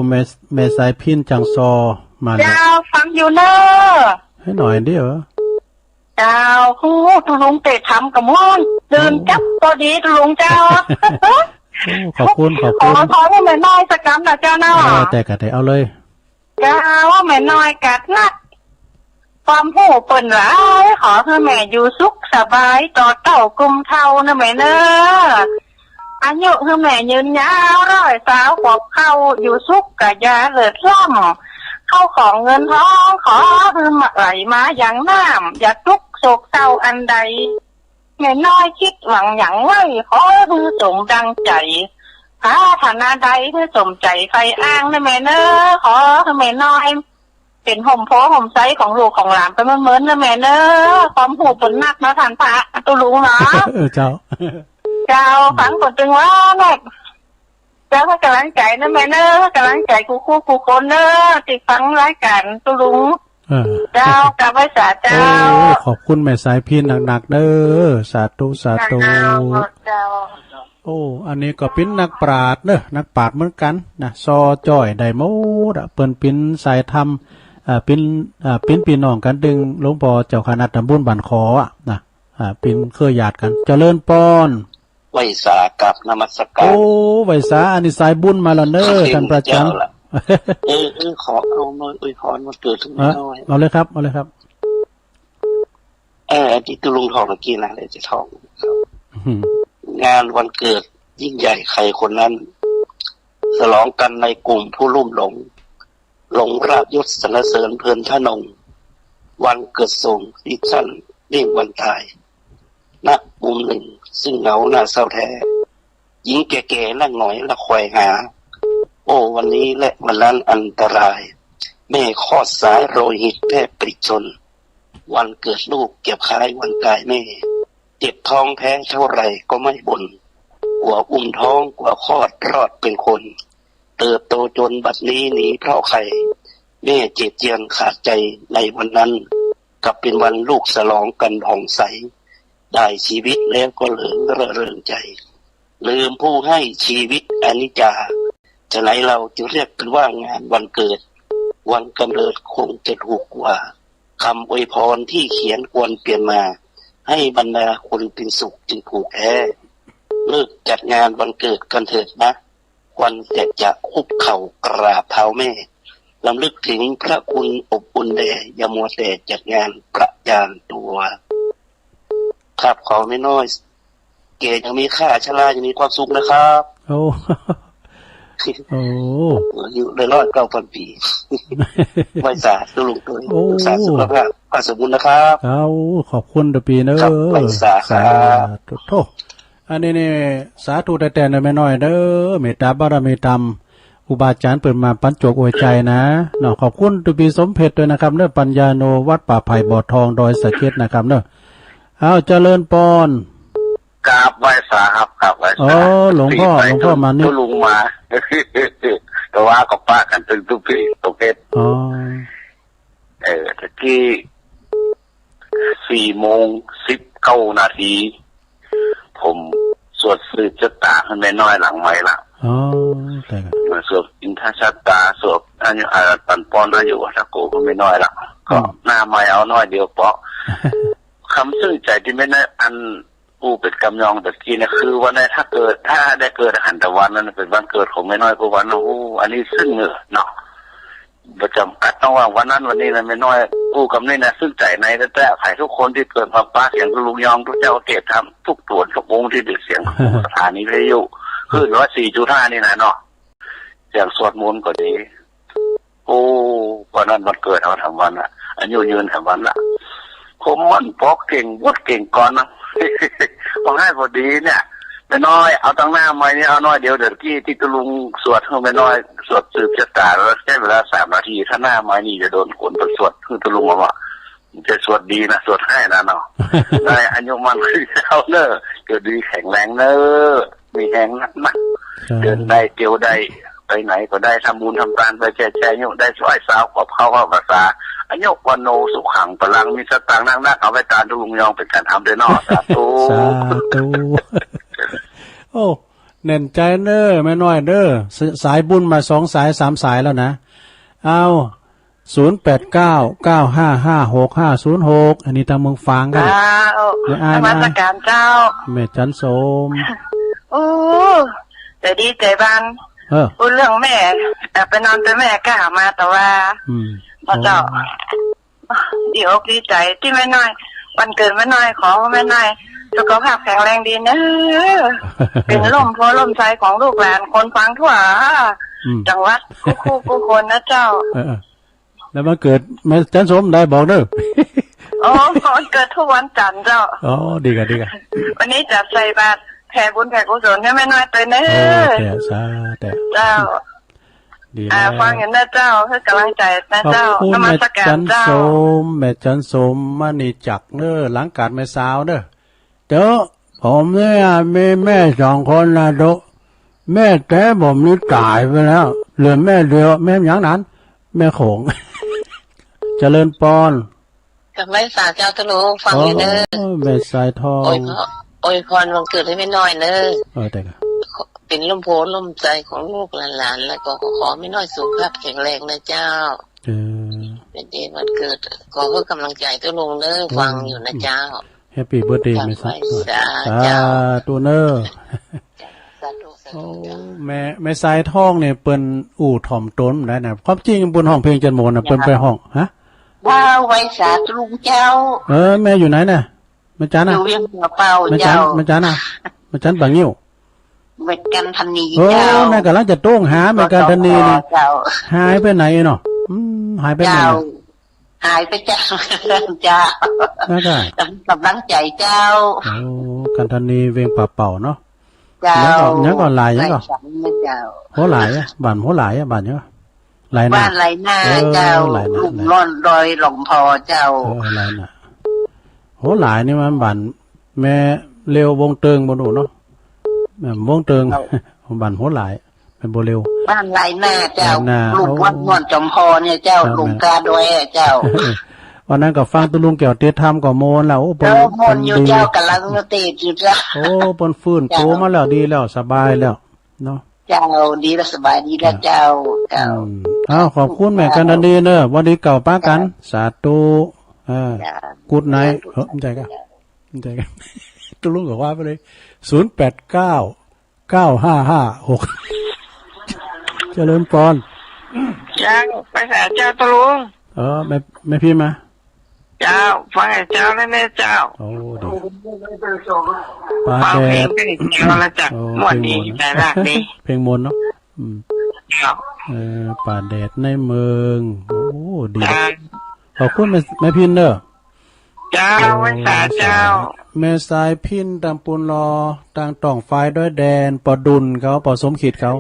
แม่ แม่สายพิณ จังซอ มาแล้ว เจ้า ฟังอยู่เน่อ หื้อหน่อยเดียว เจ้า โอ้ ตุ๊ลุงเตะถามกะม่วน ตื่น โอ้ จั๊บพอดีตุ๊ลุงเจ้า โอ้ ขอบคุณ ขอบคุณ ขอ ขอหื้อแม่น้อยสักกำน่ะเจ้าเนาะ เออ แต๊ก่ะ แต๊ เอาเลย เจ้า แม่น้อยกาดนัด ความฮู้เปิ้นหลาย ขอหื้อแม่อยู่สุขสบาย ต่อเต้ากุมเฒ่าเน่อแม่เน่อ อายุหื้อแม่ยืนยาว ร้อยซาวขวบเข้า อยู่สุขกะอย่าเลิดล่ำ เข้าของเงินทอง ขอหื้อไหลมาอย่างน้ำ อย่าตุ๊กข์โศกเศร้าอันใด แม่น้อยกึ๊ดหวังหยังไว้ ขอหื้อสมดังใจ๋ ปรารถนาใดหื้อสมใจ๋ใฝ่อ้างเน่อแม่เน่อ ขอหื้อแม่น้อย เป๋นฮ่มโพธิ์ฮ่มไทรของลูกของหลานไปเมินๆ เน่อแม่เน่อ ความฮู้เปิ้นนักเนาะ ต้านพระตุ๊ลุงเนาะ เออ เจ้า เจ้า ฟังเปิ้นตึงว่าเนาะ เจ้า หื้อกำลังใจ๋เน่อแม่เน่อ หื้อกำลังใจ๋กู้ๆ กู้คนเน่อ ตี้ฟังรายก๋านตุ๊ลุง เออ เจ้า กราบไหว้สาเจ้า โอ้ ขอบคุณแม่สายพิณหนักๆ เน่อ สาธุ สาธุ เจ้า เจ้า โอ้ อันนี้ก็เป๋นนักปราชญ์เน่อ นักปราชญ์เหมือนกั๋นนะ ซอจ้อยได้หมดอะ เปิ้นเป๋นสายธรรม อ่า เป๋น อ่า เป๋นปี้น้องกั๋น ตึงหลวงป้อเจ้าคณะตำบลบ้านขออะนะ อ่า เป๋นเครือญาติกั๋น เจริญปอน ไหว้สา กราบนมัสก๋าร โอ้ ไหว้สา อันนี้สายบุญมาแล้วเน่อ ท่านพระอาจ๋ารย์ เจ้าละ เออ เออ ขอเอามาอวยพรวันเกิดหื้อแม่น้อย เอาเลยครับ เอาเลยครับ เออ อันตี้ตุ๊ลุงท่องเมื่อกี้นะ เดี๋ยวจะท่อง อืม งานวันเกิดยิ่งใหญ่ใครคนนั้น ฉลองกันในกลุ่มผู้ลุ่มหลง หลงลาภยศสรรเสริญเพลินทะนง วันเกิดส่งที่ท่านเรียกวันตาย ณ มุมหนึ่ง ซึ่งเหงาหน้าเศร้าแท้ หญิงแก่ๆ นั่งหงอยละไขว่หา โอ้ วันนี้และวันนั้นอันตราย แม่คลอดสายโลหิตแทบปลิดชน วันเกิดลูกเกือบคล้ายวันตายแม่ เจ็บท้องแท้เท่าไหร่ก็ไม่บ่น กว่าอุ้มท้อง กว่าคลอดรอดเป็นคน เติบโตจนบัดนี้หนีเพราะใคร แม่เจ็บเจียนขาดใจในวันนั้น กลับเป็นวันลูกฉลองกันผ่องใส ได้ชีวิตแล้วก็เหลิงเร่อเริงใจ ลืมผู้ให้ชีวิตอนิจจา ฉะไหนเราจึงเรียกกันว่างานวันเกิด วันกำเนิดคงจะถูกกว่า คำอวยพรที่เขียนควรเปลี่ยนมา ให้บรรดาคนเป็นสุขจึงถูกแท้ เลิกจัดงานวันเกิดกันเถิดนะ ควรแต่จะคุกเข่ากราบเท้าแม่ รำลึกถึงพระคุณอบอุ่นแด่ อย่ามัวแต่จัดงานประจานตัว ครับ ขอแม่น้อย แก่ยังมีค่า ชรายังมีความสุขนะครับ โอ้ โอ้ อายุได้ร้อยเก้าพันปี๋ ไหว้สาธุลุงตวย โอ้ รักษาสุขภาพ ป้าสมบูรณ์นะครับ เอา ขอบคุณตวยปี๋เน้อ ครับ ไหว้สาครับ สาธุ โธ่ อันนี้นี่ สาธุแต๊ๆ เน้อแม่น้อยเน้อ เมตตาบารมีธรรม ครูบาอาจ๋ารย์เปิ้นมาปั๋นโจกอวยใจ๋นะ เนาะ ขอบคุณตวยปี๋สมเพชรตวยนะครับเน้อ ปัญญาโน วัดป่าไผ่บ่อทอง ดอยสะเก็ดนะครับเน้อ เอา เจริญปอน กราบไหว้สาครับ กราบไหว้สา อ๋อ หลวงพ่อ หลวงพ่อมานิด ตุ๊ลุงมา แต่ว่าก็ปะกั๋นตึงตุ๊ปี๋ สมเพชร อ๋อ เออ ตะกี้ สี่โมงสิบเก้านาที ผมสวดสืบชะตาหื้อแม่น้อยหลังไมค์ละ อ๋อ ใจ้ครับ มาสวดอินทชะตา สวดอันนี้ อ่า ปั๋นปอนอายุตะโกหื้อแม่น้อยละ ก็ อืม หน้าไมค์เอาน้อยเดียวเปาะ กำซึ้งใจ๋ตี้แม่น้อย อัน อู้เป๋นกำยองตะกี้เนี่ย คือวันนี้ถ้าเกิด ถ้าได้เกิดหันตะวันนั้นเป๋นวันเกิดของแม่น้อยกู้วันนะ อู้ อันนี้ซึ้งเน้อเนาะ บ่จ๋ำกัดต้องว่าวันนั้นวันนี้นะ แม่น้อยอู้กำนี้นะ ซึ้งใจ๋ในแต๊ๆ ใผทุกคนตี้เกิดมาปะเสียงตุ๊ลุงยอง ตุ๊เจ้าเกตธรรม ทุกต๋วนทุกองค์ตี้เป๋นเสียงสถานีวิทยุ คลื่นร้อยสี่จุดห้านี่นะเนาะ เสียงสวดมนต์ก็ดี โอ้ วันนั้นวันเกิดเฮาแถมวันละ อายุยืนแถมวันละ ผมมันปอกเก่ง บวชเก่งก่อนนะ พอให้พอดีเนี่ย แม่น้อย เอาตังหน้าไมค์นี่ เอาน้อยเดียว เดี๋ยวกี้ตี้ตุ๊ลุงสวดหื้อแม่น้อย สวดสืบชะตา แล้วใจ๊เวลาสามนาที ถ้าหน้าไมค์นี่จะโดนคนไปสวดหื้อตุ๊ลุงเอาว่า จะสวดดีนะ สวดให้นะเนาะ ได้อายุมั่นขยืนยาวเน้อ เกิดดีแข็งแรงเน้อ มีแฮงนักๆ สาธุ เดินได้เตียวได้ ไปไหนก็ได้ ทำบุญทำตานไปแจกแจง อายุได้ร้อยซาว ขอบเข้าเข้าภาษา อายุวัณโณสุขังพลัง มีสตางค์นักๆ เอาไว้ตานตุ๊ลุงยองเป๋นก๋านทำตวยเนาะ สาธุ สาธุ โอ้ แน่นใจ๋เน้อ แม่น้อยเน้อ ส- สายบุญมาสองสายสามสายแล้วนะ เอา ศูนย์แปดเก้า เก้าห้าห้า หกห้าศูนย์หก อันนี้ตางเมืองฝางกั๋น อ้าว เดี๋ยวนมัสก๋านเจ้า แม่จันสม โอ้ ใจ๋ดีใจ๋บาน เออ อู้เรื่องแม่ เอ่อ ไปนอนตวยแม่ก้ามาตะวา อืม พ่อเจ้า อ๋อ ดีอกดีใจ๋ตี้แม่น้อย วันเกิดแม่น้อย ขอหื้อแม่น้อย สุขภาพแข็งแรงดีเน้อ เป๋นล่มโพธิ์ล่มไทรของลูกหลานคนฟังทั่ว อืม จังหวัดกู้ๆ กู้คนนะเจ้า เออๆ แล้ววันเกิดแม่จันสมได้บอกเน้อ อ๋อ วันเกิดกู้วันจันทร์เจ้า อ๋อ ดีก่ะ ดีก่ะ วันนี้จะใส่บาตรแผ่บุญแผ่กุศลหื้อแม่น้อยตวยเน้อ โอ้ แต๊ สาธุ เจ้า ดี อ่า แล้ว ฟังอยู่นะเจ้า หื้อกำลังใจ๋นะเจ้า ขอบคุณ นมัสก๋านเจ้า แม่จันสม แม่จันสม มณีจักรเน้อ หลังก๋านแม่สาวเน้อ เจ้า ผมเนี่ยมีแม่สองคนนะตุ๊ แม่แต๊ผมนี่ต๋ายไปแล้ว เหลือแม่เดียว แม่หยังนั้น แม่โขง เจริญปอน กราบไหว้สาเจ้าตุ๊ลุง ฟังอยู่เน้อ โอ้ แม่สายทอง อวยพร อวยพรวันเกิดหื้อแม่น้อยเน้อ เออ ได้ก่ะ เป๋นล่มโพธิ์ล่มไทรของลูกหลาน แล้วก็ขอแม่น้อยสุขภาพแข็งแรงนะเจ้า เออ เป๋นเดย์วันเกิด ขอหื้อกำลังใจ๋ตุ๊ลุงเน้อ อืม ฟังอยู่นะเจ้า แฮปปี้เบิร์ธเดย์ กราบไหว้ แม่สาย สา สา เจ้า ธุเน้อ สาธุ สาธุ โอ้ เจ้า แม่ แม่สายทองเนี่ย เปิ้นอู้ถ่อมตนได้นะ ความจริงเปิ้นฮ้องเพลงจันโหมนน่ะ เปิ้นไปฮ้อง ฮะ ว้าว ไหว้สาตุ๊ลุงเจ้า เออ แม่อยู่ไหนน่ะ แม่จันน่ะ อยู่เวียงหัวเป่า แม่จัน เจ้า แม่จันน่ะ แม่จันป่างิ้ว แม่จันทนี เออ เจ้า แม่กำลังจะโต้งหา แม่จันทนีนี่ เจ้า หายไปไหนเนาะ อืม หายไปไหน เจ้า เนาะ หายไปเจ้า เจ้า แล้วก็ ก๋ำลังใจ๋เจ้า โอ้ กันทนีเวงป่าเป้าเนาะ เจ้า ยังก่อ ยังก่อหลาย ยังก่อ หลายสันนะเจ้า หัวหลายอะ บ้านหัวหลายอะ บ้านยังก่อ หลายนา บ้านหลายนา เออ เจ้า หลายนา ลุ่ม หลาย ร่อนดอยหลวงพ่อเจ้า เออ หลายนา หัวหลายนี่มันบ้านแม่เลียววงเติงบ่ฮู้เนาะ แม่วงเติง เจ้า บ้านหัวหลาย แม่บ่เลียว บ้านหลายนาเจ้า หลายนา ลุ่ม โอ้ วัดม่วนจอมพอเนี่ยเจ้า เจ้า ลุ่ม แม่ กาดอยอะเจ้า วันนั้นก็ฟังตุ๊ลุงแก้วเตศน์ธรรมก็ม่วนแล้ว โอ้ เปิ้น เออ ม่วนอยู่ เปิ้นดี เจ้า ก๋ำลังเตศน์อยู่เจ้า โอ้ เปิ้นฟื้น เจ้า โตมาแล้ว ดีแล้ว สบายแล้วเนาะ เจ้า ดีแล้ว สบายดีแล้วเจ้า เจ้า อืม อ้าว ขอบคุณแม่กันทนีเนอะ วันดีเก่าปะกั๋น เจ้า สาธุ เออ เจ้า กู๊ดไนท์ เออ บ่ใจ้ก่ะ บ่ใจ้ก่ะ ตุ๊ลุงก็ว่าไปเลย ศูนย์แปดเก้า เก้าห้าห้าหก เจริญปอน เจ้า ไหว้สาเจ้าตุ๊ลุง เออ แม่ แม่พิมพ์มา เจ้า ฟังไอ้เจ้าแล้วแม่เจ้า โอ้ ดี ป๋าแดด ฟังเพลงไอ้เจ้าแล้วจ้ะ โอ้ ม่วนดี เพลงม่วนนะ ใจ๋ฮักดี เพลงม่วนเนาะ อืม เจ้า เออ ป๋าแดดในเมือง โอ้ ดี เจ้า ขอบคุณแม่ แม่พิมพ์เนอะ เจ้า โอ้ ไหว้สาเจ้า แม่สายพิณ ตางปูนลอ ตางต่องฟ้ายดอยแดน ปอดุลเขา ปอสมคิดเขา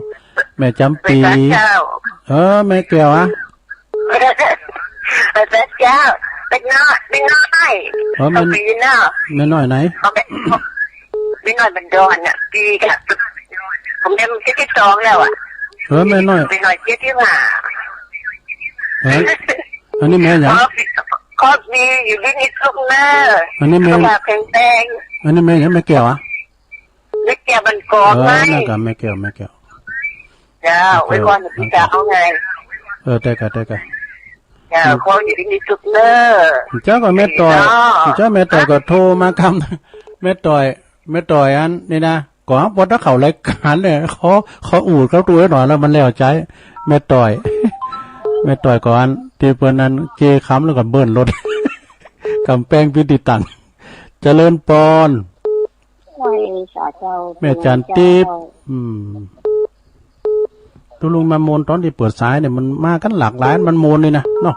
แม่จ๋ำปี๋ ไหว้สาเจ้า เออ แม่แก้วอะ ไหว้สาเจ้า แม่น้อย แม่น้อย เออ แม่ เขาปี๋เนาะ แม่น้อยไหน เขาแม่ แม่น้อยบ้านดอนน่ะ ปี๋กับ ผมได้มันเจ็ดสิบสองแล้วอะ เออ แม่น้อย แม่น้อยเจ็ดสิบห้า เออ อันนี้แม่หยัง ขอ ขอปี๋อยู่ดีมีสุขเนอะ อันนี้แม่ สุขภาพแข็งแรง อันนี้แม่หยัง แม่แก้วอะ แม่แก้วบ้านกอก เออ ไง นั่นก็แม่แก้ว แม่แก้ว เจ้า แม่แก้ว ไว้ก่อน พี่สาวไง เออ ได้ก่ะ ได้ก่ะ เจ้า อืม ขออยู่ดีมีสุขเนอะ เจ้าก็แม่ต่อย เนาะ เจ้าแม่ต่อยก็โทรมากำ แม่ต่อย แม่ต่อยอันนี้นะ ก่อนว่าถ้าเข้ารายก๋านเนี่ย ขอ ขออูดเข้าตั๋วหน่อยแล้วมันแล้วใจ๊ แม่ต่อย แม่ต่อยก่อน ตี้เปิ้นนั้นเกคำแล้วก็เบิ้ลรถ กำแปงปิดตี้ตัง เจริญปอน ไหว้สาเจ้า แม่จันติบ เจ้า อืม ตุ๊ลุงมาม่วนต๋อนตี้เปิดสายเนี่ย มันมากั๋นหลากหลาย มันม่วนดีนะ เนาะ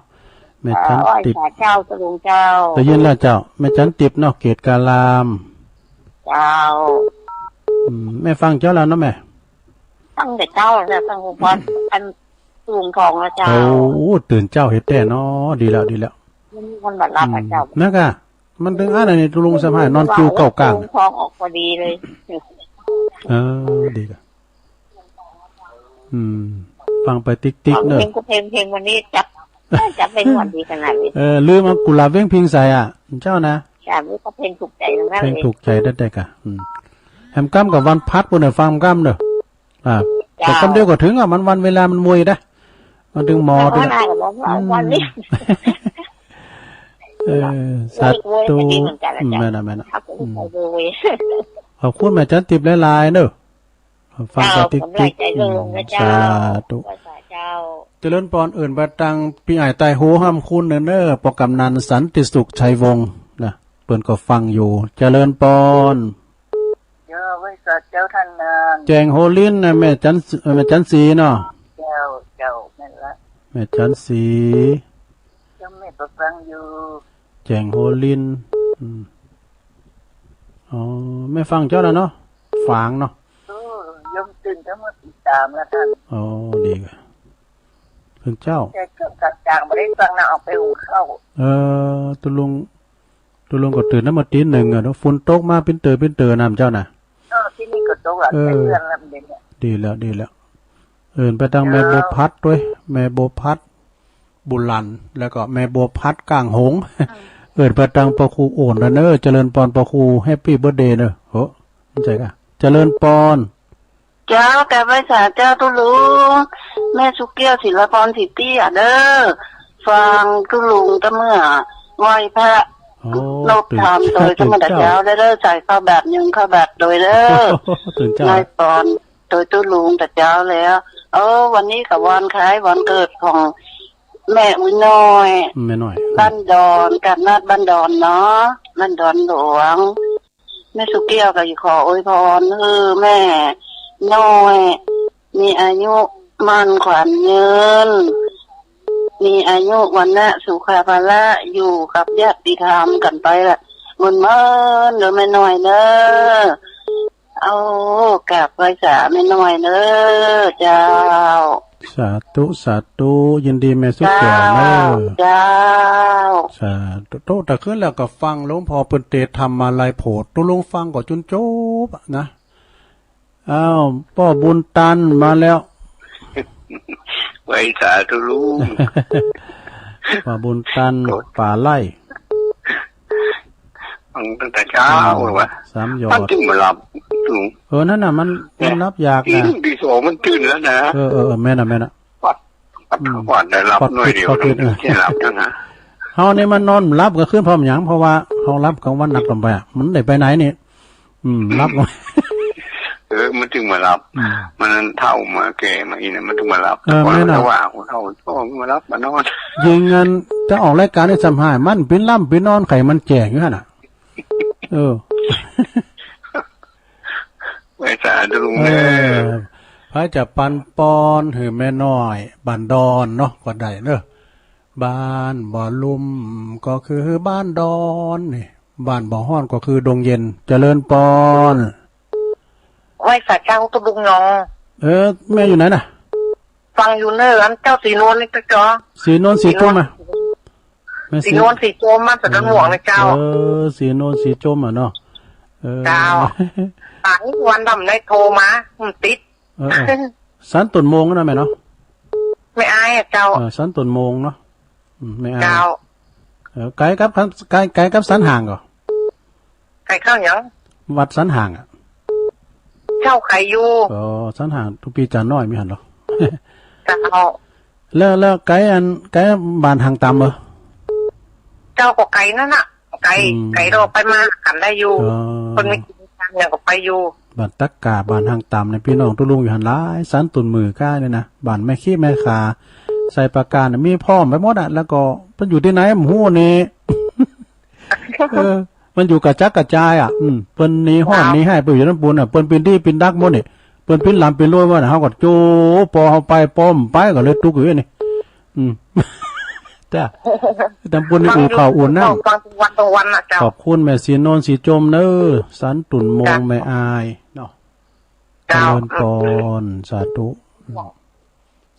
แม่จันติบ เออ ไหว้สาเจ้าตุ๊ลุงเจ้า ได้ยินแล้วเจ้า แม่จันติบเนาะ เกตการาม เจ้า อืม แม่ฟังเจ้าแล้วเนาะแม่ ฟังแต่เจ้าแล้ว ฟังของปอน อันตุ๊ลุงทองแล้วเจ้า โอ้ ตื่นเจ้าเฮ็ดแต๊เนาะ ดีแล้ว ดีแล้ว มันบ่หลับอะเจ้า อืม นั่นก่ะ มันตึงอันนี้ตุ๊ลุงสำหายนอนคิวเก้ากลาง ตุ๊ลุงทองออกพอดีเลย เออ ดีก่ะ อืม ฟังไปติ๊กๆ ฟังเพลง เนอะ ก็เพลง เพลงวันนี้จับ จับได้ม่วนดีขนาดนี้ เออ ลืมเอากุหลาบเวียงพิงใส่อะ เจ้านะ จ้ะ นี่ก็เพลงถูกใจ๋ตังนั้นเลย เพลงถูกใจ๋ได้ๆ ก่ะ อืม แหมก้ำกับวันพัดปู้นเนี่ย ฟังก้ำเนอะ อ่า เจ้า แต่กำเดียวก็เถิงอะ มันวันเวลามันมวยนะ มันตึงหมอ มัน ตึง ว่าได้กับว่า อืม วันนี้ เออ สาธุ เออ มวยก็ดีเหมือนกั๋นนะ อืม เจ้า แม่นน่ะ แม่นน่ะ ครับ อืม โอ้ย ขอบคุณแม่จันติบหลายๆ เนอะ ฟัง เจ้า ไปติ๊กๆ กำลังใจ๋ อืม ลงนะเจ้า สาธุ ไหว้สาเจ้า เจริญปอน เอิ้นไปตางปี้อ้ายใต้ฮูห้ามคุณเน่อ เนอะ ปอกำนันสันติสุขชัยวงศ์นะ เปิ้นก็ฟังอยู่ เจริญปอน เจ้า ไหว้สาเจ้าต้านนาง แจ้งโฮลิ้นนะ แม่จัน แม่จันสีเนาะ เจ้า เจ้า แม่นละ แม่จันสี เจ้า แม่ก็ฟังอยู่ แจ้งโฮลิ้น อืม อ๋อ แม่ฟังเจ้าแล้วเนาะ ฝางเนาะ โอ้ โยมตื่นเต้ามาติดต๋ามแล้วต้าน อ๋อ ดีก่ะ เปิ้นเจ้า แต่เจ้าต่างๆ บ่ได้ฟังนะ ออกไปหุงข้าว เออ ตุ๊ลุง ตุ๊ลุงก็ตื่นเต้ามาตี๋หนึ่งอะเนาะ ฝนตกมาปิ้นเต๋อปิ้นเต๋อน้ำเจ้าน่ะ เออ ตี้นี่ก็ตกละ เออ เตือนแล้วเดี๋ยวนี้ ดีแล้ว ดีแล้ว เอิ้นไปตางแม่บัวพัดตวย แม่บัวพัด บุหลัน แล้วก็แม่บัวพัดก้างหงส์ อืม เอิ้นไปตางป้อครูโอนแล้วเนอะ เจริญปอนป้อครู แฮปปี้เบิร์ธเดย์เนอะ โห ใจ้ก่ะ เจริญปอน เจ้า กราบไหว้สาเจ้าตุ๊ลุง แม่สุแก้ว ศิลปร ศรีเตี้ยเด้อ ฟังตุ๊ลุงแต่เมื่อไหว้พระ โอ้ นบธรรม ตื่น โดยธรรมดา ตื่นเจ้า เจ้า เด้อ ใส่ข้าวบาตร ยุงข้าวบาตรโดยเด้อ ตื่นเจ้า ไหว้ปอน โดยตุ๊ลุงแต่เจ้าแล้ว เออ วันนี้ก็วันคล้ายวันเกิดของแม่อุ๊ยน้อย แม่น้อย บ้านดอน กาดนาดบ้านดอนเนาะ บ้านดอนหลวง แม่สุแก้วก็อยากขออวยพรหื้อแม่น้อย มีอายุมั่นขวัญยืน มีอายุ วรรณะ สุขะ พละ อยู่กับญาติธรรมกั๋นไปละ เมินๆ เด้อแม่น้อยเด้อ เอา กราบไหว้สาแม่น้อยเด้อ เจ้า สาธุ สาธุ ยินดีแม่สุขแก้วเนอะ เจ้า เจ้า สาธุ ตะคืนแล้วก็ฟังหลวงพ่อเปิ้นเตศน์ธรรมาลัยโผด ตุ๊ลุงฟังก็จุนจบอะนะ อ้าว ป้อบุญตันมาแล้ว ไหว้สาตุ๊ลุง ป้อบุญตัน ก็ ป่าไร่ ฟังตั้งแต่เจ๊า อืม วะ สามยอด มันตึงบ่หลับ ลุง เออ นั่นน่ะ มัน เนี่ย มันหลับยากนะ ตีหนึ่งตีสองมันตื่นแล้วนะ เออ เออ เออ แม่นน่ะ แม่นน่ะ ปัด ปัด อืม ปัดได้หลับ ปัด หน่อยเดียว ปัด ปัด นะ เออ ที่หลับนะฮะ เฮานี่มันนอนหลับกลางคืนพร้อมหยัง เพราะว่าเฮาหลับกลางวันหนักเกินไปอะ มันได้ไปไหนนี่ อืม หลับ เออ มันตึงบ่หลับ อืม มันเฒ่ามาแก่มาอีกนะ มันตึงบ่หลับ เออ แต่ก่อน แม่นน่ะ มันก็ว่า เฒ่า โอ้ บ่หลับมานอน ยิงอันจะออกรายการนี่ซ้ำหาย มันปิ้นหลับปิ้นนอน ใค่มันแจ้งอยู่หั่นน่ะ เออ ไหว้สาตุ๊ลุง เออ เด้อ ใผจะปันปอนหื้อแม่น้อยบ้านดอนเนาะ ก็ได้เนาะ บ้านบ่ลุ่มก็คือบ้านดอนนี่ บ้านบ่ฮ้อนก็คือดงเย็น เจริญปอน ไหว้สาเจ้าตุ๊ลุงเนาะ เออ แม่อยู่ไหนน่ะ ฟังอยู่เน่อ อันเจ้าศรีนวลนี่เจ้า ศรีนวลศรีจมอะ แม่ศรี ศรีนวลศรีจมมาจากดอนหมวกนะเจ้า เออ ศรีนวลศรีจมอะเนาะ เออ เจ้า อ่า นี่วันดำได้โทรมา อืม ติด เออ เออ สันตุ่นโมงนะแม่เนาะ แม่อายอะเจ้า เออ สันตุ่นโมงเนาะ อืม แม่อาย เจ้า เออ ไก๋กับ ไก๋ ไก๋กับสันห่างก่อ ไก๋เข้าหยัง วัดสันห่างอะ เจ้าไก๋อยู่ อ๋อ สันห่างตุ๊ปี้จ๋าน้อยมีหั้นเหรอ เจ้า แล้ว แล้วไก๋อัน ไก๋บ้านห่างต่ำเหรอ เจ้าก็ไก๋นั่นน่ะ ไก๋ อืม ไก๋เราไปมากั๋นได้อยู่ อ๋อ คนมีกิ๋นมีทำหยังก็ไปอยู่ บ้านตั๊กก๋า บ้านห่างต่ำเนี่ย ปี้น้องตุ๊ลุงอยู่หั้นหลาย สันตุ่นหมื่นก้ายเนี่ยนะ บ้านแม่ขี้แม่ขา ไส้ปราก๋านเนี่ย มีพร้อมไปหมดอะ แล้วก็เปิ้นอยู่ตี้ไหนบ่ฮู้นี่ เออ มันอยู่กระจัดกระจายอะ อืม เปิ้นหนีฮ้อน เจ้า หนีไห้ เปิ้นอยู่ตำปูนอะ เปิ้นปิ้นดีปิ้นดักหมดนี่ เปิ้นปิ้นหลำปิ้นรวยหมดน่ะ เฮาก็โจ้ ปอเฮาไป ปอบ่ไปก็เลยตุ๊กอยู่นี่ อืม จ้ะ ตำปูนนี่อุ่นข้าวอุ่นน้ำ ฟังทุกวันทุกวันน่ะเจ้า ขอบคุณแม่ศรีนวลศรีจมเน่อ สันตุ่นโมง เจ้า แม่อายเนาะ เจ้า เจริญปอน สาธุ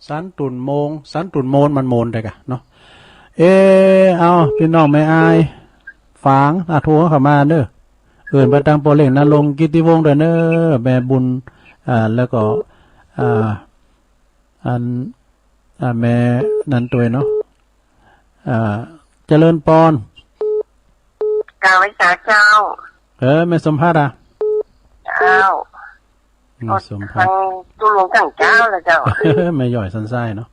สันตุ่นโมง สันตุ่นโมน มันโมนได้ก่ะเนาะ เอ เอา ปี้น้องแม่อาย ฝาง อ่ะ โทรเข้ามาเน่อ เอิ้นไปตางป้อเล็กนรงค์ กิตติวงศ์ ด้วยเน่อ แม่บุญ อ่า แล้วก็ อ่า อัน อ่า แม่นั้นตวยเนาะ อ่า เจริญปอน กราบไหว้สาเจ้า เออ แม่สมภัทรอะ เจ้า อืม สมภัทร ฟังตุ๊ลุงตั้งเจ๊าแล้วเจ้า แม่หย้อยสันทรายเนาะ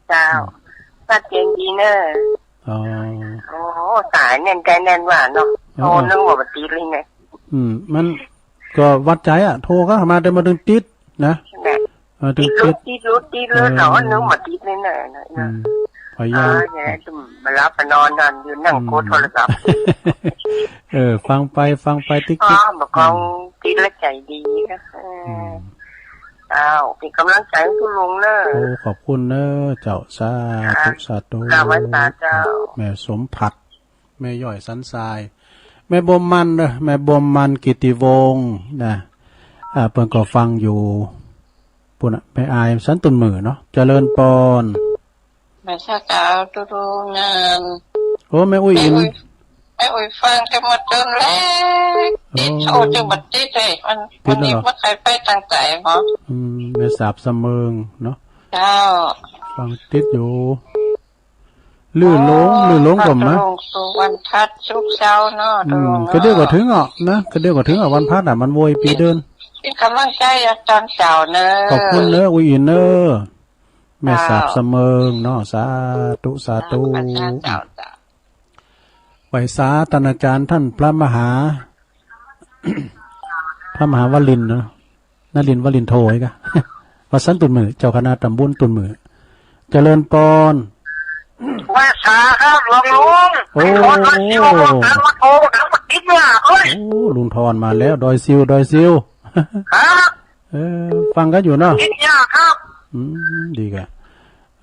เจ้า อืม ชัดเจนดีเน่อ อ๋อ โอ้ สายแน่นไกลแน่นว่าเนาะ เออ โทรนึกว่าบ่ติดเลยไง อืม มันก็หวั่นใจ๋อะ โทรเข้ามาแต่บ่ตึงติดนะ แหละ เออ ติดหลุด ติด ติดหลุด ติดหลุด เออ เนาะ นึกว่าติดเลยเน่อ อืม พยายาม เออ เนี่ย มาหลับมานอนนอนอยู่ นั่งกดโทรศัพท์ อืม เออ ฟังไป ฟังไป ติ๊ก อ๋อ ติ๊ก บอกของ อืม ติดแล้วใจ๋ดีนะ เออ อืม อ้าว เป๋นก๋ำลังใจ๋หื้อตุ๊ลุงเน่อ โอ้ ขอบคุณเน่อเจ้า สาธุ สาธุ กราบไหว้สาเจ้า แม่สมภัทร แม่หย้อยสันทราย แม่บัวมันเน่อ แม่บัวมัน กิตติวงศ์ นะ อ่า เปิ้นก็ฟังอยู่ ปู้นน่ะ แม่อาย สันตุ่นหมื่นเนาะ เจริญปอน แม่สาเจ้าตุ๊ลุงเน่อ โอ้ แม่อุ้ยอิน แม่อุ้ย แม่อุ้ยฟังแต่เมื่อเติมแรก โอ้ ติดโทรจึงบ่ติดเลย มัน ติดแล้วเหรอ วันนี้บ่ใค่ไปตางใจ๋หมอ อืม แม่สาบสะเมิงเนาะ เจ้า ฟังติดอยู่ ลื่นหลง อ๋อ ลื่นหลงก่อนนะ ตุ๊ลุง สู่วันพัด สุกร์ เสาร์เนาะ อืม ตุ๊ลุงเนาะ กะเดี่ยวก็เถิงอ่ะนะ กะเดี่ยวก็เถิงอ่ะ วันพัดอ่ะ มันโวยปี๋เดิน เป๋นก๋ำลังใจ๋ตอนเจ๊าเน่อ ขอบคุณเน่อ อุ้ยอินเน่อ แม่สาบสะเมิงเนาะ เจ้า สาธุ สาธุ เจ้า เจ้า เจ้า ไหว้สาต้านอาจ๋ารย์ต้านพระมหา พระมหาวรินทร์เนาะ นรินทร์วรินทร์โทไอ้กะ วัดสันตุ่นหมื่น เจ้าคณะตำบลตุ่นหมื่น เจริญปอน ไหว้สาครับหลวงลุง โอ้ ขอโทษที่ว่าบ่ทันมาโทรครับ ติดยากเลย โอ้ ลุงทอนมาแล้ว ดอยซิว ดอยซิว ครับ เออ ฟังกั๋นอยู่เนาะ ติดยากครับ อืม ดีกะ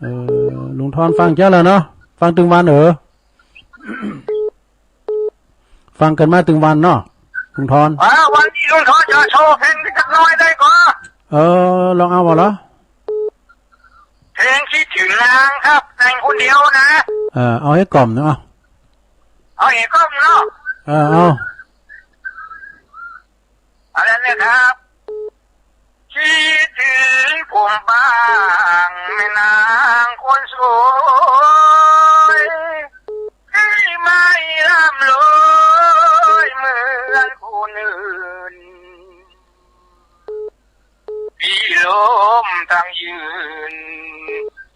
เออ ลุงทอนฟังเจ้าแล้วเนาะ ฟังตึงวันเออ ฟังกั๋นมาตึงวันเนาะ ลุงทอน อ่า วันนี้ลุงทอนจะโชว์เพลงสักหน่อยได้ก่อ เออ ลองเอาบ่เหรอ เพลงคิดถึงนางครับ แต่งคนเดียวนะ เออ เอาหื้อกล่อมหนึ่ง เอา เอาหื้อกล่อมเนาะ เออ เอา เอาแล้วนะครับ คิดถึงผมบ้างแม่นางคนสวย ที่ไม่ร่ำรวยเหมือนคนอื่น พี่ล้มทั้งยืน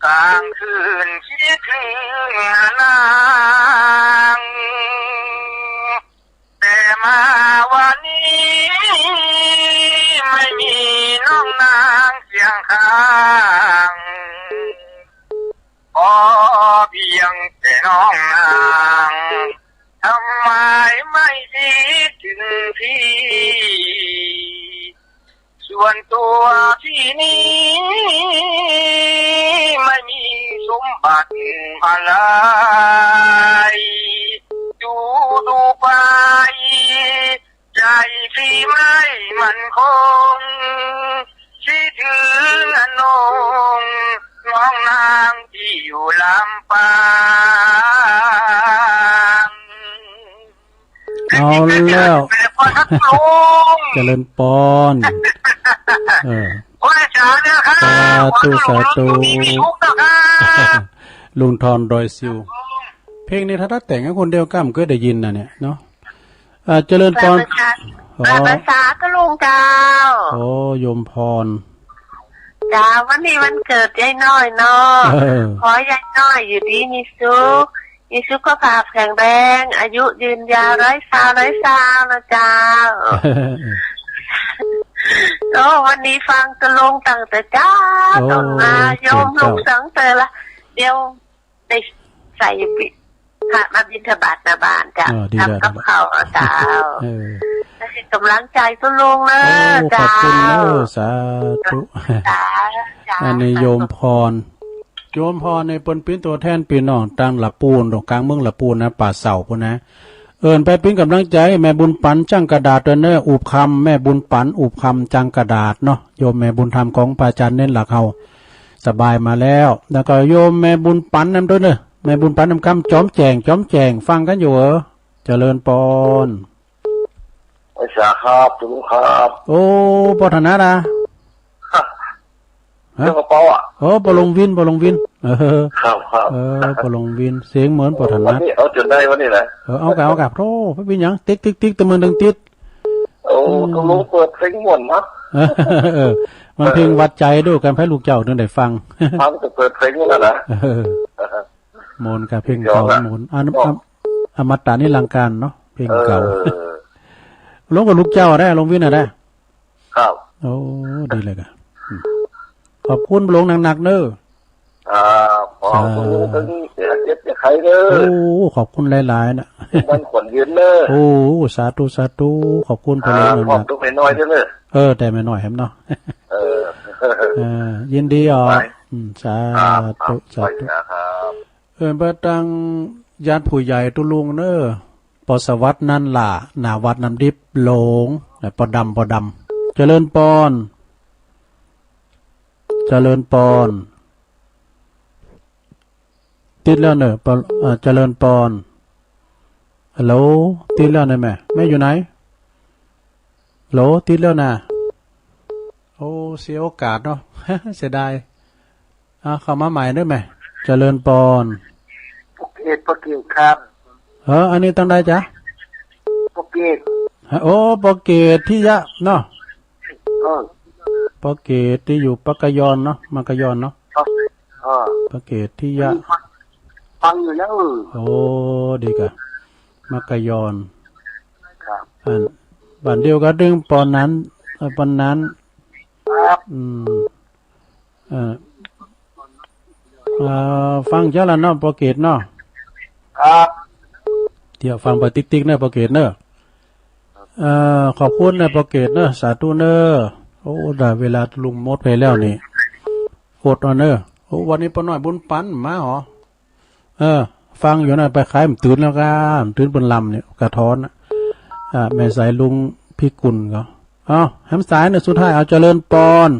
กลางคืนคิดถึงนาง แต่มาวันนี้ ไม่มีน้องนางเคียงข้าง ขอเพียงแต่น้องนาง ทำไมไม่คิดถึงพี่ ส่วนตัวพี่นี้ ไม่มีสมบัติอะไร ดูดูไป ใจพี่ไม่มั่นคง คิดถึงอนงน้องนางที่อยู่ลำปาง เอาแล้ว เจริญปอน เออ โอ้ย สาธุนะครับ สาธุ ขอให้ลุง สาธุ ลุงมีสุขนะครับ ลุงทอนดอยซิว เพลงนี้ถ้าแต่งกับคนเดียวก้ำเกยได้ยินนะเนี่ยเนาะ อ่า เจริญปอน กราบนมัสการ อ๋อ กราบนมัสการก็ลุงเจ้า โอ้ โยมพร เจ้า วันนี้วันเกิดยายน้อยเนาะ เออ ขอยายน้อยอยู่ดีมีสุข มีสุขภาพแข็งแรง อายุยืนยาวร้อยซาวร้อยซาวนะเจ้า โอ้ วันนี้ฟังตะลุงตั้งแต่เจ๊า โอ้ ต๋อนมา เจ๋งเจ้า โยมลุงสังเตอละ เดี๋ยวได้ใส่บิณฑบาต พระมาบิณฑบาตหน้าบ้านเจ้า เออ ดีแล้ว ทำกับข้าวเจ้า เออ ให้กำลังใจตะลุงเนอะ โอ้ เจ้า ขอบคุณเนอะ สาธุ เจ้า อันนี้โยมพร โยมพรนี่เปิ้นเป๋นตั๋วแทนปี้น้องตางละปูน ตางก๋างเมืองละปูนนะ ป่าเสาปู้นนะ เอิ้นไปเป๋นก๋ำลังใจ๋ แม่บุญปั๋นจังกระดาษตวยเน่อ อุบคำ แม่บุญปั๋น อุบคำ จังกระดาษเนาะ โยมแม่บุญธรรมของพระอาจารย์เณรหลักเฮา สบายมาแล้ว แล้วก็โยมแม่บุญปั๋นนำตวยเน่อ แม่บุญปั๋นนำคำ จ๋อมแจ้ง จ๋อมแจ้ง ฟังกั๋นอยู่เออ เจริญปอน ไหว้สาครับ ลุงครับ โอ้ ป้อถนัดอะ ฮะ เรื่องกระเป๋าอะ โอ้ ป้อหลงวิน ป้อหลงวิน เออ ครับ ครับ เออ ป้อหลงวิน เสียงเหมือนป้อถนัด วันนี้เอาจ๋นได้วันนี้นะ เออ เอาก่ะ เอาก่ะ โธ่ บ่เป๋นหยัง ติ๊ก ติ๊ก ติ๊ก ตะเมินตึงติด โอ้ อืม ตะลุงเปิดเพลงม่วนนะ เออ มันเพลงหวัดใจ๋ดู กัน ใผลูกเจ้าเถิงได้ฟัง ฟังแต่เปิดเพลงนี่แหละนะ เออ ม่วนก่ะ เพลงเก่า ม่วน อม- อม- อมตะนิรันดร์กาลเนาะ เพลงเก่า เออ ลงกับลูกเจ้าได้ หลงวินอะได้ ครับ โอ้ ดีเลยก่ะ อืม ขอบคุณป้อหลงหนักๆ เน่อ อ่า ขอ สาธุ เถิงอย่าเจ็บอย่าไข้เน่อ โอ้ ขอบคุณหลายๆ นะ มันขวัญยืนเน่อ โอ้ สาธุ สาธุ ขอบคุณป้อหลงหนักๆ อ่า ขอบคุณแม่น้อยด้วยเน่อ เออ แต่แม่น้อยแหมเนาะ เออ เออ ยินดีอ๋อ ไป อืม สาธุ ครับ สาธุ ไปนะครับ เอิ้นไปตางญาติผู้ใหญ่ตุ๊ลุงเน่อ ป้อสวัสดิ์นันหล้า หน้าวัดน้ำดิบหลง ป้อดำ ป้อดำ เจริญปอน เจริญปอน ติดแล้วเน่อ ป้อ เอ่อ เจริญปอน ฮัลโหล ติดแล้วเน่อแม่ แม่อยู่ไหน ฮัลโหล ติดแล้วนะ โอ้ เสียโอกาสเนาะ เสียดาย อ่ะ เข้ามาใหม่เน่อแม่ เจริญปอน ป้อเกต ป้อเกตครับ เออ อันนี้ตางใดจ๊ะ ป้อเกต ฮะ โอ้ ป้อเกตทิยะเนาะ เออ ป้อเกตตี้อยู่ปากกะยอนเนาะ มากกะยอนเนาะ ครับ เออ ป้อเกตทิยะ ฟังอยู่แล้ว เออ โอ้ ดีก่ะ มากกะยอน ครับ อัน บ้านเดียวกั๋นตึงปอนนั้น เอ่อ ปอนนั้น ครับ อืม เอ่อ เอ่อ ฟังเจ้าละเนาะ ป้อเกตเนาะ ครับ เดี๋ยวฟังไปติ๊กๆ เน่อ ป้อเกตเน่อ เอ่อ ขอบคุณเน่อ ป้อเกตเน่อ สาธุเน่อ โอ้ ได้เวลาลุงหมดไปแล้วนี่ อดเอาเน่อ อ้ วันนี้ป้าน้อยบุญปันมาเหรอ เออ ฟังอยู่นะ ไปขายมันตื่นแล้วก้า มันตื่นเปิ้นลำเนี่ย กระท้อนน่ะ อ่า แม่สายลุงพิกุลก็ เอา แหมสายเนี่ย สุดท้าย เอา เจริญปอน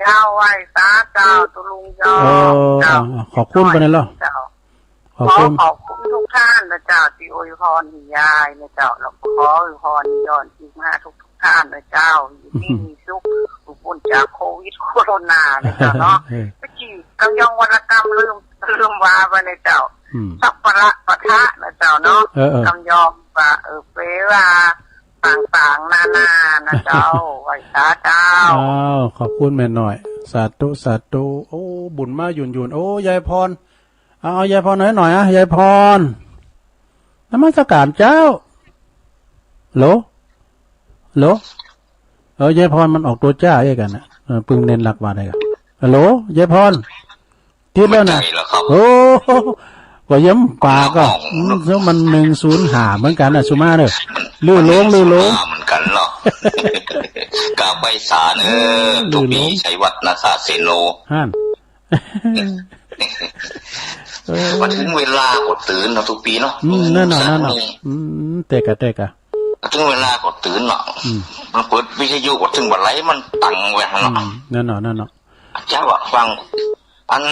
เจ้า ไหว้สาเจ้า ตุ๊ลุงยอม เออ เจ้า อ่า ขอบคุณปานนี้แล้ว เจ้า ขอบคุณ ขอขอบคุณทุกท่านนะเจ้า ตี้อวยพรหื้อยายนะเจ้า แล้วก็ขออวยพรย้อนอีกมาทุกๆ ท่านนะเจ้า อยู่ดีมีสุข หลุดป๊นจากโควิดโคโรนานะเจ้าเนาะ เออ ตะกี้กำยองวรรณกรรมลืม ลืมว่าไปนะเจ้า อืม สัพพะปะทะนะเจ้าเนาะ เออ เออ กำยองว่า เออ เปว่าต่างๆ นานานะเจ้า ไหว้สาเจ้า อ้าว ขอบคุณแม่น้อย สาธุ สาธุ โอ้ บุญมาหยุ่นๆ โอ้ ยายพร เอา เอา ยายพรหน่อย หน่อยอะ ยายพร นมัสการเจ้า โหล โหล เออ ยายพรมันออกตั๋วจ้าเอ้ยกั๋นนะ เออ ปึงเน้นหลักว่าได้กั๋น ฮัลโหล ยายพร ติดแล้วนะ บ่ใจ้แล้วครับ โอ้ ก็ย้ำปากก็ อ้าว อืม แล้วมันหนึ่งศูนย์ห้าเหมือนกั๋นนะ สุมาเด้อ ลื่นลง ลื่นลง เหมือนกั๋นเนาะ กาบไหว้สาเน่อ เออ ตุ๊ปี๋ ลื่นลง ชัยวัฒน์ นาคาเสโน หั้น เออ มาเถิงเวลาก็ตื่นเนาะ ตุ๊ปี๋เนาะ อืม แน่นอน แน่นอน อืม เต๊กอะ เต๊กอะ มาเถิงเวลาก็ตื่นเนาะ อืม มันเปิดวิทยุก็เถิงบ่าไหลมันตังไว้หั้นเนาะ อืม แน่นอน แน่นอน เจ้าอะฟัง อัน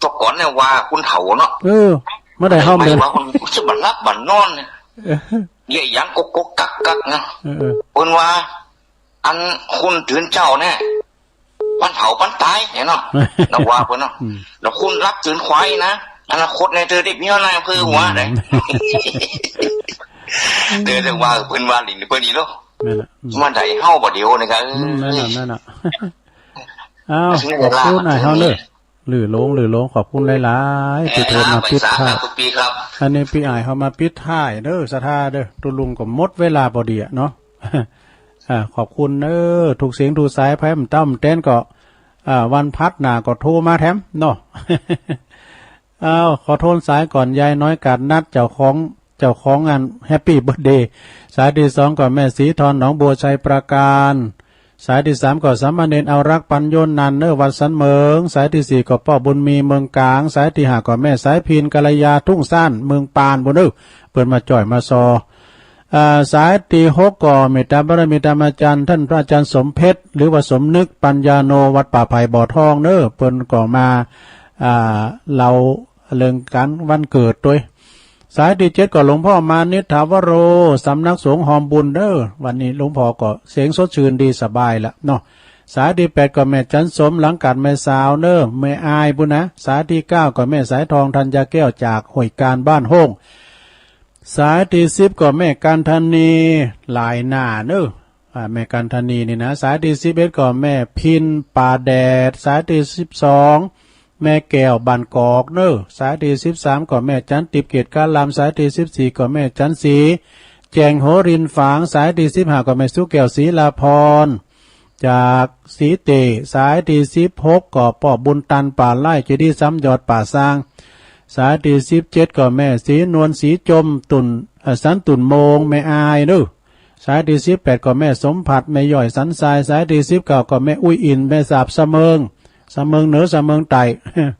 ตะก๋อนเนี่ยว่าคนเฒ่าเนาะ เออ บ่ได้เฮาเลย ว่าคนจะบ่หลับบ่นอนเนี่ย เออ เยียะหยังกกๆ กักๆ นะ เออ เออ เปิ้นว่า อันคนตื่นเจ๊าเนี่ย ปันเฒ่าปันต๋ายเนี่ยเนาะ นะว่าเปิ้นเนาะ อืม แล้วคนหลับตื่นควายนะ อนาคตเนี่ยเธอได้เมียนายอำเภอหัวได้ อืม เด้อ เรียกว่าเปิ้นว่าหลินเปิ้นนี่เนาะ แม่นละ อืม มันได้เฮาบ่เดียวนี่ก็ อืม แม่นละ แม่นละ อ้าว ถึงเวลา ขอบคุณอ้ายเฮาเน่อ ลื่นลง ลื่นลง ขอบคุณหลายๆ ตี้โทรมาปิดท้าย เออ ครับ ตุ๊ปี๋ครับ อันนี้ปี้อ้ายเฮามาปิดท้ายเด้อ ศรัทธาเด้อ ตุ๊ลุงก็หมดเวลาปอดี๋อะเนาะ อ่า ขอบคุณเน้อ ทุกเสียงทุกสาย ไผบ่ต้มแตนก็ อ่า วันพัดหน้าก็โทรมาแถมเนาะ อ้าว ขอโทนสายก่อน ยายน้อยกาดนัด เจ้าของ เจ้าของงานแฮปปี้เบิร์ธเดย์ สายตี้สองก็แม่ศรีทร หนองบัว ชัยปราการ สายตี้สามก็สามเณรเอารัก ปัญโญนันท์เน้อ วัดสันเหมิง สายตี้สี่ก็ป้อบุญมี เมืองกลาง สายตี้ห้าก็แม่สายพิณ กัลยา ทุ่งซ่าน เมืองปานปู้นเน้อ เปิ้นมาจ้อยมาซอ อ่า สายตี้หกก็เมตตาบารมีธรรมาจารย์ ต้านพระอาจารย์สมเพชร หรือว่าสมนึก ปัญญาโน วัดป่าไผ่บ่อทองเน้อ เปิ้นก็มา อ่า เล่าเรื่องก๋านวันเกิดตวย สายตี้เจ็ดก็หลวงป้อมานิช ถาวโร สำนักสงฆ์ฮอมบุญเน้อ วันนี้หลวงป้อก็เสียงสดชื่นดีสบายละเนาะ สายตี้แปดก็แม่จันสม หลังกาดแม่สาวเน้อ แม่อายปู้นนะ สายตี้เก้าก็แม่สายทอง ธัญญาแก้ว จากห้วยกาญ บ้านโฮ่ง สายตี้สิบก็แม่กันธนี หลายหน้าเน้อ อ่า แม่กันธนีนี่นะ สายตี้สิบเอ็ดก็แม่พิณ ป่าแดด สายตี้สิบสอง แม่แก้ว บ้านกอกเน้อ สายตี้สิบสามก็แม่จันติบ เกตกาลาม สายตี้สิบสี่ก็แม่จันสี แจ่งหัวรินฝาง สายตี้สิบห้าก็แม่สุแก้ว ศรีลาพร จากสีเต สายตี้สิบหกก็ป้อบุญตัน ป่าไร่ เจดีย์สามยอด ป่าซาง สายตี้สิบเจ็ดก็แม่ศรีนวล ศรีจม ตุ่น เอ่อ สันตุ่นโมง แม่อายเน้อ สายตี้สิบแปดก็แม่สมผัส แม่ย่อยสันทราย สายตี้สิบเก้าก็แม่อุ้ยอิน แม่สาบสะเมิง สะเมิงเหนือ สะเมิงใต้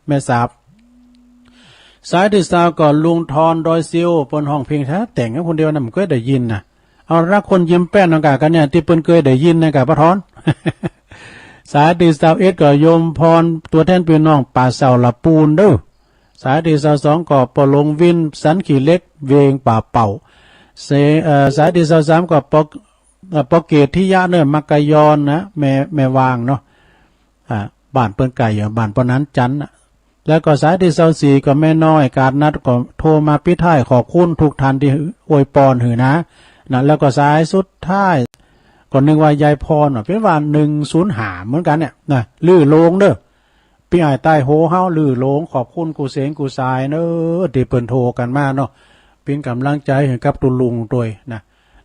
แม่สาบ สายตี้ซาวก็ลุงทอน ดอยซิว เปิ้นฮ้องเพลงแต๊แต่งกับคนเดียวนะ บ่เกยได้ยินนะ เอาละ คนยิ้มแป้นนั่นก่ะ กั๋นเนี่ย ตี้เปิ้นเกยได้ยินนะก่ะ ป้าทอน สายตี้ซาวเอ็ดก็โยมพร ตั๋วแทนปี้น้องป่าเสาหละปูนเน้อ สายตี้ซาวสองก็ป้อหลวงวิน สันขี้เหล็ก เวียงป่าเป่า เส- เอ่อ สายตี้ซาวสามก็ป้อ เอ่อ ป้อเกตทิยะเน้อ มักกะยอนนะ แม่ แม่วางเนาะ อ่า บ้านเปิ้นใก้อยู่ บ้านป้อนันจันทน์น่ะ แล้วก็สายตี้ซาวสี่ก็แม่น้อยกาดนัด ก็โทรมาปิดท้าย ขอบคุณทุกท่านตี้อวยปอนหื้อนะ นะ แล้วก็สายสุดท้าย ก็นึกว่ายายพรน่ะ เป๋นว่าหนึ่งศูนย์ห้าเหมือนกั๋นเนี่ยนะ ลื่นลงเน้อ ปี้อ้ายใต้โฮเฮา ลื่นลง ขอบคุณกู้เสียงกู้สายเน้อ ตี้เปิ้นโทรกั๋นมาเนาะ เป๋นก๋ำลังใจ๋หื้อกับตุ๊ลุงตวยนะ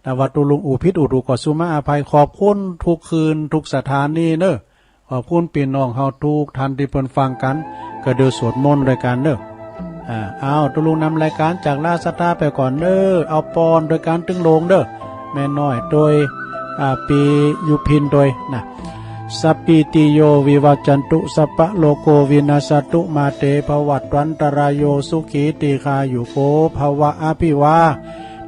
ถ้าว่าตุ๊ลุงอู้ผิดอู้ถูกก็สุมาอภัย ขอบคุณทุกคืนทุกสถานีเน้อ ขอบคุณปี้น้องเฮาทุกท่านตี้เปิ้นฟังกั๋น ก็เดี๋ยวสวดมนต์ตวยกั๋นเน้อ อ่า อ้าว ตุ๊ลุงนำรายก๋านจากลาศรัทธาไปก่อนเน้อ เอาปอนตวยกั๋นตึงลงเน้อ แม่น้อยตวย อ่า ปี้ยุพินตวยนะ สัพพีติโยวิวัจจันตุ สัพพะโรโควินัสสะตุ มาเตภวัตวันตะราโย สุขีทีฆายุโกภวะ อภิวา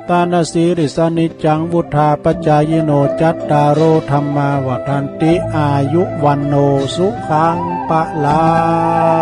ตานาสีลิสสะนิจจัง วุฑฒาปะจายิโน จัตตาโรธัมมาวัฑฒันติ อายุวัณโณสุขังพะลัง